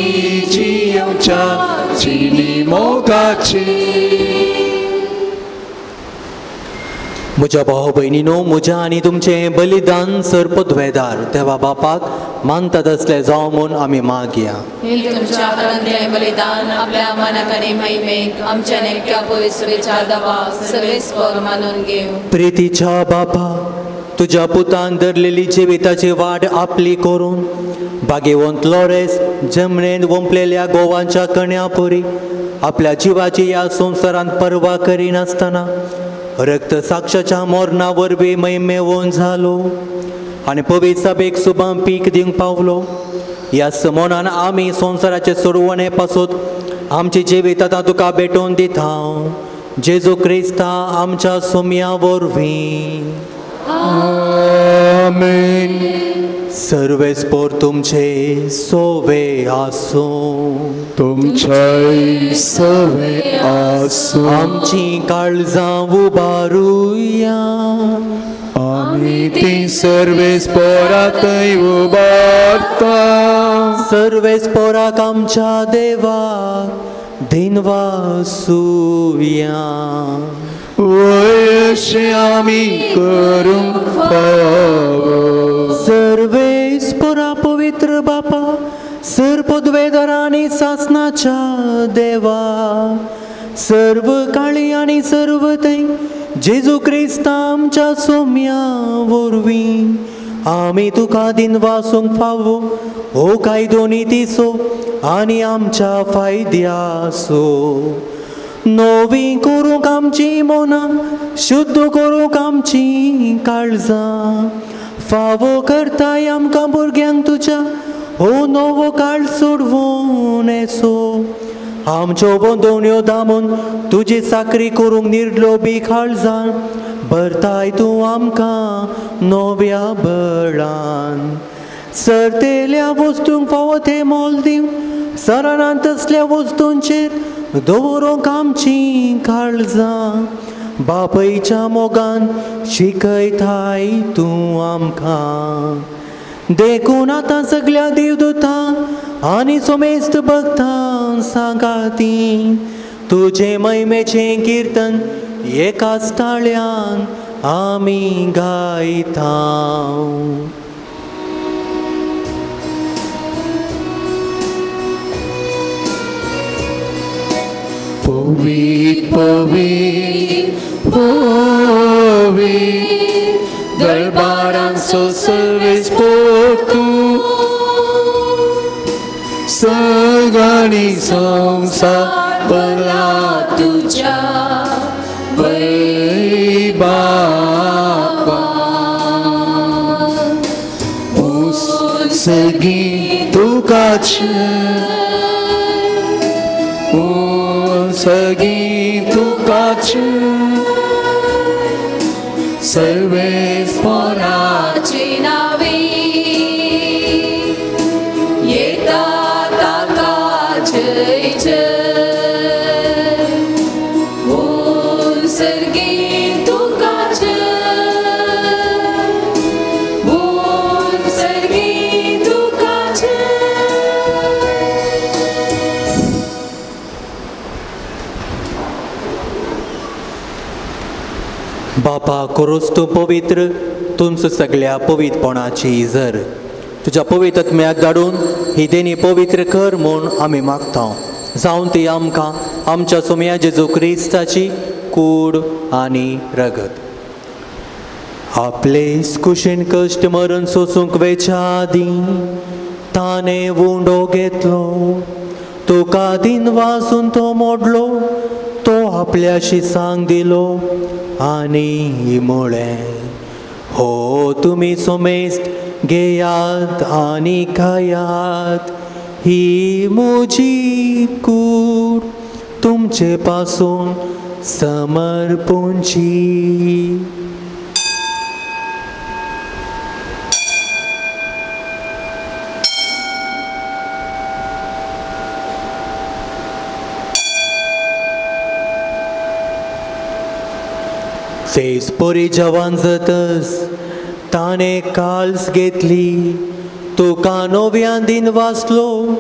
जियोच्या जिनी मोगाची. म्हज्या भाव भयणीनो, म्हज्या आनी तुमचें बलिदान सर्पद्वेदार देवा बापाक मानतात असलें जावं म्हूण आमी मागया. तुमच्या हातांतलें बलिदान आपल्या मनाक आनी महिमेक आमच्या नेमक्या पवित्र विचार सर्वेस्पर मानून घेवं. प्रितीच्या बापा, तुज्या पुतान धरलेली जिविताची वाट आपली करून भागेवंत लॉरेस जमणेन वंपलेल्या गोवांच्या कण्या पुरी आपल्या जिवाची ह्या संवसारांत पर्वा करिनासतना रक्त साक्षाच्या मोरणा वरवीं महिमेवन जालो आनी पवित्र सभेक सुबां पीक दिवंक पावलो. ह्या समोनान आमी संवसाराचे सोडवणे पासत आमची जिवीत आतां तुका भेटोवन दिता जेजू क्रिस्ता आमच्या सोम्या वरवीं. आमेन. सर्वेस्पोर तुमचे सोवे आसूं. तुमचे सवे आसूं. आमची काळजां उबारुया. आमी ती सर्वेस्पोरातय उबारता. सर्वेस्पोराक आमच्या देवाक दिनवासुया. वयशे आमी करूंक फावो. सर्वेस्पोरा पवित्र बापा सर्पद्वेदर आनी सासनाच्या देवा सर्व काळी आनी सर्व थंय जेजू क्रिस्ता आमच्या सोम्या वरवीं आमी तुका दिनवासूंक फावो हो कायदो नितीचो आनी आमच्या फायद्याचो. नवी करूंक आमची मनां शुद्ध करूंक आमची काळजां फावो करताय आमकां भुरग्यांक तुज्या हो नवो काळ सोडवून येसो. आमच्यो बंदोवण्यो दामून तुजी चाकरी करूंक निर्लो बी काळजान भरताय तूं आमकां नव्या बळान. सरतेल्या वस्तूंक फावो तें मोल दिवन सरानान तसल्या वस्तूंचेर दवरूंक आमची काळजां बापयच्या मोगान शिकयताय तूं आमकां. देखून आतां सगल्या देवदूतां आनी सोमेस्त भक्तां सांगाती तुजें महिमेचें किर्तन एकाच ताळ्यान आमी गायता. पवीत पवीत पवीत दरबारांचो सर्वेस्पोर तूं सगळी संवसार भरला तुज्या वैभावान. सगळी तूं तुकाच सगी तुकाच सर्वेस्पराची नावी येता ताका जय जय सर्गी तुकाच सर्गी तुकाच. बापा कोरोस तूं पवित्र तुमचो सगळ्या पवित्रपणाची जर तुज्या पवित्र आत्म्याक धाडून ही देणी पवित्र कर म्हूण आमी मागता जावन ती आमकां आमच्या सोम्या जेजू क्रिस्ताची कूड आनी रगत. आपले कुशीन कश्ट मरण सोसूंक वेच्या आदीं ताणें उंडो घेतलो तुका दिन वासून तो मोडलो तो आपल्याशी सांग दिलो आनी म्हळें हो तुमी सोमेस्त घेयात आनी खायात ही म्हजी कूड तुमचे पासून समर्पूंची. तेच परी जवान जातस ताणें काल्स घेतली तुका नव्यान दिन वाचलो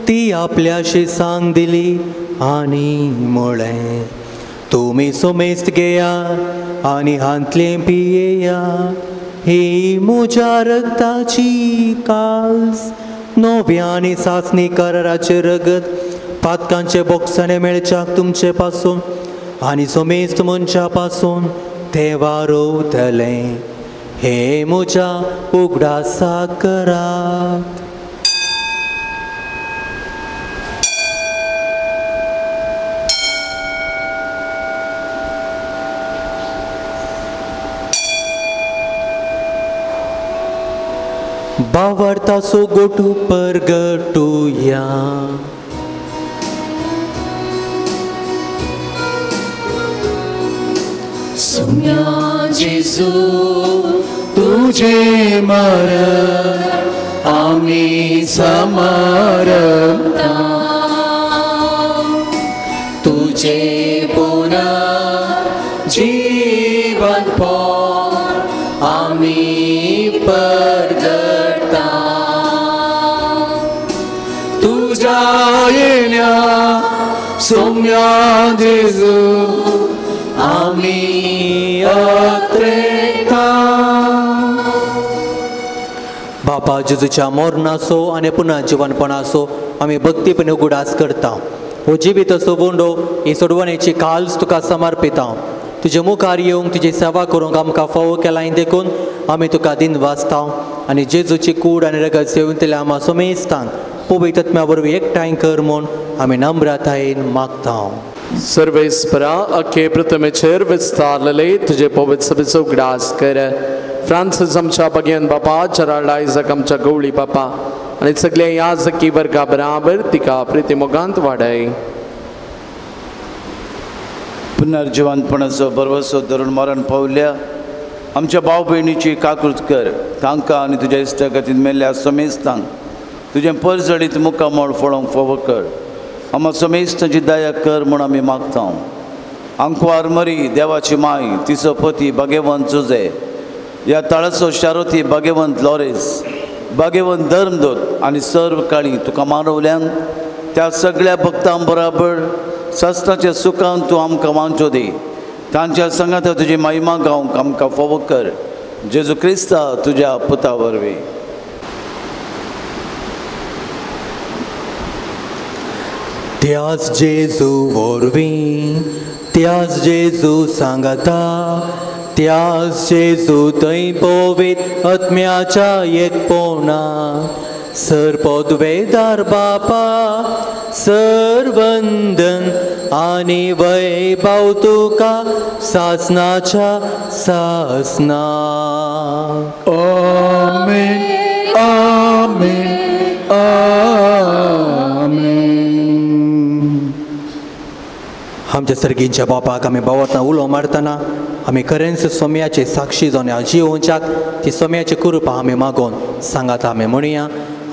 ती आपल्याशी सांग दिली आनी म्हळें तुमी सोमेस्त घेया आनी हांतलें पियेया ही म्हज्या रगताची काल्स नव्या आनी सासणी कराराचें रगत पातकांचे बोगसाणे मेळच्याक तुमचे पासून आनी सोमेस्त मनशा पासून तें वारोवतलें हे म्हज्या उगडासा करात. बावडतासो गोटू परगटुया. सुम्या जेजू तुझे मरण आमी समर्पता तुझे पुनः जीवन पण आमी परगटता तुझ्या येण्या सुम्या जेजू आमी अत्रेता. बापा जेजूच्या मरणाचो आनी पुनः जिवनपणाचो आमी भक्तीपणे उगडास करता. हो जिवीत असो वोंडो ही सोडवणेची काल्स तुका समर्पिता. तुजे मुखार येवंक तुजी सेवा करूंक आमकां फावो केलाय देखून आमी तुका दिन वाचता आनी जेजूची कूड आनी रगत सेवंतल्या आमा सोमेस्तान पवित्र आत्म्या वरवीं एकठांय कर म्हूण आमी नम्रतायेन मागता. सर्वेस्परा अख्खे प्रथमेचेर विस्तारलेले तुजे पवित्र सभेचो उगडास कर. फ्रांसीस आमच्या बगेन बापा जेराल्ड आयजक आमच्या गवळी बापा आनी सगळे याजकी वर्गा बराबर तिका प्रितीमोगांत वाडय. पुनर्जिवंतपणाचो भरवसो धरून मरण पावल्या आमच्या भाव भयणीची काकृत कर. तांकां आनी तुज्या इश्टागतीन मेल्ल्या समेस्तांक तुजें परजळीत मुखामळ फळोवंक फावो कर. आमा समेस्तांची दया कर म्हूण आमी मागता. आंकवार मरी देवाची माय तिचो पती भाग्यवंत जुजे ह्या तळाचो शारोती भाग्यवंत लॉरेस भाग्यवंत धर्मदूत आनी सर्व काळी तुका मानवल्यान त्या सगळ्या भक्तां बराबर सस्ताच्या सुखान तूं आमकां वांचो दी. तांच्या संगाता तुजी महिमा गावंक आमकां फावो कर. जेजू क्रिस्ता तुज्या पुता वरवीं. त्याच जेजू वरवीं त्याच जेजू सांगता त्याच जेजू थंय पवित्र आत्म्याच्या एकपणा सर पदवेदार बापा सर वंदन आनी वैभव तुका सासनाच्या सासना. आमेन आमेन आमेन. आमच्या सर्गींच्या बापाक आमी बावतना उलो मारतना आमी खरेंच सोम्याचे साक्षी जावन जिवोवच्याक ती सोम्याची कृपा आमी मागोवन सांगात आमी म्हणया.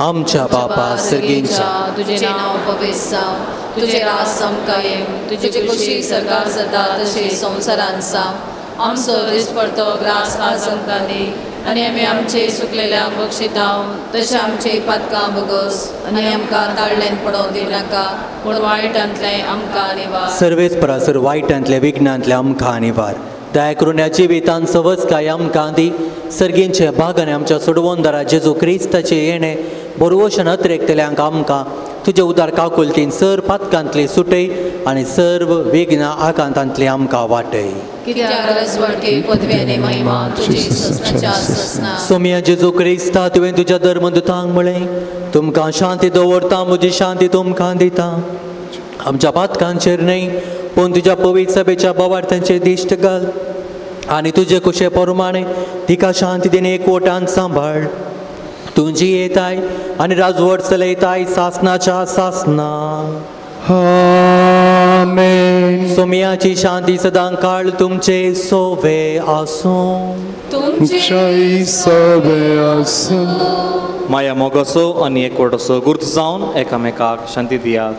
आमच्या बापा सर्गींच्या, तुझे नाव पवित्र जावं, तुझे राज आमकां येवं, तुजे कुशीक सरकार जाता तशें संवसारांत जावं. आमचो दिसपडतो ग्रास आज आमकां दी आनी आमी आमचे सुकलेल्यांक बक्षितांव तशें आमचे पातकां भोगोस आनी आमकां ताळ्ळेन पडोवंक दिवनाका, पूण वायटांतलें आमकां निवार. सर्वेस परासर वायटांतले विघ्नांतले आमकां निवार. दया करून ह्या जिवितांत सवजकाय आमकां दी. सर्गींचे भागाने आमच्या सोडवणदारा जेजू क्रिस्ताचे येणे बरवशन अत्रेकतल्यांक आमकां तुजे उदार काकुलतीन सर पातकांतली सुटय आनी सर्व विघ्न आकांतांतली आमकां वाटय. सोमिया जेजू क्रिस्ता, तुवें तुज्या धर्मदूतांक म्हळें, तुमकां शांती दवरता, म्हजी शांती तुमकां दिता. आमच्या पातकांचेर न्हय पूण तुज्या पवित्र सभेच्या बोवार्थांचेर दिश्ट घाल आनी तुजे कुशे प्रमाणे तिका शांती दिवन एकवटान सांबाळ. तुजी येताय आनी राजवट चलयताय सासनाच्या सासना. आमेन. सोमियाची शांती सदां काळ तुमचे सोवे आसूं. तुमचे सोवे आसूं. माया मोगाचो आनी एकवटाचो गुर्त जावन एकामेकाक शांती दियात.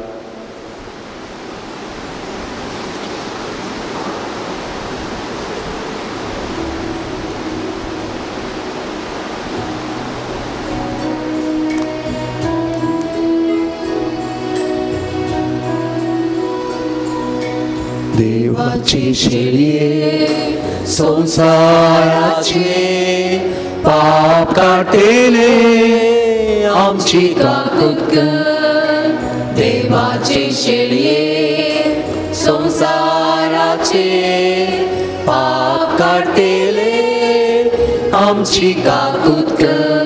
देवाची शेळये संसाराचे पाप काडटले आमची काकूत कर. देवाची शेळये संसाराचे पाप काडटले आमची काकूत कर.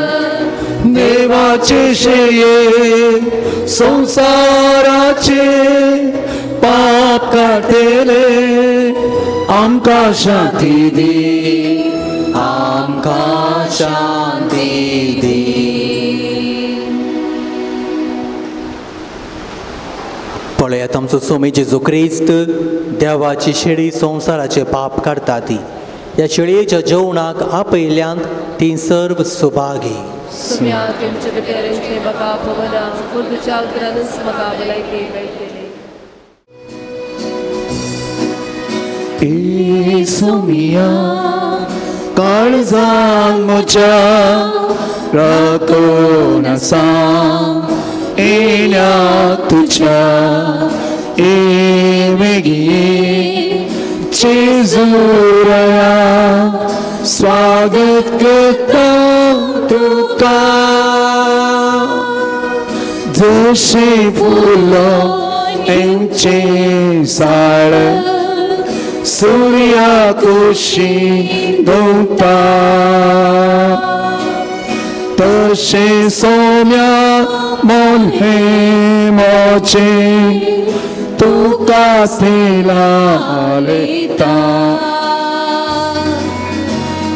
देवाचे शेळये संसाराचे पाप काडटले आमकां शांती दी, आमकां शांती दी. पळयात आमचो सोमी जेजू क्रिस्त देवाची शेळी संवसाराचे पाप काडटा ती. ह्या शेळयेच्या जेवणाक आपयल्यांत ती सर्व सुभागी. सोमिया काळजान म्हज्या राखून आसा येण्या तुज्या एवेगी जेजूरया स्वागत करता तुका. जशें फुलां एंचें साळ सूर्या कुशी गवता तशें सोम्या मन हें मोचें तुका सेलालयता.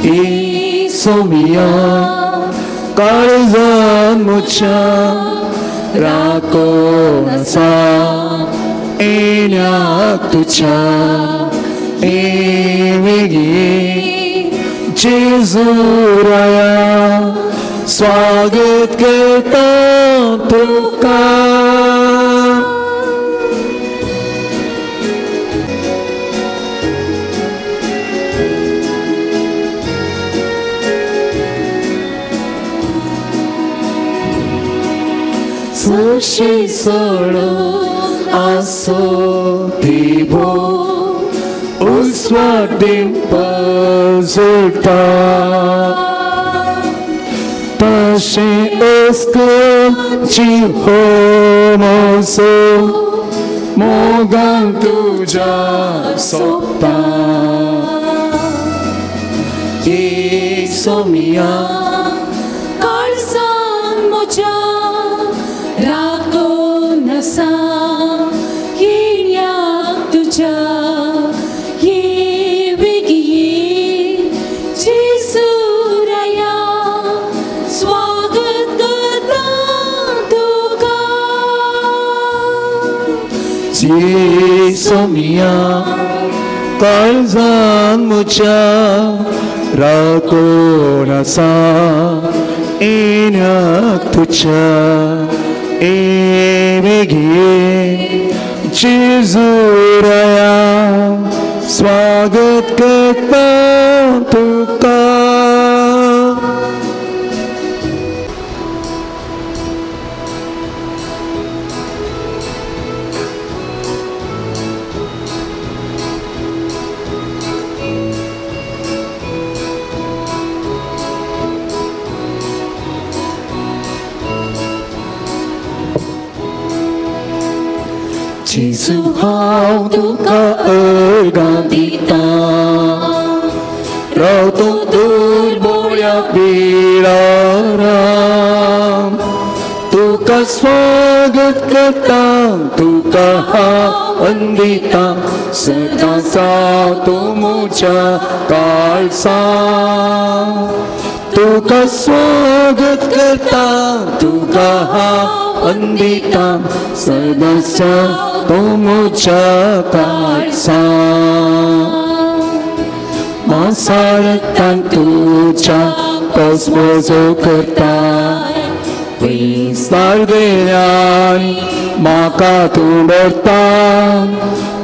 ई सोमिया काळजान म्हज्या राखून आसा येण्या तुज्या एवेगी जेजूरया स्वागत करता तुका. सुशी सोडून आसो दिवो उस्वाडीन पजळटा तशें अस्कची हो मोसो मोगान तुज्या सोबता. ए सोमिया काळजान म्हज्या राखून आसा येण्याक तुज्या सोमिया काळजान म्हज्या राखून आसा येण्याक तुज्या ए बेगीन जेजूराया स्वागत करता तुका. जेजू हांव तुका अर्गां दिता रावतो दुर्बोळ्या बिळारा तुका स्वागत करता तुका हांव वंदिता सदांचा तूं म्हज्या काळसा तुका स्वागत करता तुका हांव वंदिता सदांचा तूं म्हज्या काळसा मासारतान तुज्या कसमोजो करता विस्तार वेल्यान म्हाका तूं व्हरता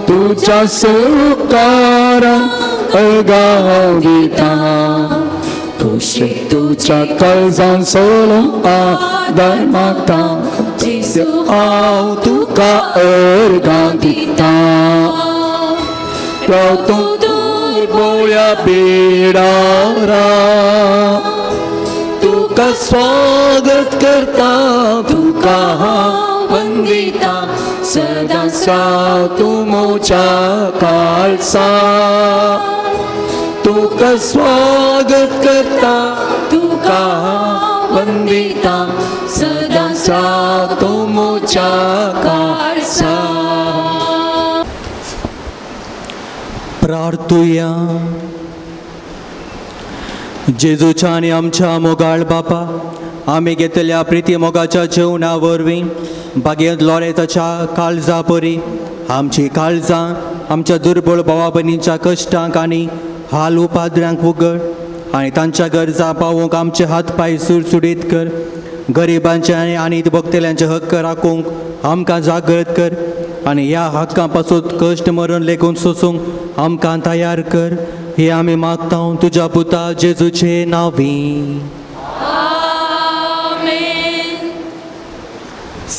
तुज्या सुकारान अर्गां हांव दिता तुशे तुज्या काळजान सोलो आदार मागता हांव तुका अर्गां दिता रावतो दुर्बोळ्या बिळारा तुका स्वागत करता तुका हांव वंदिता सदांचा तूं म्हज्या काळसा तुका स्वागत करता तुका हांव वंदिता सदांचा तूं म्हज्या काळसा. प्रार्थुया. जेजूच्या आनी आमच्या मोगाळ बापा आमी घेतल्या प्रिती मोगाच्या जेवणा वरवीं बागेंत लोरेताच्या काळजा परी आमची काळजां आमच्या दुर्बळ भावा भयणींच्या कश्टांक आनी हाल उपाद्र्यांक उगड आनी तांच्या गरजां पावोवंक आमचे हात पांय सुडसुडीत कर. गरिबांचे आनी भोगतेल्यांचे हक्क राखूंक आमकां जागृत कर आनी ह्या हक्कां पासून कश्ट मरण लेगून सोसूंक आमकां तयार कर. हे आमी मागता तुज्या पुता जेजूचे नांवी. आमेन.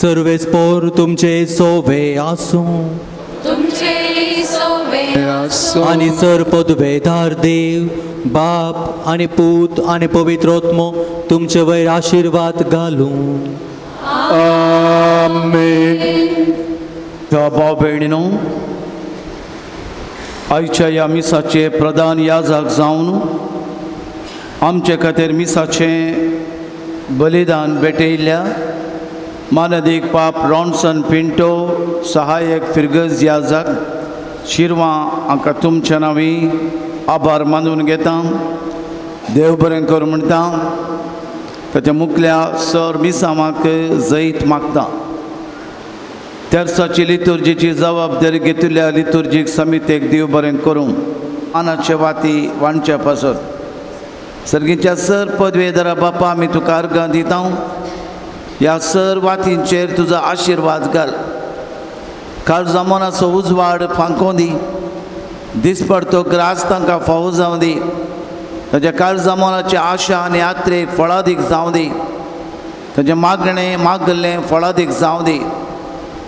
सर्वेस पोर तुमचे सोवे आसूं तुमचे सोवे आनी सर पदवेदार देव बाप आनी पूत आनी पवित्र आत्मो तुमचे वयर आशिर्वाद घालूं. आमेन. भाव भयणीनो आयच्या ह्या मिसाचे प्रधान याजक जावन आमचे खातीर मिसाचें बलिदान भेटयिल्ल्या मानदीक पाप रॉन्सन पिंटो सहायक फिरगज याजक शिरवां हांकां तुमच्या नांवी आभार मानून घेता. देव बरें कर म्हणटा ताच्या मुखल्या सर मिसामाक जैत मागता. तेर्साची लितुर्जीची जबाबदारी घेतिल्ल्या लितुर्जीक समितेक देव बरें करूं आनाचे वाती वांटच्या पासत सर्गीच्या सर पदवेदारा बापा आमी तुका अर्गां दिता. ह्या सर वातींचेर तुजो आशिर्वाद घाल. काळजा मनाचो उजवाड फांकोवन दी. दिसपडतो ग्रास तांकां फावो जावं दी. ताच्या काळजा मनाची आशा आनी आत्रेक फळादीक जावं दी. ताचें मागणें मागल्लें फळादीक जावं दी.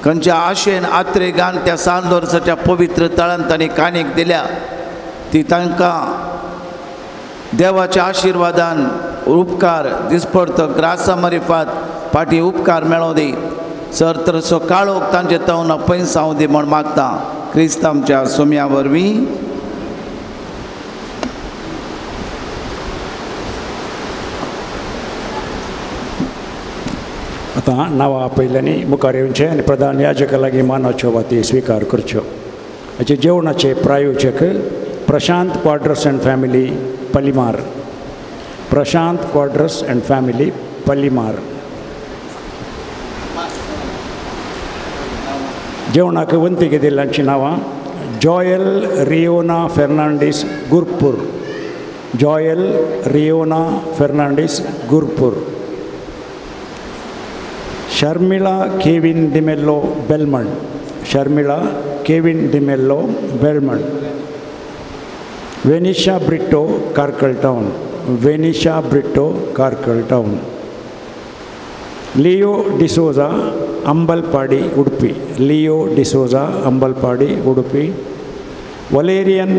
खंयच्या आशेन आत्रेगान त्या सान वर्साच्या पवित्र तळान तांणी काणीक दिल्या ती तांकां देवाच्या आशिर्वादान उपकार दिसपडतो ग्रासा मारिफात फाटीं उपकार मेळों दी. सर तरसो काळोख तांचे तवना पयसाव दी म्हण मागता क्रिस्त आमच्या सोम्या वरवीं. आतां नांवां आपयल्यांनी मुखार येवचें आनी प्रधान याजका लागीं मानाच्यो वाती स्विकार करच्यो. हाचे जेवणाचे प्रायोजक Prashant Quadras and family Palimar. Prashant Quadras and family Palimar. जेवणाक वंती घेतिल्ल्यांची नांवां Joel Riona Fernandes Gurpur, Joel Riona Fernandes Gurpur, Sharmila Kevin D'Mello Belman, Sharmila Kevin D'Mello Belman, Venisha Britto Karkal town, Venisha Britto Karkal town, Leo D'Souza Ambalpadi Udupi, Leo D'Souza Ambalpadi Udupi, Valerian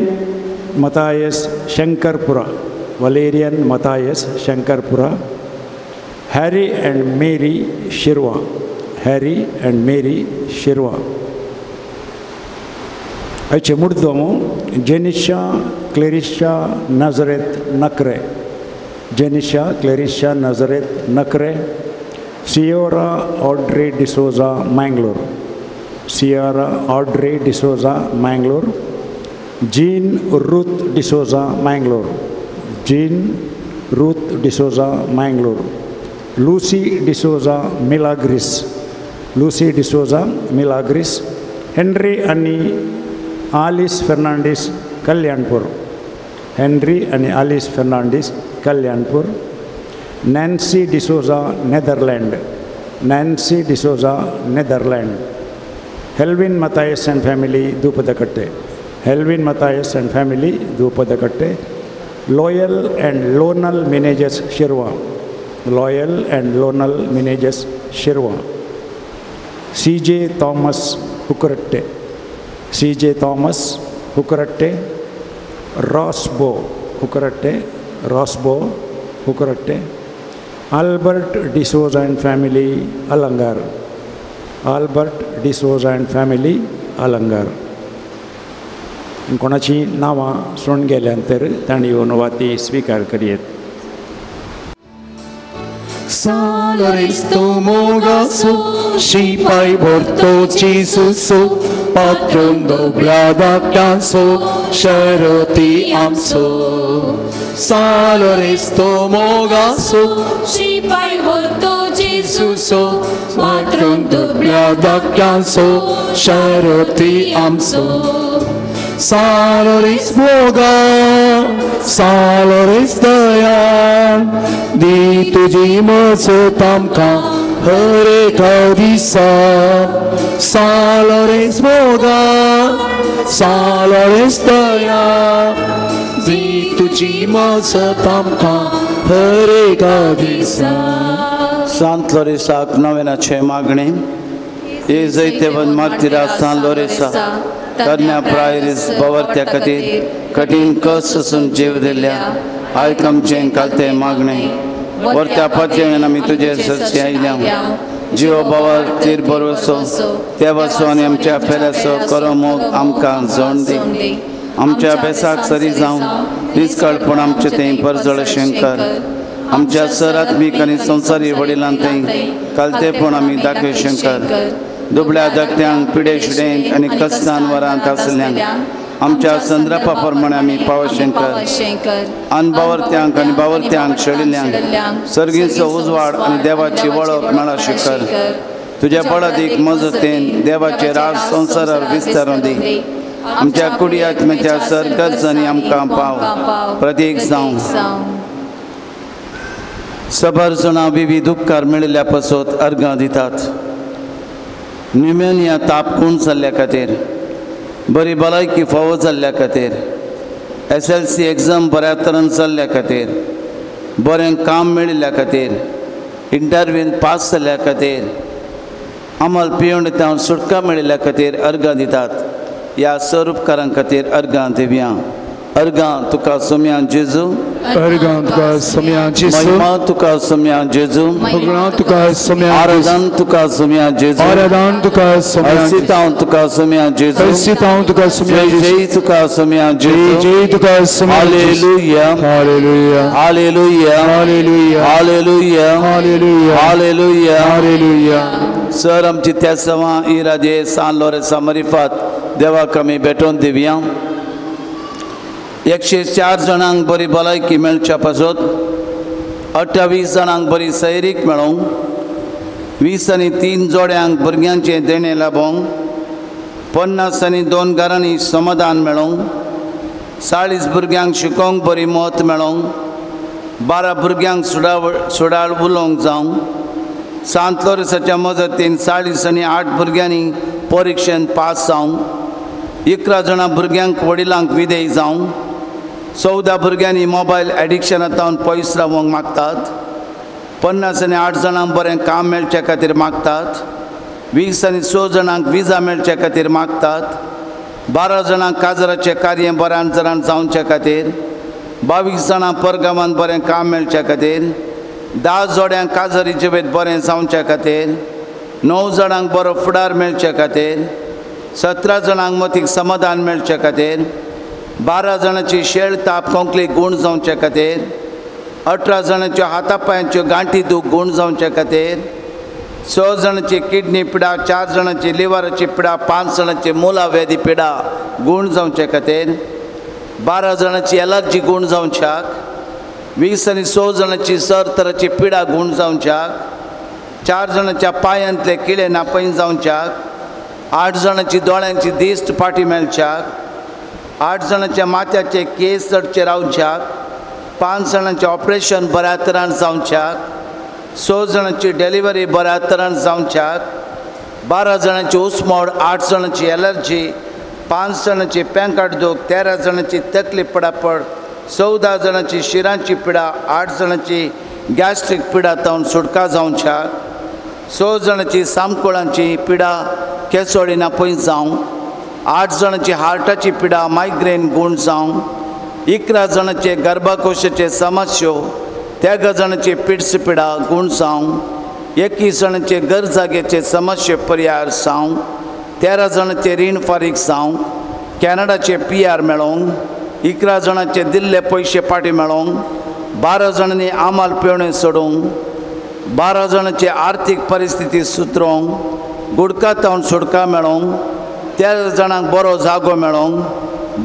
Mathias Shankarpura, Valerian Mathias Shankarpura, Harry and Mary Shirva, Harry and Mary Shirva. आयचे मुर्दोमो Jenisha Clarisha Nazareth Nakre, Jenisha Clarisha Nazareth Nakre, Sierra Audrey D'Souza Mangalore, Sierra Audrey D'Souza Mangalore, Jean Ruth D'Souza Mangalore, Jean Ruth D'Souza Mangalore, Lucy D'Souza Milagres, Lucy D'Souza Milagres, Henry आनी Alice Fernandes Kalyanpur, Henry आनी Alice Fernandes Kalyanpur, Nancy D'Souza Netherland, Nancy D'Souza Netherland, Helvin Mathias and family Doopadakatte, Helvin Mathias and family Doopadakatte, Loyal and Lonal Menezes Shirva, Loyal and Lonal Menezes Shirva, C J Thomas Hukaratte, C J Thomas Hukaratte, Rosbo Hukaratte, Rosbo Hukaratte, Albert D'Souza and family Alangar, Albert D'Souza and family Alangar. कोणाची नांवां सोडून गेल्यान तर तांणी येवन वाती स्विकार करयेत. Salaristo mogaso, shipai borto Jesuso, patron doblada canso, sharoti amso. Salaristo mogaso, shipai borto Jesuso, patron doblada canso, sharoti amso. Saloris moga, Saloris daya, di tuji मजत आमकां हर एका दिसा. Saloris moga, Saloris दया, दी तुजी मजत आमकां हर एका दिसा. सांत लोरेसाक नवेनाचें मागणें हे जैतेवन मार्तिरा सांत लोरेसा तरण्या प्रायरीस बावरत्या खातीर कठीण कस आसून जीव दिल्या आयक आमचें कालतें मागणें. वरत्या पातयेन आमी तुजे सरशी आयल्या जिव बावर तीर बरोसो देवाचो आनी आमच्या पेल्याचो करो मोग आमकां जोण दी. आमच्या बेसाक सरी जावं निस्कळपण आमचें तें परजळ शंकर आमच्या सर आत्मीक आनी संवसारी वडिलां थंय कालतेपण आमी दाखय शंकर. दुबळ्या धाकट्यांक पिडे शिडेंक आनी कस्तान वरांत आसल्यांक आमच्या संद्रपा प्रमाणे आमी पावशेंकर. आनी बावरत्यांक आनी बावरत्यांक शेडिल्ल्यांक सर्गीचो उजवाड आनी देवाची वळख मेळा शिकर. तुज्या बळादीक मजतीन देवाचे राज संवसारार विस्तारून दी. आमच्या कुडी आत्म्याच्या सर गरजांनी आमकां पाव प्रतीक जावं. सबर जाणां विविध उपकार मेळिल्ल्या पासत अर्गां दितात. न्युमोनिया ताप कोण जाल्ल्या खातीर, बरी भलायकी फावो जाल्ल्या खातीर, SLC exam बऱ्या तरेन जाल्ल्या खातीर, बरें काम मेळिल्ल्या खातीर, इंटरव्यून पास जाल्ल्या खातीर, अमल पिवण तावन सुटका मेळिल्ल्या खातीर अर्गां दितात. ह्या सर उपकारां खातीर अर्गां दिवया. अर्गां तुका सोम्या जेजू, अर्गां तुका सोम्या जेजू, महिमा तुका सोम्या जेजू, भगवान तुका सोम्या, आराधन तुका सोम्या जेजू, आराधन तुका सोम्या, अर्सितांव तुका सोम्या जेजू, अर्सितांव तुका सोम्या, जय जय तुका सोम्या जेजू, जय तुका Saumya. Hallelujah, hallelujah, hallelujah, hallelujah, hallelujah, hallelujah, hallelujah, hallelujah. Sir आमची त्या सवा इरादे सान लोरेसा मरिफात देवाक आमी भेटोवन दिवया. 104 जाणांक बरी भलायकी मेळच्या पासत, 28 जाणांक बरी सैरीक मेळोंक, 20 आनी 3 जोड्यांक भुरग्यांचें देणें लाभोंक, 52 घरांनी समाधान मेळोंक, 40 भुरग्यांक शिकोवंक बरी मत मेळोंक, 12 भुरग्यांक सुडाळ उलोवंक जावंक, सांत लोरेसाच्या मजतीन 48 भुरग्यांनी परिक्षेन पास जावंक, 11 जाणां भुरग्यांक वडिलांक विदेय जावंक, 14 भुरग्यांनी मोबायल एडिक्शनांतल्यान पयस रावंक मागतात, 58 जाणांक बरें काम मेळचे खातीर मागतात, 26 जाणांक विजा मेळचे खातीर मागतात, 12 जाणांक काजराचें कार्य बऱ्यान जरान जावचे खातीर, 22 जाणां परगांवांत बरें काम मेळचे खातीर, 10 जोड्यांक काजरी जिवीत बरें जावचे खातीर, 9 जाणांक बरो फुडार मेळचे खातीर, 17 जाणांक मतीक समाधान मेळचे खातीर, 12 जाणांची शेळ ताप खोंकली गूण जावचे खातीर, 18 जाणांच्यो हाता पांयांच्यो गांठी दूख गूण जावचे खातीर, 6 जाणांची किडनी पिडा, 4 जाणांची लिवराची पिडा, 5 जाणांची मुलाव्याधी पिडा गूण जावचे खातीर, 12 जाणांची एलर्जी गूण जावच्याक, 26 जाणांची सर तराची पिडा गूण जावच्याक, 4 जाणांच्या पांयांतले किडे नापयन जावच्याक, 8 जाणांची दोळ्यांची दिश्ट फाटी मेळच्याक, 8 जाणांच्या माथ्याचे केस चडचे रावच्याक, 5 जाणांचें ऑपरेशन बऱ्या तरान जावच्याक, 6 जाणांची डिलिव्हरी बऱ्या तरान जावच्याक, 12 जाणांची उस्मोड, 8 जाणांची एलर्जी, 5 जाणांची पेंकाट दूख, 13 जाणांची तकली पडापड, 14 जाणांची शिरांची पिडा, 8 जाणांची गॅस्ट्रीक पिडा तावन सुटका जावच्याक, 6 जाणांची सामकोळांची पिडा केसोळी नापय जावंक, 8 जाणांची हार्टाची पिडा मायग्रेन गूण जावंक, 11 जाणांचे गर्भकोशाचे समस्यो, 13 जाणांची पिड्स पिडा गूण जावंक, 21 जाणांचे घर जाग्याचे समस्ये परिहार जावंक, 13 जाणांचे रीण फारीक जावंक, कॅनडाचे PR मेळोवंक, 11 जाणांचे दिल्ले पयशे फाटी मेळोवंक, 12 जाणांनी आमाल पेवणे सोडूंक, 12 जाणांची आर्थीक परिस्थिती सुदरोवंक, गुडका तावन सुटका मेळोवंक, 13 जाणांक बरो जागो मेळोवंक,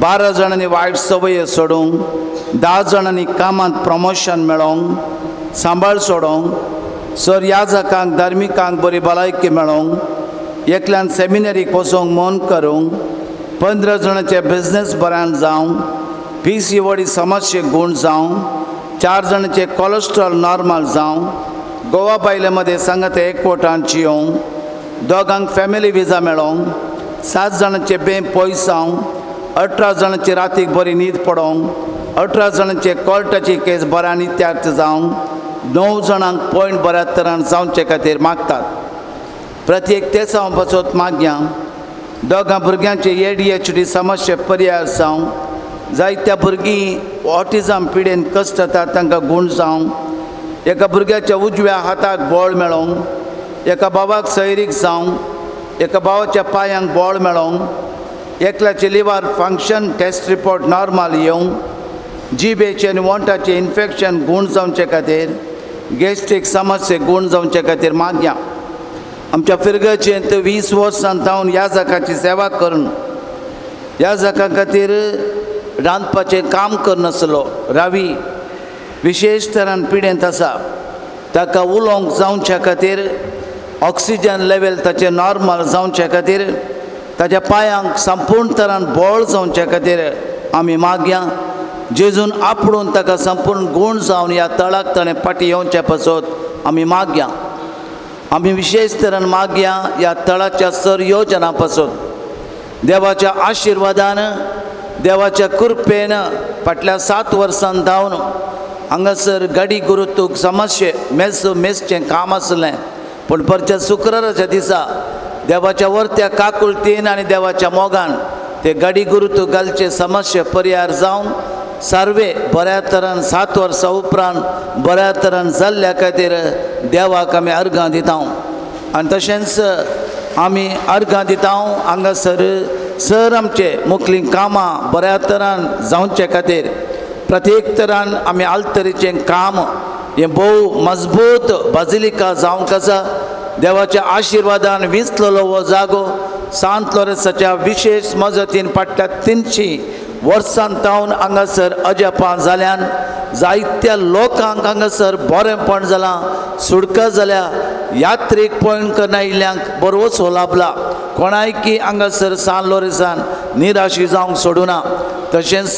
12 जाणांनी वायट संवय सोडूंक, 10 जाणांनी कामांत प्रमोशन मेळोवंक, सांबाळ सोडोवंक, सर याजकांक धार्मिकांक बरी भलायकी मेळोवंक, एकल्यान सेमिनरीक वचोंक मन करूंक, 15 जाणांचे बिजनेस बऱ्यान जावंक, PCOD समस्ये गूण जावंक, 4 जाणांचे कोलेस्ट्रॉल नॉर्मल जावंक, गोवा बायले मदें सांगात एकवटान जियोवंक, 2 फॅमिली विजा मेळोवंक, 7 जाणांचे बें पयस जावंक, 18 जाणांची रातीक बरी न्हीद पडोवंक, 18 जाणांचे कोर्टाची केस बऱ्या नित्यार्थ जावंक, 9 जाणांक पॉयंट बऱ्या तरान जावचे खातीर मागतात. प्रत्येक तेसांव पासत मागया, 2 भुरग्यांचे ADHD समस्या पर्याय जावंक, जायत्या भुरगीं ऑटिजम पिडेन कश्ट जाता तांकां गूण जावंक, एका भुरग्याच्या उजव्या हाताक बळ मेळोवंक, एका भावाक सैरीक जावंक, एका भावाच्या पांयांक बळ मेळोवंक, एकल्याचे liver function test report normal येवंक, जिबेचे आनी वोंटाचे इन्फेक्शन गूण जावचे खातीर, गॅस्ट्रीक समस्ये गूण जावचे खातीर मागया. आमच्या फिरगचेंत 20 वर्सां जावन याजकाची सेवा करून याजका खातीर रांदपाचें काम करनासलो रावी विशेश तरान पिडेंत आसा, ताका उलोवंक जावच्या खातीर ऑक्सिजन लेवल ताचें नॉर्मल जावचे खातीर, ताच्या पांयांक संपूर्ण तरान बळ जावचे खातीर आमी मागया. जेजून आपडून ताका संपूर्ण गूण जावन ह्या तळाक ताणें फाटीं येवचे पासत आमी मागया. आमी विशेश तरान मागया ह्या तळाच्या सर योजना पासत देवाच्या आशिर्वादान देवाच्या कृपेन फाटल्या 7 वर्सां धावन हांगासर गाडी गुरुतूक समस्ये मेस मेसचें काम आसलें, पूण परच्या शुक्राराच्या दिसा देवाच्या वर्त्या काकुळतीन आनी देवाच्या मोगान ते गाडी गुरुतूक घालचे समस्ये परिहार जावन सार्वे बऱ्या तरान 7 वर्सां उपरांत बऱ्या तरान जाल्ल्या खातीर देवाक आमी अर्गां दिता. आनी तशेंच आमी अर्गां दिता हांगासर सर आमचे मुखलीं कामां बऱ्या तरान जावचे खातीर प्रत्येक तरान आमी आल्तरीचें काम हें भोव मजबूत बाजिलिका जावंक आसा. देवाच्या आशिर्वादान विंचलेलो हो जागो सांत लोरेंसाच्या विशेश मजतीन फाटल्या 300 वर्सां तावन हांगासर अजापां जाल्यान जायत्या लोकांक हांगासर बरेंपण जालां, सुटका जाल्या, यात्रेक पळोवन करना आयिल्ल्यांक बरोच हो लाभला. कोणायकी हांगासर सान लोरेसान निराशी जावंक सोडूना। तशेंच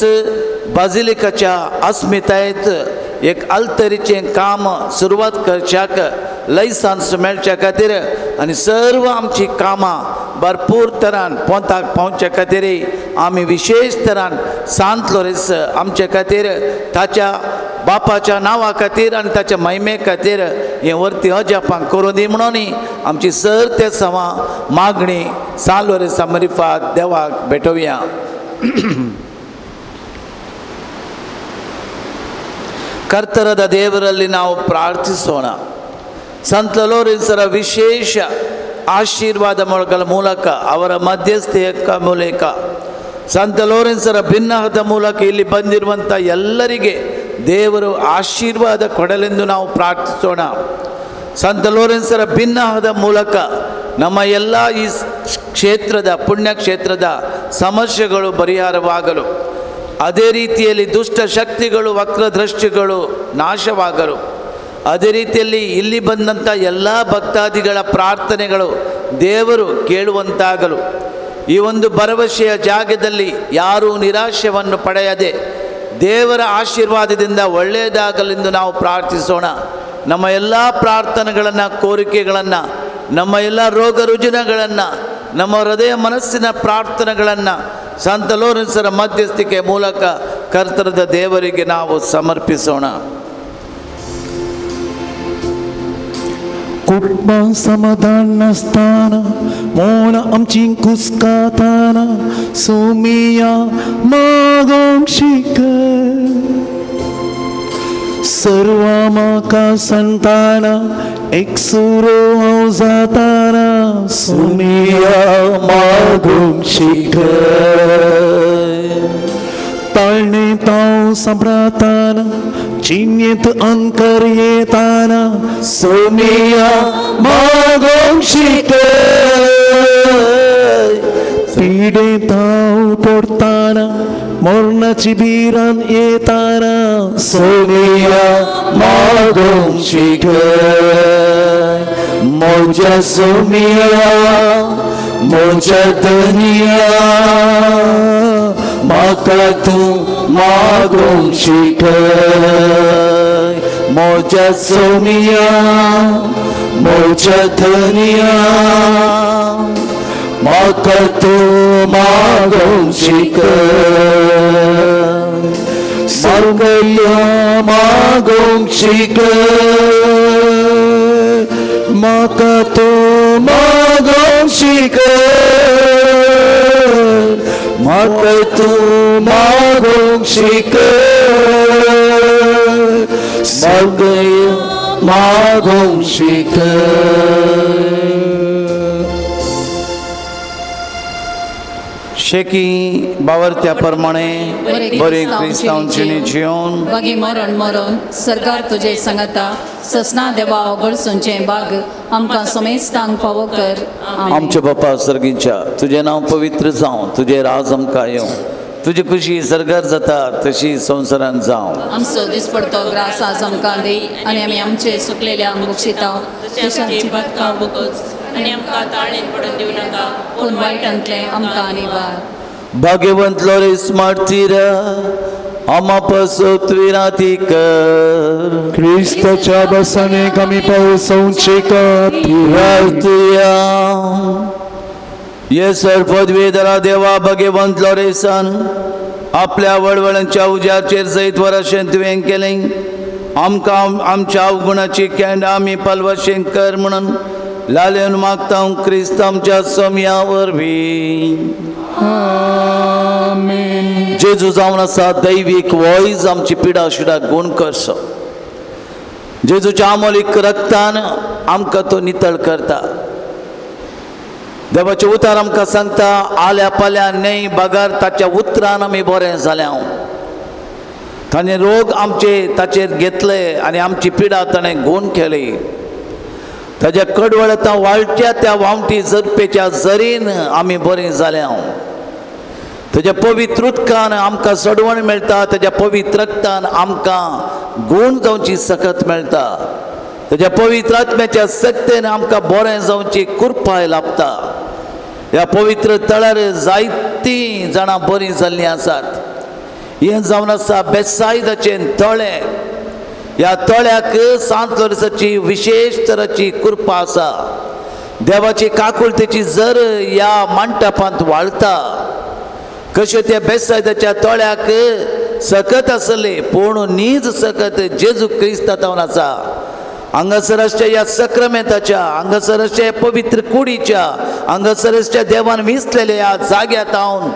बाजिलिकाच्या अस्मितायेंत एक आल्तरीचें काम सुरवात करच्याक लायसन्स मेळच्या खातीर आनी सर्व आमची कामां भरपूर तरान पोंताक पावच्या खातीर आमी विशेश तरान सांत लोरेंस आमचे खातीर ताच्या बापाच्या नांवा खातीर आनी ताच्या महिमे खातीर हें वरती अजापां करूं दी म्हणून आमची सर ते सवा मागणी सान लोरेंसा मरिफात देवाक भेटोवया। ಕರ್ತರದ ದೇವರಲ್ಲಿ ನಾವು ಪ್ರಾರ್ಥಿಸೋಣ. ಸಂತ ಲೋರೆನ್ಸರ ವಿಶೇಷ ಆಶೀರ್ವಾದ ಮೂಲಕ ಅವರ ಮಧ್ಯಸ್ಥೆಯ ಮೂಲಕ ಸಂತ ಲೋರೆನ್ಸರ ಭಿನ್ನಹದ ಮೂಲಕ ಇಲ್ಲಿ ಬಂದಿರುವಂಥ ಎಲ್ಲರಿಗೆ ದೇವರು ಆಶೀರ್ವಾದ ಕೊಡಲೆಂದು ನಾವು ಪ್ರಾರ್ಥಿಸೋಣ. ಸಂತ ಲೋರೆನ್ಸರ ಭಿನ್ನಹದ ಮೂಲಕ ನಮ್ಮ ಎಲ್ಲ ಈ ಕ್ಷೇತ್ರದ ಪುಣ್ಯಕ್ಷೇತ್ರದ ಸಮಸ್ಯೆಗಳು ಪರಿಹಾರವಾಗಲು, ಅದೇ ರೀತಿಯಲ್ಲಿ ದುಷ್ಟ ಶಕ್ತಿಗಳು ವಕ್ರದೃಷ್ಟಿಗಳು ನಾಶವಾಗಲು, ಅದೇ ರೀತಿಯಲ್ಲಿ ಇಲ್ಲಿ ಬಂದಂಥ ಎಲ್ಲ ಭಕ್ತಾದಿಗಳ ಪ್ರಾರ್ಥನೆಗಳು ದೇವರು ಕೇಳುವಂತಾಗಲು, ಈ ಒಂದು ಭರವಸೆಯ ಜಾಗದಲ್ಲಿ ಯಾರೂ ನಿರಾಶೆಯನ್ನು ಪಡೆಯದೆ ದೇವರ ಆಶೀರ್ವಾದದಿಂದ ಒಳ್ಳೆಯದಾಗಲೆಂದು ನಾವು ಪ್ರಾರ್ಥಿಸೋಣ. ನಮ್ಮ ಎಲ್ಲ ಪ್ರಾರ್ಥನೆಗಳನ್ನು, ಕೋರಿಕೆಗಳನ್ನು, ನಮ್ಮ ಎಲ್ಲ ರೋಗ ರುಜಿನಗಳನ್ನು, ನಮ್ಮ ಹೃದಯ ಮನಸ್ಸಿನ ಪ್ರಾರ್ಥನೆಗಳನ್ನು ಸಂತ ಲೋರೆನ್ಸರ ಮಧ್ಯಸ್ಥಿಕೆ ಮೂಲಕ ಕರ್ತರದ ದೇವರಿಗೆ ನಾವು ಸಮರ್ಪಿಸೋಣ. कुटुंब समाधान नासतना मोण आमची कुस्काताना सोमिया मागोंक शिकय सर्वा म्हाका संताना एकसुरो हांव जाताना सोमिया मागोंक शिकय ताळणे ताव सांबळाताना जिन्येत अंकर येताना सोमिया मागोंक शिकय पिडे ताव पडताना मरणाची भिरांत येताना सोमिया मागोंक शिकय म्हज्या सोमिया म्हज्या धनिया म्हाका तूं मागोंक शिकय म्हज्या सोमिया म्हज्या धनिया म्हाका तूं मागोंक शिकय सगळ्या मागोंक शिकय म्हाका तूं मागोंक शिकय म्हाका तूं मागोंक शिकय सगळ्या मागोंक शिकय. शेकी बावरत्या प्रमाणे बरे क्रिस्तांव जिवन बागी मरण मरण सरकार तुझे सांगता ससना देवा गळसूंचें बाग आमकां समेस्तांक फावो कर. आमच्या बापा सर्गीच्या तुजें नांव पवित्र जावं, तुजें राज आमकां येवं, तुजी खुशी सर्गार जाता तशी संवसारान जावं. आमचो दिसपडतो ग्रास आज आमकां दी आनी आमी आमचे सुकलेल्यांक बक्षिता तशें आमची पातकां बोगस आनी आमकां ताळेन पडून दिवं नाका पूण वायटांतलें आमकां निवार. भाग्यवंत लोरेस मार्तीर आमा पासत विराती कर क्रिस्ताच्या बसानेक आमी पावसांचे खातीर. ये सर पदवीधरा देवा भाग्यवंत लोरेसान आपल्या वडवळांच्या उज्याचेर जैत वराशें तुवें केलें, आमकां आमच्या अवगुणाची कॅन्ड आमी पालवाशें कर म्हणून लालेन मागता क्रिस्त आमच्या सोम्या वरवीं. आमेन. जेजू जावन आसा दैवीक वॉयज आमची पिडा शिडा गुण करचो. जेजूच्या आमोलीक रक्तान आमकां तो नितळ करता. देवाचें उतार आमकां सांगता आल्या पाल्या न्हय बगर ताच्या उतरान आमी बरें जाल्या. ताणें रोग आमचे ताचेर घेतले आनी आमची पिडा ताणें गुण केली. ताज्या कडवळता वाळच्या त्या वावटी जरपेच्या जरीन आमी बरीं जाल्या. ताज्या पवित्र उदकान आमकां सडवण मेळटा, ताज्या पवित्र रक्तान आमकां गूण जावची सकत मेळटा, ताज्या पवित्र आत्म्याच्या सक्तेन आमकां बरें जावची कृपाय लाभता. ह्या पवित्र तळार जायतीं जाणां बरीं जाल्लीं आसात. हें जावन आसा बेसायदाचें तळें. ह्या तळ्याक सांत लोरेसाची विशेश तराची कृपा आसा. देवाची काकुळतेची जर ह्या मंटपांत वाळता. कशें त्या बेसायदाच्या तळ्याक सकत आसले पूण नीज सकत जेजू क्रिस्ता जावन आसा. हांगासर आसच्या ह्या सक्रमेंताच्या, हांगासर आसच्या पवित्र कुडीच्या, हांगासर आसच्या देवान विसलेल्या ह्या जाग्या तावन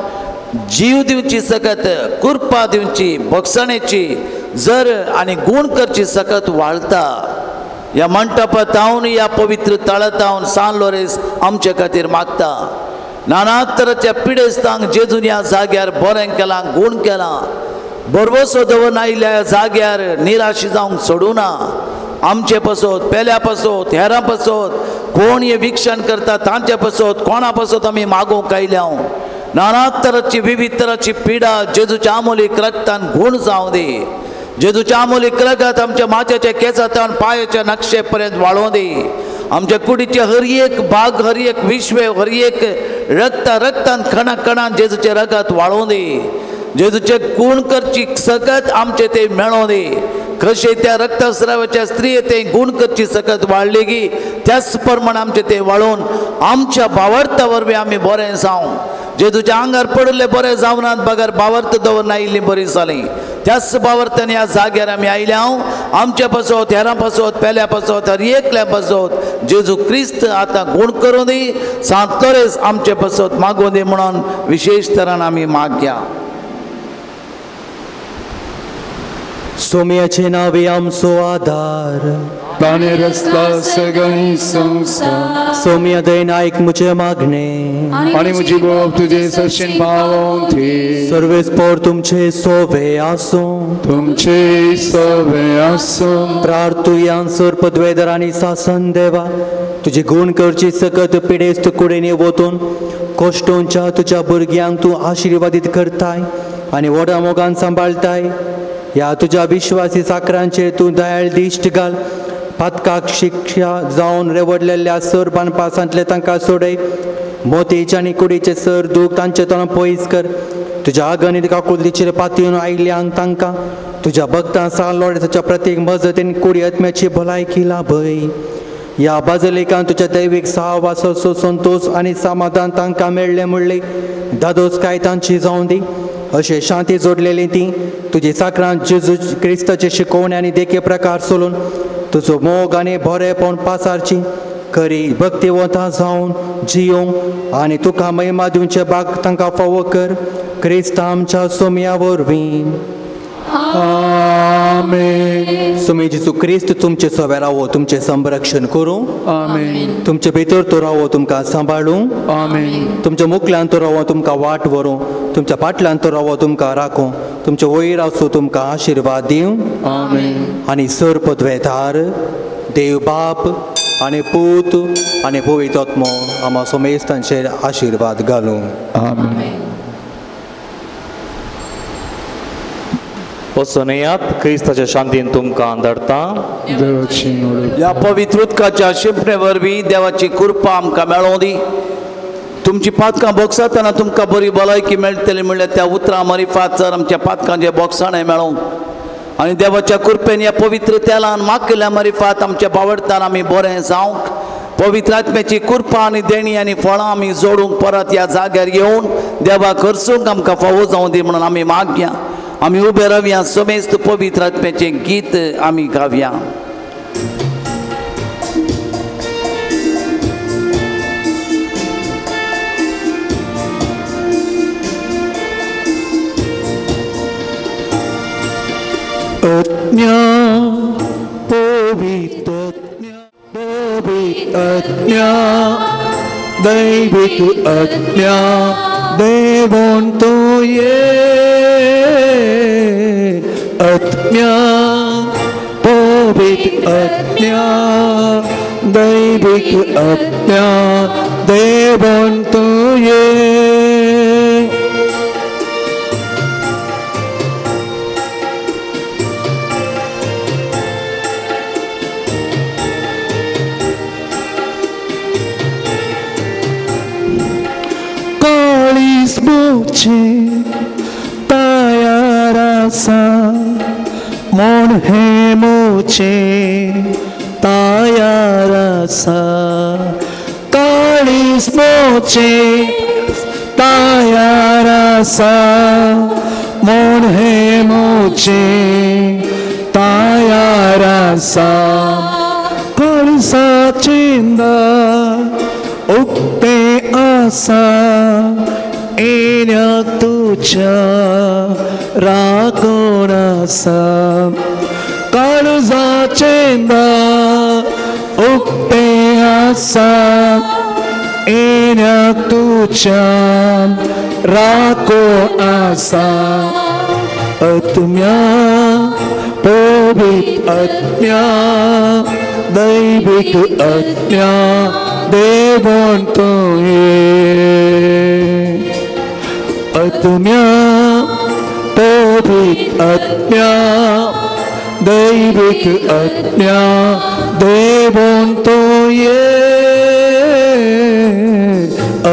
जीव दिवची सकत, कृपा दिवची, भोगसणेची जर आनी गूण करची सकत वाळता. ह्या मंटपा तावन, ह्या पवित्र तळा तावन सान लोरेस आमचे खातीर मागता. नाना तराच्या पिडेस्तांक जेजून ह्या जाग्यार बरें केलां, गूण केलां. भरवसो दवरून आयिल्ल्या जाग्यार निराश जावंक सोडूं ना. आमचे पासत, पेल्या पासत, हेरां पासत, कोण हें विक्षण करता तांचे पासत, कोणा पासत आमी मागूंक आयल्या. नाना तराची विविध तराची पिडा जेजूच्या आमोलीक रक्तान गूण जावं दी. जेजूच्या आमोलीक रगत आमच्या माथ्याच्या केंसांत पांयाच्या नक्षे पर्यंत वाळोवं दी. आमच्या कुडीचे हर एक भाग, हर एक विश्वे, हर एक रक्ता रक्तान कणा कणान जेजूचें रगत वाळोवं दी. जेजूचे गूण करची सकत आमचे ते मेळोवं दी. कशें त्या रक्तस्रावाच्या स्त्रिये ते गूण करची सकत वाडली गी त्याच प्रमाण आमचे ते वाळोवन आमच्या भावार्था वरवीं आमी बरें जावं. जेजूच्या आंगार पडिल्ले बरें जावनात बगर भावार्थ दवरून आयिल्लीं बरीं जालीं. त्याच भावार्थान ह्या जाग्यार आमी आयल्या. आमच्या पासत, हेरां पासत, पेल्या पासत, हर एकल्या पासत जेजू क्रिस्त आतां गूण करूं दी. सांत लोरेस आमचे पासत मागूं दी म्हणून विशेश तरान आमी मागया. सोम्याचे नावे आमचो आदार, ताणे रचला सगळी संसार. सोम्या दयेन आयक म्हजें मागणें आनी म्हजी बोब तुजे सरशीन पावोवंक. सर्वेस्पोर तुमचे सोवे आसूं, तुमचे सोवे आसूं. प्रार्थुयान सर पदवेदर आनी सासन देवा, तुजी गूण करची सकत पिडेस्त कुडींनी वतून कोश्टोंच्या तुज्या भुरग्यांक तूं आशिर्वादीत करताय आनी व्हडा मोगान सांबाळटाय. ह्या तुज्या विश्वासी साकरांचेर तूं दयाळ दिश्ट घाल. पातकाक शिक्षा जावन रेवडलेल्या सर बांदपासांतले तांकां सोडय. मोतीचे आनी कुडीचे सर दूख तांचे तोंड पयस कर. तुज्या आगणीत काकुलतीचेर पातयेवन आयिल्ल्यांक तांकां तुज्या भक्तां सान लोरेसाच्या प्रतीक मजतीन कुडी आत्म्याची भलायकी लाभय. ह्या बाजलेकान तुज्या दैवीक सहवासाचो संतोश आनी समाधान तांकां मेळ्ळें म्हणलें दादोसकाय तांची जावं दी. अशें शांती जोडलेली ती तुजी साकरान जेजू क्रिस्ताचे शिकोवणे आनी देखे प्रकार सोलून तुजो मोग आनी बरेपण पासारची खरी भक्तिवंता जावन जियोंक आनी तुका महिमा दिवचे भाग तांकां फावो कर. क्रिस्त आमच्या सोम्या वरवीं. आमेन. सोमी जेजू क्रिस्त तुमचे सवे रावो, तुमचें संरक्षण करूं. आमेन. तुमचे भितर तो रावो, तुमकां सांबाळूं. आमेन. तुमच्या मुखल्यान तो रावो, तुमकां वाट व्हरूं. तुमच्या फाटल्यान तो रावो, तुमकां राखूं. तुमचे वयर आसूं, तुमकां आशिर्वाद दिवं. आमेन. आनी सर पदवेदार देव बाप आनी पूत आनी पवित्र आत्मो आमा सोमेस्तांचेर आशिर्वाद घालूं. आमेन. वचून येयात, क्रिस्ताच्या शांतीन तुमकां धाडटा. ह्या पवित्र उदकाच्या शिंपणे वरवीं देवाची कृपा आमकां मेळोवं दी. तुमची पातकां बोगसातना तुमकां बरी भलायकी मेळटली म्हणल्यार त्या उतरां मारिफात सर आमच्या पातकांचे बोगसाणें मेळोवंक आनी देवाच्या कृपेन ह्या पवित्र तेलान मागल्या मारिफात आमच्या बावडतान आमी बरें जावंक पवित्र आत्म्याची कृपा आनी देणी आनी फळां आमी जोडूंक परत ह्या जाग्यार येवन देवा खर्चूंक आमकां फावो जावं दी म्हणून आमी मागया. आमी उबे रावया, समेस्त पवित्र आत्म्याचें गीत आमी गावया. आत्म्या पवित्र आत्म्या दैविक आत्म्या देवोन तो ये आत्म्या पवित्र आत्म्या दैविक आत्म्या देवोन तो ये. म्हूण हें मोचें तयार आसा काळीज मोचें तयार आसा म्हूण हें मोचें तयार आसा काळजाचें दार उक्तें आसा येण्याक तुज्या राखून आसा काळजाचें दार उक्तें आसा येण्याक तुज्या राखून आसा आत्म्या पवित्र आत्म्या दैवीक आत्म्या देवान तुवें आत्म्या पवित्र आत्म्या दैवीक आत्म्या देवान तुवें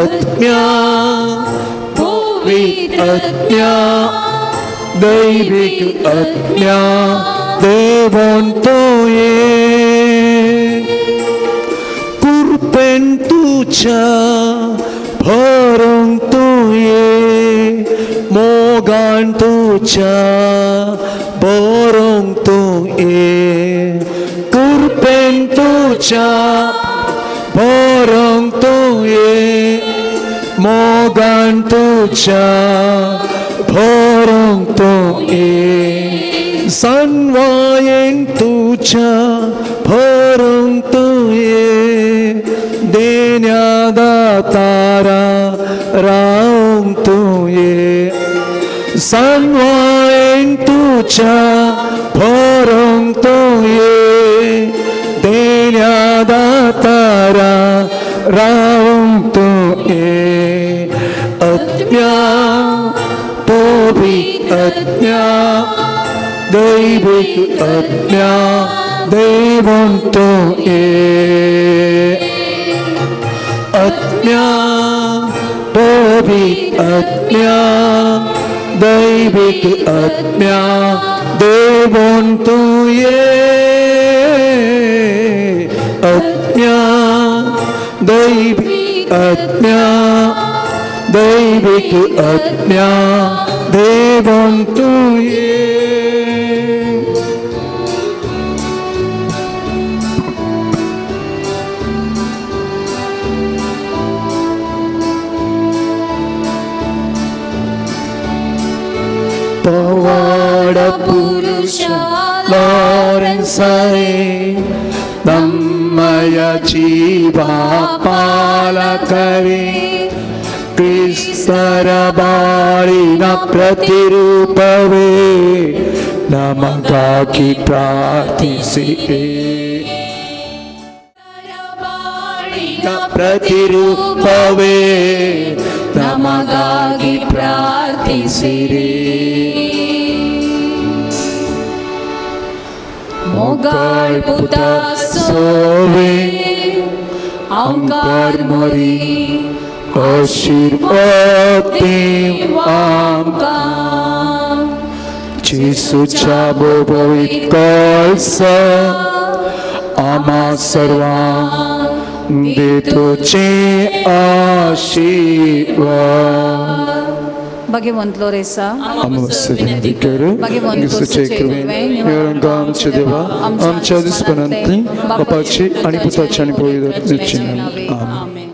आत्म्या पवित्र आत्म्या दैवीक आत्म्या देवान तुवें कृपेन तुज्या भरून तुवें मोगान तुज्या भरून तुवें कृपेन तुज्या भरून तुवें मोगान तुज्या भरून तुवें सनवायेन तुज्या भरून तुवें देण्या दातारा रावंक तुवें सनवायेन तुज्या भरून तुवें देण्या दातारा रावंक तुवें आत्म्या पवित्र आत्म्या दैवीक आत्म्या देवान तुवें आत्म्या पवित्र आत्म्या दैवीक आत्म्या देवान तुवें आत्म्या दैवीक आत्म्या दैवीक आत्म्या देवान तुवें. पवाड पुरुषा लॉरेन्सरे नम्मय जीवा पालकरे ಕ್ರಿಸ್ತರ ಬಾಳಿನ ಪ್ರತಿರೂಪವೇ ನಮಗಾಗಿ ಪ್ರಾರ್ಥಿಸಿ ಪ್ರತಿರೂಪವೇ ನಮಗಾಗಿ ಪ್ರಾರ್ಥಿಸಿರಿ. ಮೊಗಾಳ್ಪುತ ಸೋವೆ ಅಂಕಾರ್ ಮೊರಿ आशीर्वाद आमकां जेजूच्या पवित्र कळसा आम्हा सर्वांक दे तुझे आशीर्वाद. भगवंत लोरेसा आमचे विनंती कर क्रिस्तुचे कृपेन आमच्या देवा आमच्या दुस्पनांतली बापाची आणि पुताची आणि पवित्र आत्म्याची नावे. आमेन.